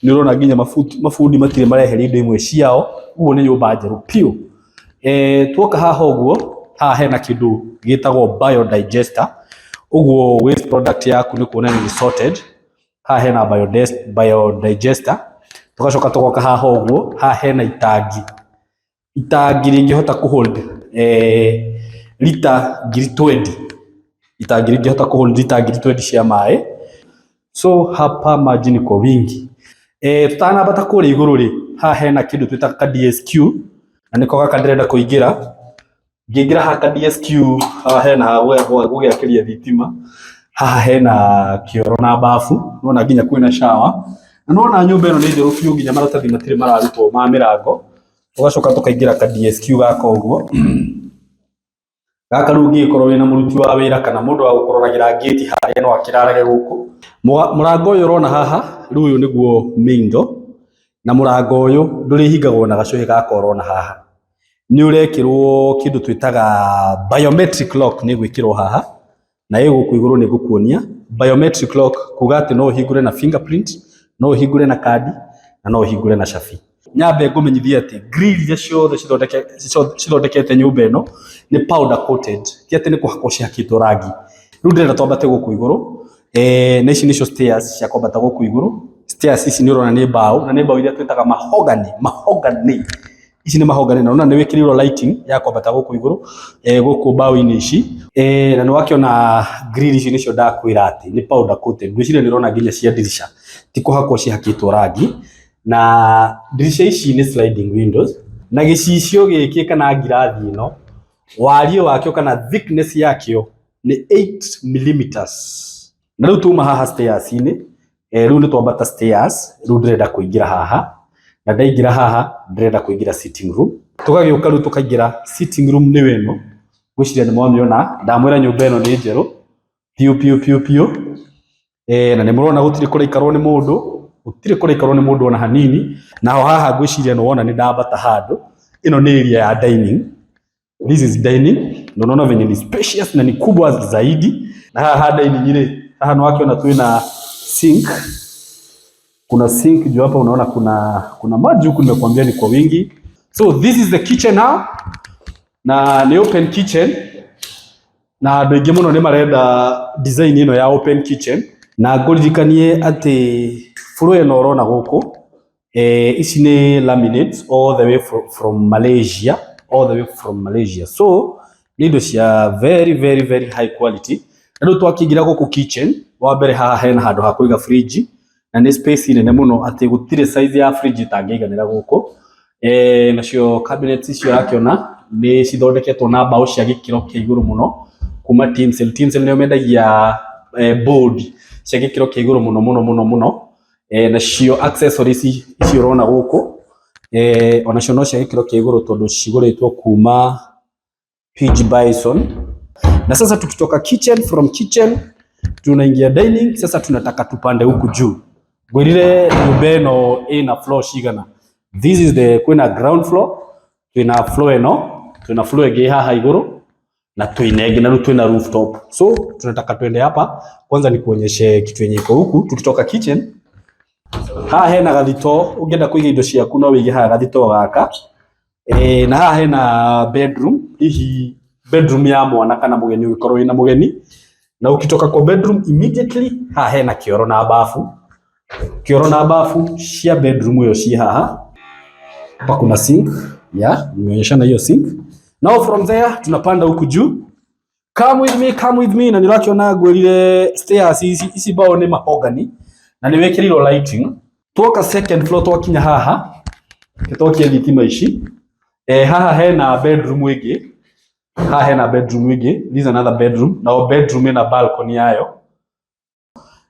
Nĩ ũrona nginya mabundi matirĩ mareheria indo imwe ciao, ũguo nĩ nyũmba njerũ biũ. Tuoka haha ũguo, haha hena kĩndũ gĩtagwo biodigester, ũguo waste product yaku nĩ kuonania nĩ sorted. Haha hena biodigester. Tũgacoka tũgoka haha ũguo, haha hena itangi, itangi rĩngĩhota kũ hold lita 20,000, itangi rĩngĩhota kũ hold lita 20,000 cia maĩ. So hapa maji ni kwa wingi. Tũtanambata kũrĩa igũrũ rĩ, haha hena kĩndũ twĩtaga ka DSQ, na nĩko gaka ndĩrenda kũingĩra. Ngĩingĩra haha ka DSQ, haha hena ha gũgĩakĩria thitima, haha hena kĩoro na bafu, nĩwona nginya kwĩna shower, na nĩwona nyũmba ĩno nĩ njerũ biũ, nginya maratathi matirĩ mararutwo ma mĩrango. Tũgacoka tũkaingĩra ka DSQ gaka ũguo. Gaka rĩu ũngĩgĩkorwo wĩna mũruti wa wĩra kana mũndũ wa gũkũroragĩra ngĩti harĩa, no akĩrarage gũkũ. Mũrango ũyũ ũrona haha rĩu, ũyũ nĩguo main door, na mũrango ũyũ ndũrĩhingagwo na gacũhĩ gaka ũrona haha. Nĩ ũrekĩrwo kĩndũ twĩtaga biometric lock, nĩ gwĩkĩrwo haha, na ĩ gũkũ igũrũ nĩ ngũkuonia. Biometric lock kuga atĩ no ũhingũre na fingerprint, no ũhingũre na kandi, na no ũhingũre na cabi. Nyambe ngũmenyithie atĩ grill iria ciothe cithondekete nyũmba ĩno nĩ powder coated, ti atĩ nĩ kũhakwo cihakĩtwo rangi. Rĩu ndĩrenda twambate gũkũ igũrũ, na ici nĩcio stairs cia kwambata gũkũ igũrũ. Stairs ici nĩ ũrona nĩ mbaũ, na nĩ mbaũ iria twĩtaga mahogany. Mahogany ici nĩ mahogany, na ũrona nĩ wĩkĩrĩirwo lighting ya kwambata gũkũ igũrũ, gũkũ mbaũ-inĩ ici. Na nĩ wakĩona grill ici nĩcio ndakwĩra atĩ nĩ powder coated. Ngwĩciria nĩ ũrona nginya cia ndirica ti kũhakwo cihakĩtwo rangi, na ndirica ici nĩ sliding windows, na gĩcicio gĩkĩ kana ngirathi ĩno, wariĩ wakĩo kana thickness yakĩo nĩ 8 millimeters. Na rĩu tuma haha stairs-inĩ, rĩu nĩ twambata stairs. Rĩu ndĩrenda kũingĩra haha, na ndaingĩra haha ndĩrenda kũingĩra sitting room. Tũgagĩũka rĩu tũkaingĩra sitting room, nĩyo ĩno. Ngwĩciria nĩ mwamĩona. Ndamwĩra nyũmba ĩno nĩ njerũ piũ piũ piũ piũ. Na nĩ mũrona gũtirĩ kũraikarwo nĩ mũndũ, gũtirĩ kũraikarwo nĩ mũndũ ona hanini. Naho haha ngwĩciria nĩ wona nĩ ndambata handũ. Ĩno nĩ area ya dining. This is dining, na unaona venye ni spacious na ni kubwa zaidi. Na haha ha dining rĩ, haha nĩ wakĩona twĩna sink. Kuna sink juu hapa, unaona kuna maji huku, nimekuambia ni kwa wingi. So this is the kitchen now, na nĩ open kitchen, na andũ aingĩ mũno nĩ marenda design ĩno ya open kitchen. Na ngũririkanie atĩ floor ĩno ũrona gũkũ, ici nĩ laminates all the way from Malaysia, all the way from Malaysia. So nĩ indo cia very very very high quality. Na rĩu twakĩingĩra gũkũ kitchen, wa mbere haha hena handũ ha kũiga fridge, na nĩ space nene mũno atĩ gũtirĩ size ya fridge ĩtangĩiganĩra gũkũ. Nacio cabinets icio ũrakĩona nĩ cithondeketwo na mbaũ cia gĩkĩro kĩa igũrũ mũno kuma Tinsel. Tinsel nĩo mendagia board cia gĩkĩro kĩa igũrũ mũno mũno mũno mũno. Nacio accessories ici ũrona gũkũ, onacio no cia gĩkĩro kĩa igũrũ tondũ cigũrĩtwo kuma PG Bison. Na sasa tukitoka kitchen, from kitchen tunaingia dining. Sasa tunataka tupande huku juu. Ngwĩrire nyũmba ĩno ĩna floor cigana? This is the, kwĩna ground floor, twĩna floor ĩno, twĩna floor ĩngĩ haha igũrũ, na twĩna ĩngĩ, na rĩu twĩna rooftop. So tunataka twende hapa kwanza nikuonyeshe kitu yenye iko huku. Tukitoka kitchen, haha hena gathito, ũngĩenda kũiga indo ciaku no wĩige haha gathito gaka. Na haha hena bedroom, hihi bedroom ya mwana kana mũgeni ũngĩkorwo wĩna mũgeni. Na ukitoka kwa bedroom immediately, haha hena kĩoro na bafu. Kĩoro na bafu cia bedroom ĩyo ci haha. Hapa kuna sink ya nimeonyeshana hiyo sink. Now from there tunapanda huku juu. Come with me, come with me. Na nĩũrakĩona ngwĩrire stairs ici, ici mbaũ nĩ mahogany, na nĩ wĩkĩrĩirwo lighting. Twoka second floor, twakinya haha twakia thitima ici, haha hena bedroom ĩngĩ, haha hena bedroom ĩngĩ. This is another bedroom. Na o bedroom ĩna balcony yayo,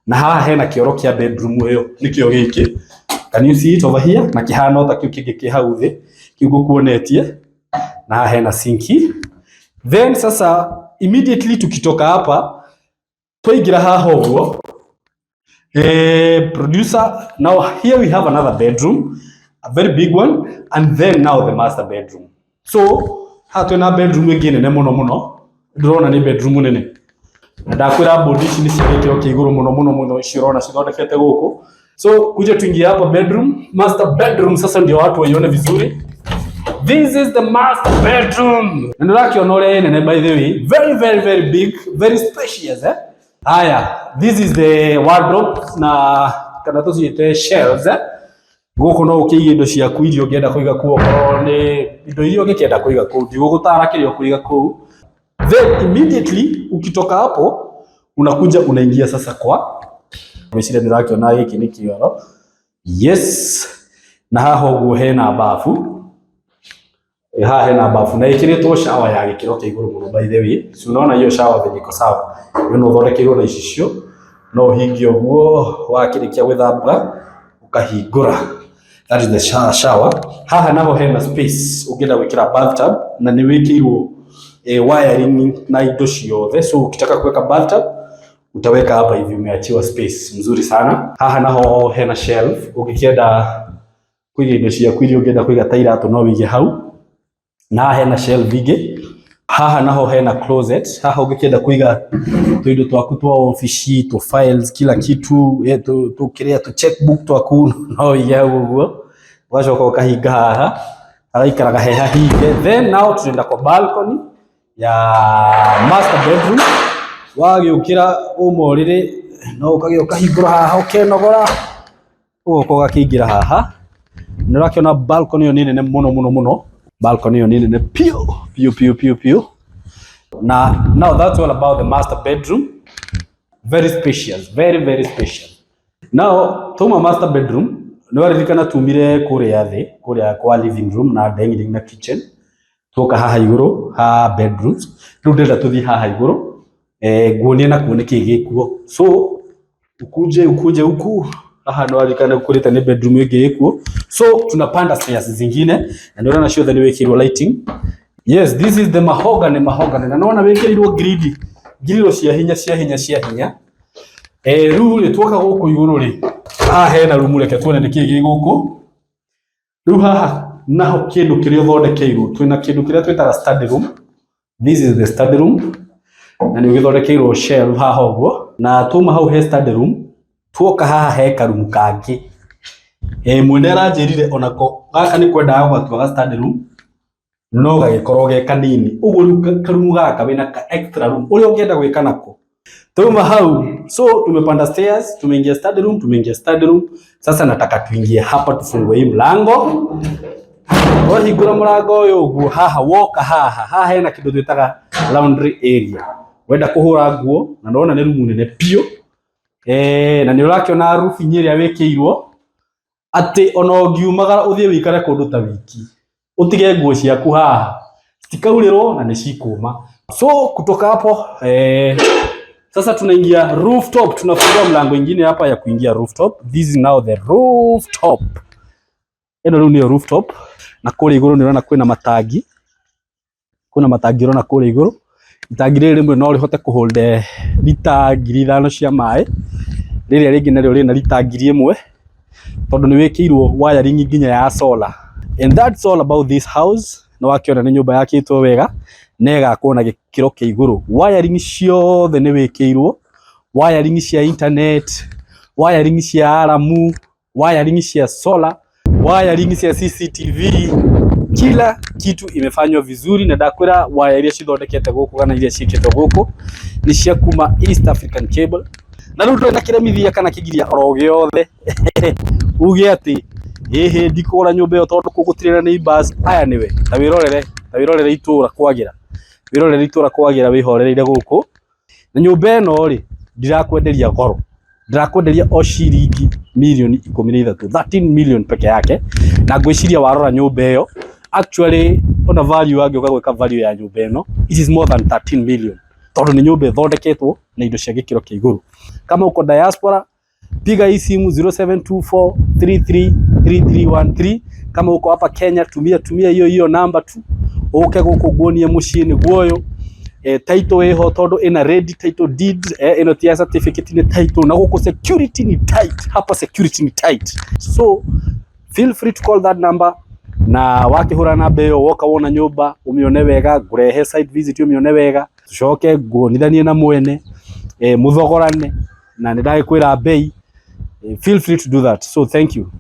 na haha hena kĩoro kĩa bedroom ĩyo, nĩkĩo gĩkĩ. Can you see it over here? Na kĩhana o ta kĩu kĩngĩ kĩ hau thĩ kĩu ngũkuonetie. Na haha hena sinki. Then sasa immediately tukitoka hapa twaingĩra haha ũguo, producer, now here we have another bedroom, a very big one, and then now the master bedroom. So haha twĩna bedroom ĩngĩ nene mũno mũno. Ndĩrona nĩ bedroom nene, na ndakwĩra bodi ici nĩ cia gĩkĩro kĩa igũrũ mũno mũno mũno, ici ũrona cithondekete gũkũ. So kuja tuingie hapa bedroom, master bedroom, sasa ndio watu waione vizuri. This is the master bedroom. Na nĩũrakĩona ũrĩa ĩ nene, by the way. Very, very, very big, very spacious, eh? Haya, this is the wardrobe na kana tũciĩte shelves, eh? Gũkũ no ũkĩige indo ciaku iria ũngĩenda kũiga kũu, okorwo nĩ indo iria ũngĩkĩenda kũiga kũu, ndigũgũtara kĩrĩa ũkũiga kũu. Then immediately ukitoka hapo unakuja unaingia sasa kwa, ngwĩciria nĩ ũrakĩona gĩkĩ nĩ kĩoro. Yes. Na haha ũguo hena bafu. Haha hena bafu na ĩkĩrĩtwo shower ya gĩkĩro kĩa igũrũ mũno, by the way. Si unaona hiyo shower venye iko sawa? Ĩyo no ũthondekeirwo na icicio, no ũhingie ũguo, wakĩrĩkia gwĩthamba ũkahingũra. That is the shower. Haha naho hena space ũngĩenda gwĩkĩra bathtub, na nĩ wĩkĩirwo wiring na indo ciothe. So ukitaka kuweka bathtub utaweka hapa hivi, umeachiwa space mzuri sana. Haha naho hena shelf ũngĩkĩenda kũiga indo ciaku iria ũngĩenda kũiga ta iratũ, no wĩige hau. Na haha hena shelf ingĩ. Haha naho hena closet. Haha ũngĩkĩenda kũiga tũindo twaku twa ofici, tu files, kila kitu, tu kĩrĩa tu checkbook twaku, no wĩige hau ũguo. Ũgacoka ũkahinga haha, hagaikaraga he hahinge. Then now tunaenda kwa balcony ya master bedroom. Wagĩũkĩra uma ũrĩrĩ, no ũkagĩa ũkahingũra haha, ũkenogora, ũgoka ũgakĩingĩra haha. Nĩ ũrakĩona balcony ĩyo nĩ nene mũno mũno mũno. Balcony ĩyo nĩ nene piũ piũ piũ piũ piũ. Na now that's all about the master bedroom. Very spacious, very, very spacious. Now tuma master bedroom, nĩ waririkana tumire kũrĩa thĩ, kũrĩa kwa living room na dining na kitchen, tuoka haha igũrũ ha bedrooms. Rĩu ndĩrenda tũthiĩ haha igũrũ, nguonie nakuo nĩkĩĩ gĩkuo. So ukuje ukuje huku. Haha nĩ waririkana kũrĩte nĩ bedroom ĩngĩ ĩkuo. So tunapanda stairs zingine, na nĩ ũrona ciothe nĩ wĩkĩirwo lighting. Yes, this is the mahogany, mahogany, na nĩwona wĩkĩrĩirwo gridi, ngiriro cia hinya, cia hinya, cia hinya. Rĩu rĩ, tuoka gũkũ igũrũ rĩ, haha hena rumu, reke tuone nĩkĩĩ gĩ gũkũ. Rĩu haha naho kĩndũ kĩrĩa ũthondekeirwo, twĩna kĩndũ kĩrĩa twĩtaga study room. This is the study room, na nĩ ũgĩthondekeirwo shelf haha ũguo. Na tuma hau he study room, tuoka haha he karumu kangĩ. Mwene aranjĩrire onako gaka nĩ kwendaga gũgatua ga study room, no gagĩkorwo ge kanini ũguo. Rĩu karumu gaka wĩna ka extra room ũrĩa ũngĩenda gwĩka nako. Tuma hau, so tumepanda stairs, tumeingia study room, tumeingia study room. Sasa nataka tuingie hapa, tufungue hii mlango. Wahingũra mũrango ũyũ ũguo, haha woka haha, haha hena kĩndũ twĩtaga laundry area, wenda kũhũra nguo. Na ndona nĩ rumu nene piũ, na nĩ ũrakĩona roofing ĩrĩa wĩkĩirwo, atĩ ona ũngiumagara ũthiĩ wĩikare kũndũ ta wiki, ũtige nguo ciaku haha, citikaurĩrwo na nĩ cikũma. So kutoka hapo, sasa tunaingia rooftop. Tunafungua mlango ingine hapa ya kuingia rooftop. This is now the rooftop. Ĩno rĩu nĩyo rooftop. Na kũrĩa igũrũ nĩ ũrona kwĩna matangi, kwĩna matangi ũrona kũrĩa igũrũ. Itangi rĩrĩ rĩmwe no rĩhote kũhold lita 5,000 cia maĩ, rĩrĩa rĩngĩ narĩo rĩna lita 1,000, tondũ nĩ wĩkĩirwo wiring nginya ya solar. And that's all about this house. Nĩ wakĩona nĩ nyũmba yakĩtwo wega na ĩgakwo na gĩkĩro kĩa igũrũ. Wiring ciothe nĩ wĩkĩirwo, wiring cia internet, wiring cia alarm, wiring cia solar, wiring cia CCTV, kila kitu imefanywa vizuri. Na ndakwĩra waya iria cithondekete gũkũ kana iria ciĩkĩtwo gũkũ nĩ cia kuma East African Cable. Na rĩu ndũrĩ na kĩremithia kana kĩgiria oro gĩothe uge atĩ ĩhĩ ndikũgũra nyũmba ĩyo tondũ kũu gũtirĩ na neighbors. Aya nĩwe ta wĩrorere, ta wĩrorere itũra kwagĩra, wĩrorere itũra kwagĩra, wĩhorereire gũkũ. Na nyũmba ĩno rĩ, ndirakwenderia goro. Ndĩrakwenderia o ciringi mirioni 13, 13 million peke yake. Na ngwĩciria warora nyũmba ĩyo, actually ona value angĩũka gwĩka value ya nyũmba ĩno, it is more than 13 million, tondũ nĩ nyũmba ĩthondeketwo na indo cia gĩkĩro kĩa igũrũ. Kama uko diaspora, piga hii simu 0724333313. Kama uko hapa Kenya, tumia hiyo hiyo namba tu uke guku nguonie muciĩ nĩguo ũyũ. Title ĩho tondũ ĩna ready title deed. Ĩno ti ya certificate, nĩ title. Na gũkũ security ni tight, hapa security ni tight, so feel free to call that number. Na wakĩhũra namba ĩyo, woka wona nyũmba ũmĩone wega, ngũrehe site visit ũmĩone wega, tucoke nguonithanie na mwene, mũthogorane na nĩ ndagĩkwĩra bei. Feel free to do that. So thank you.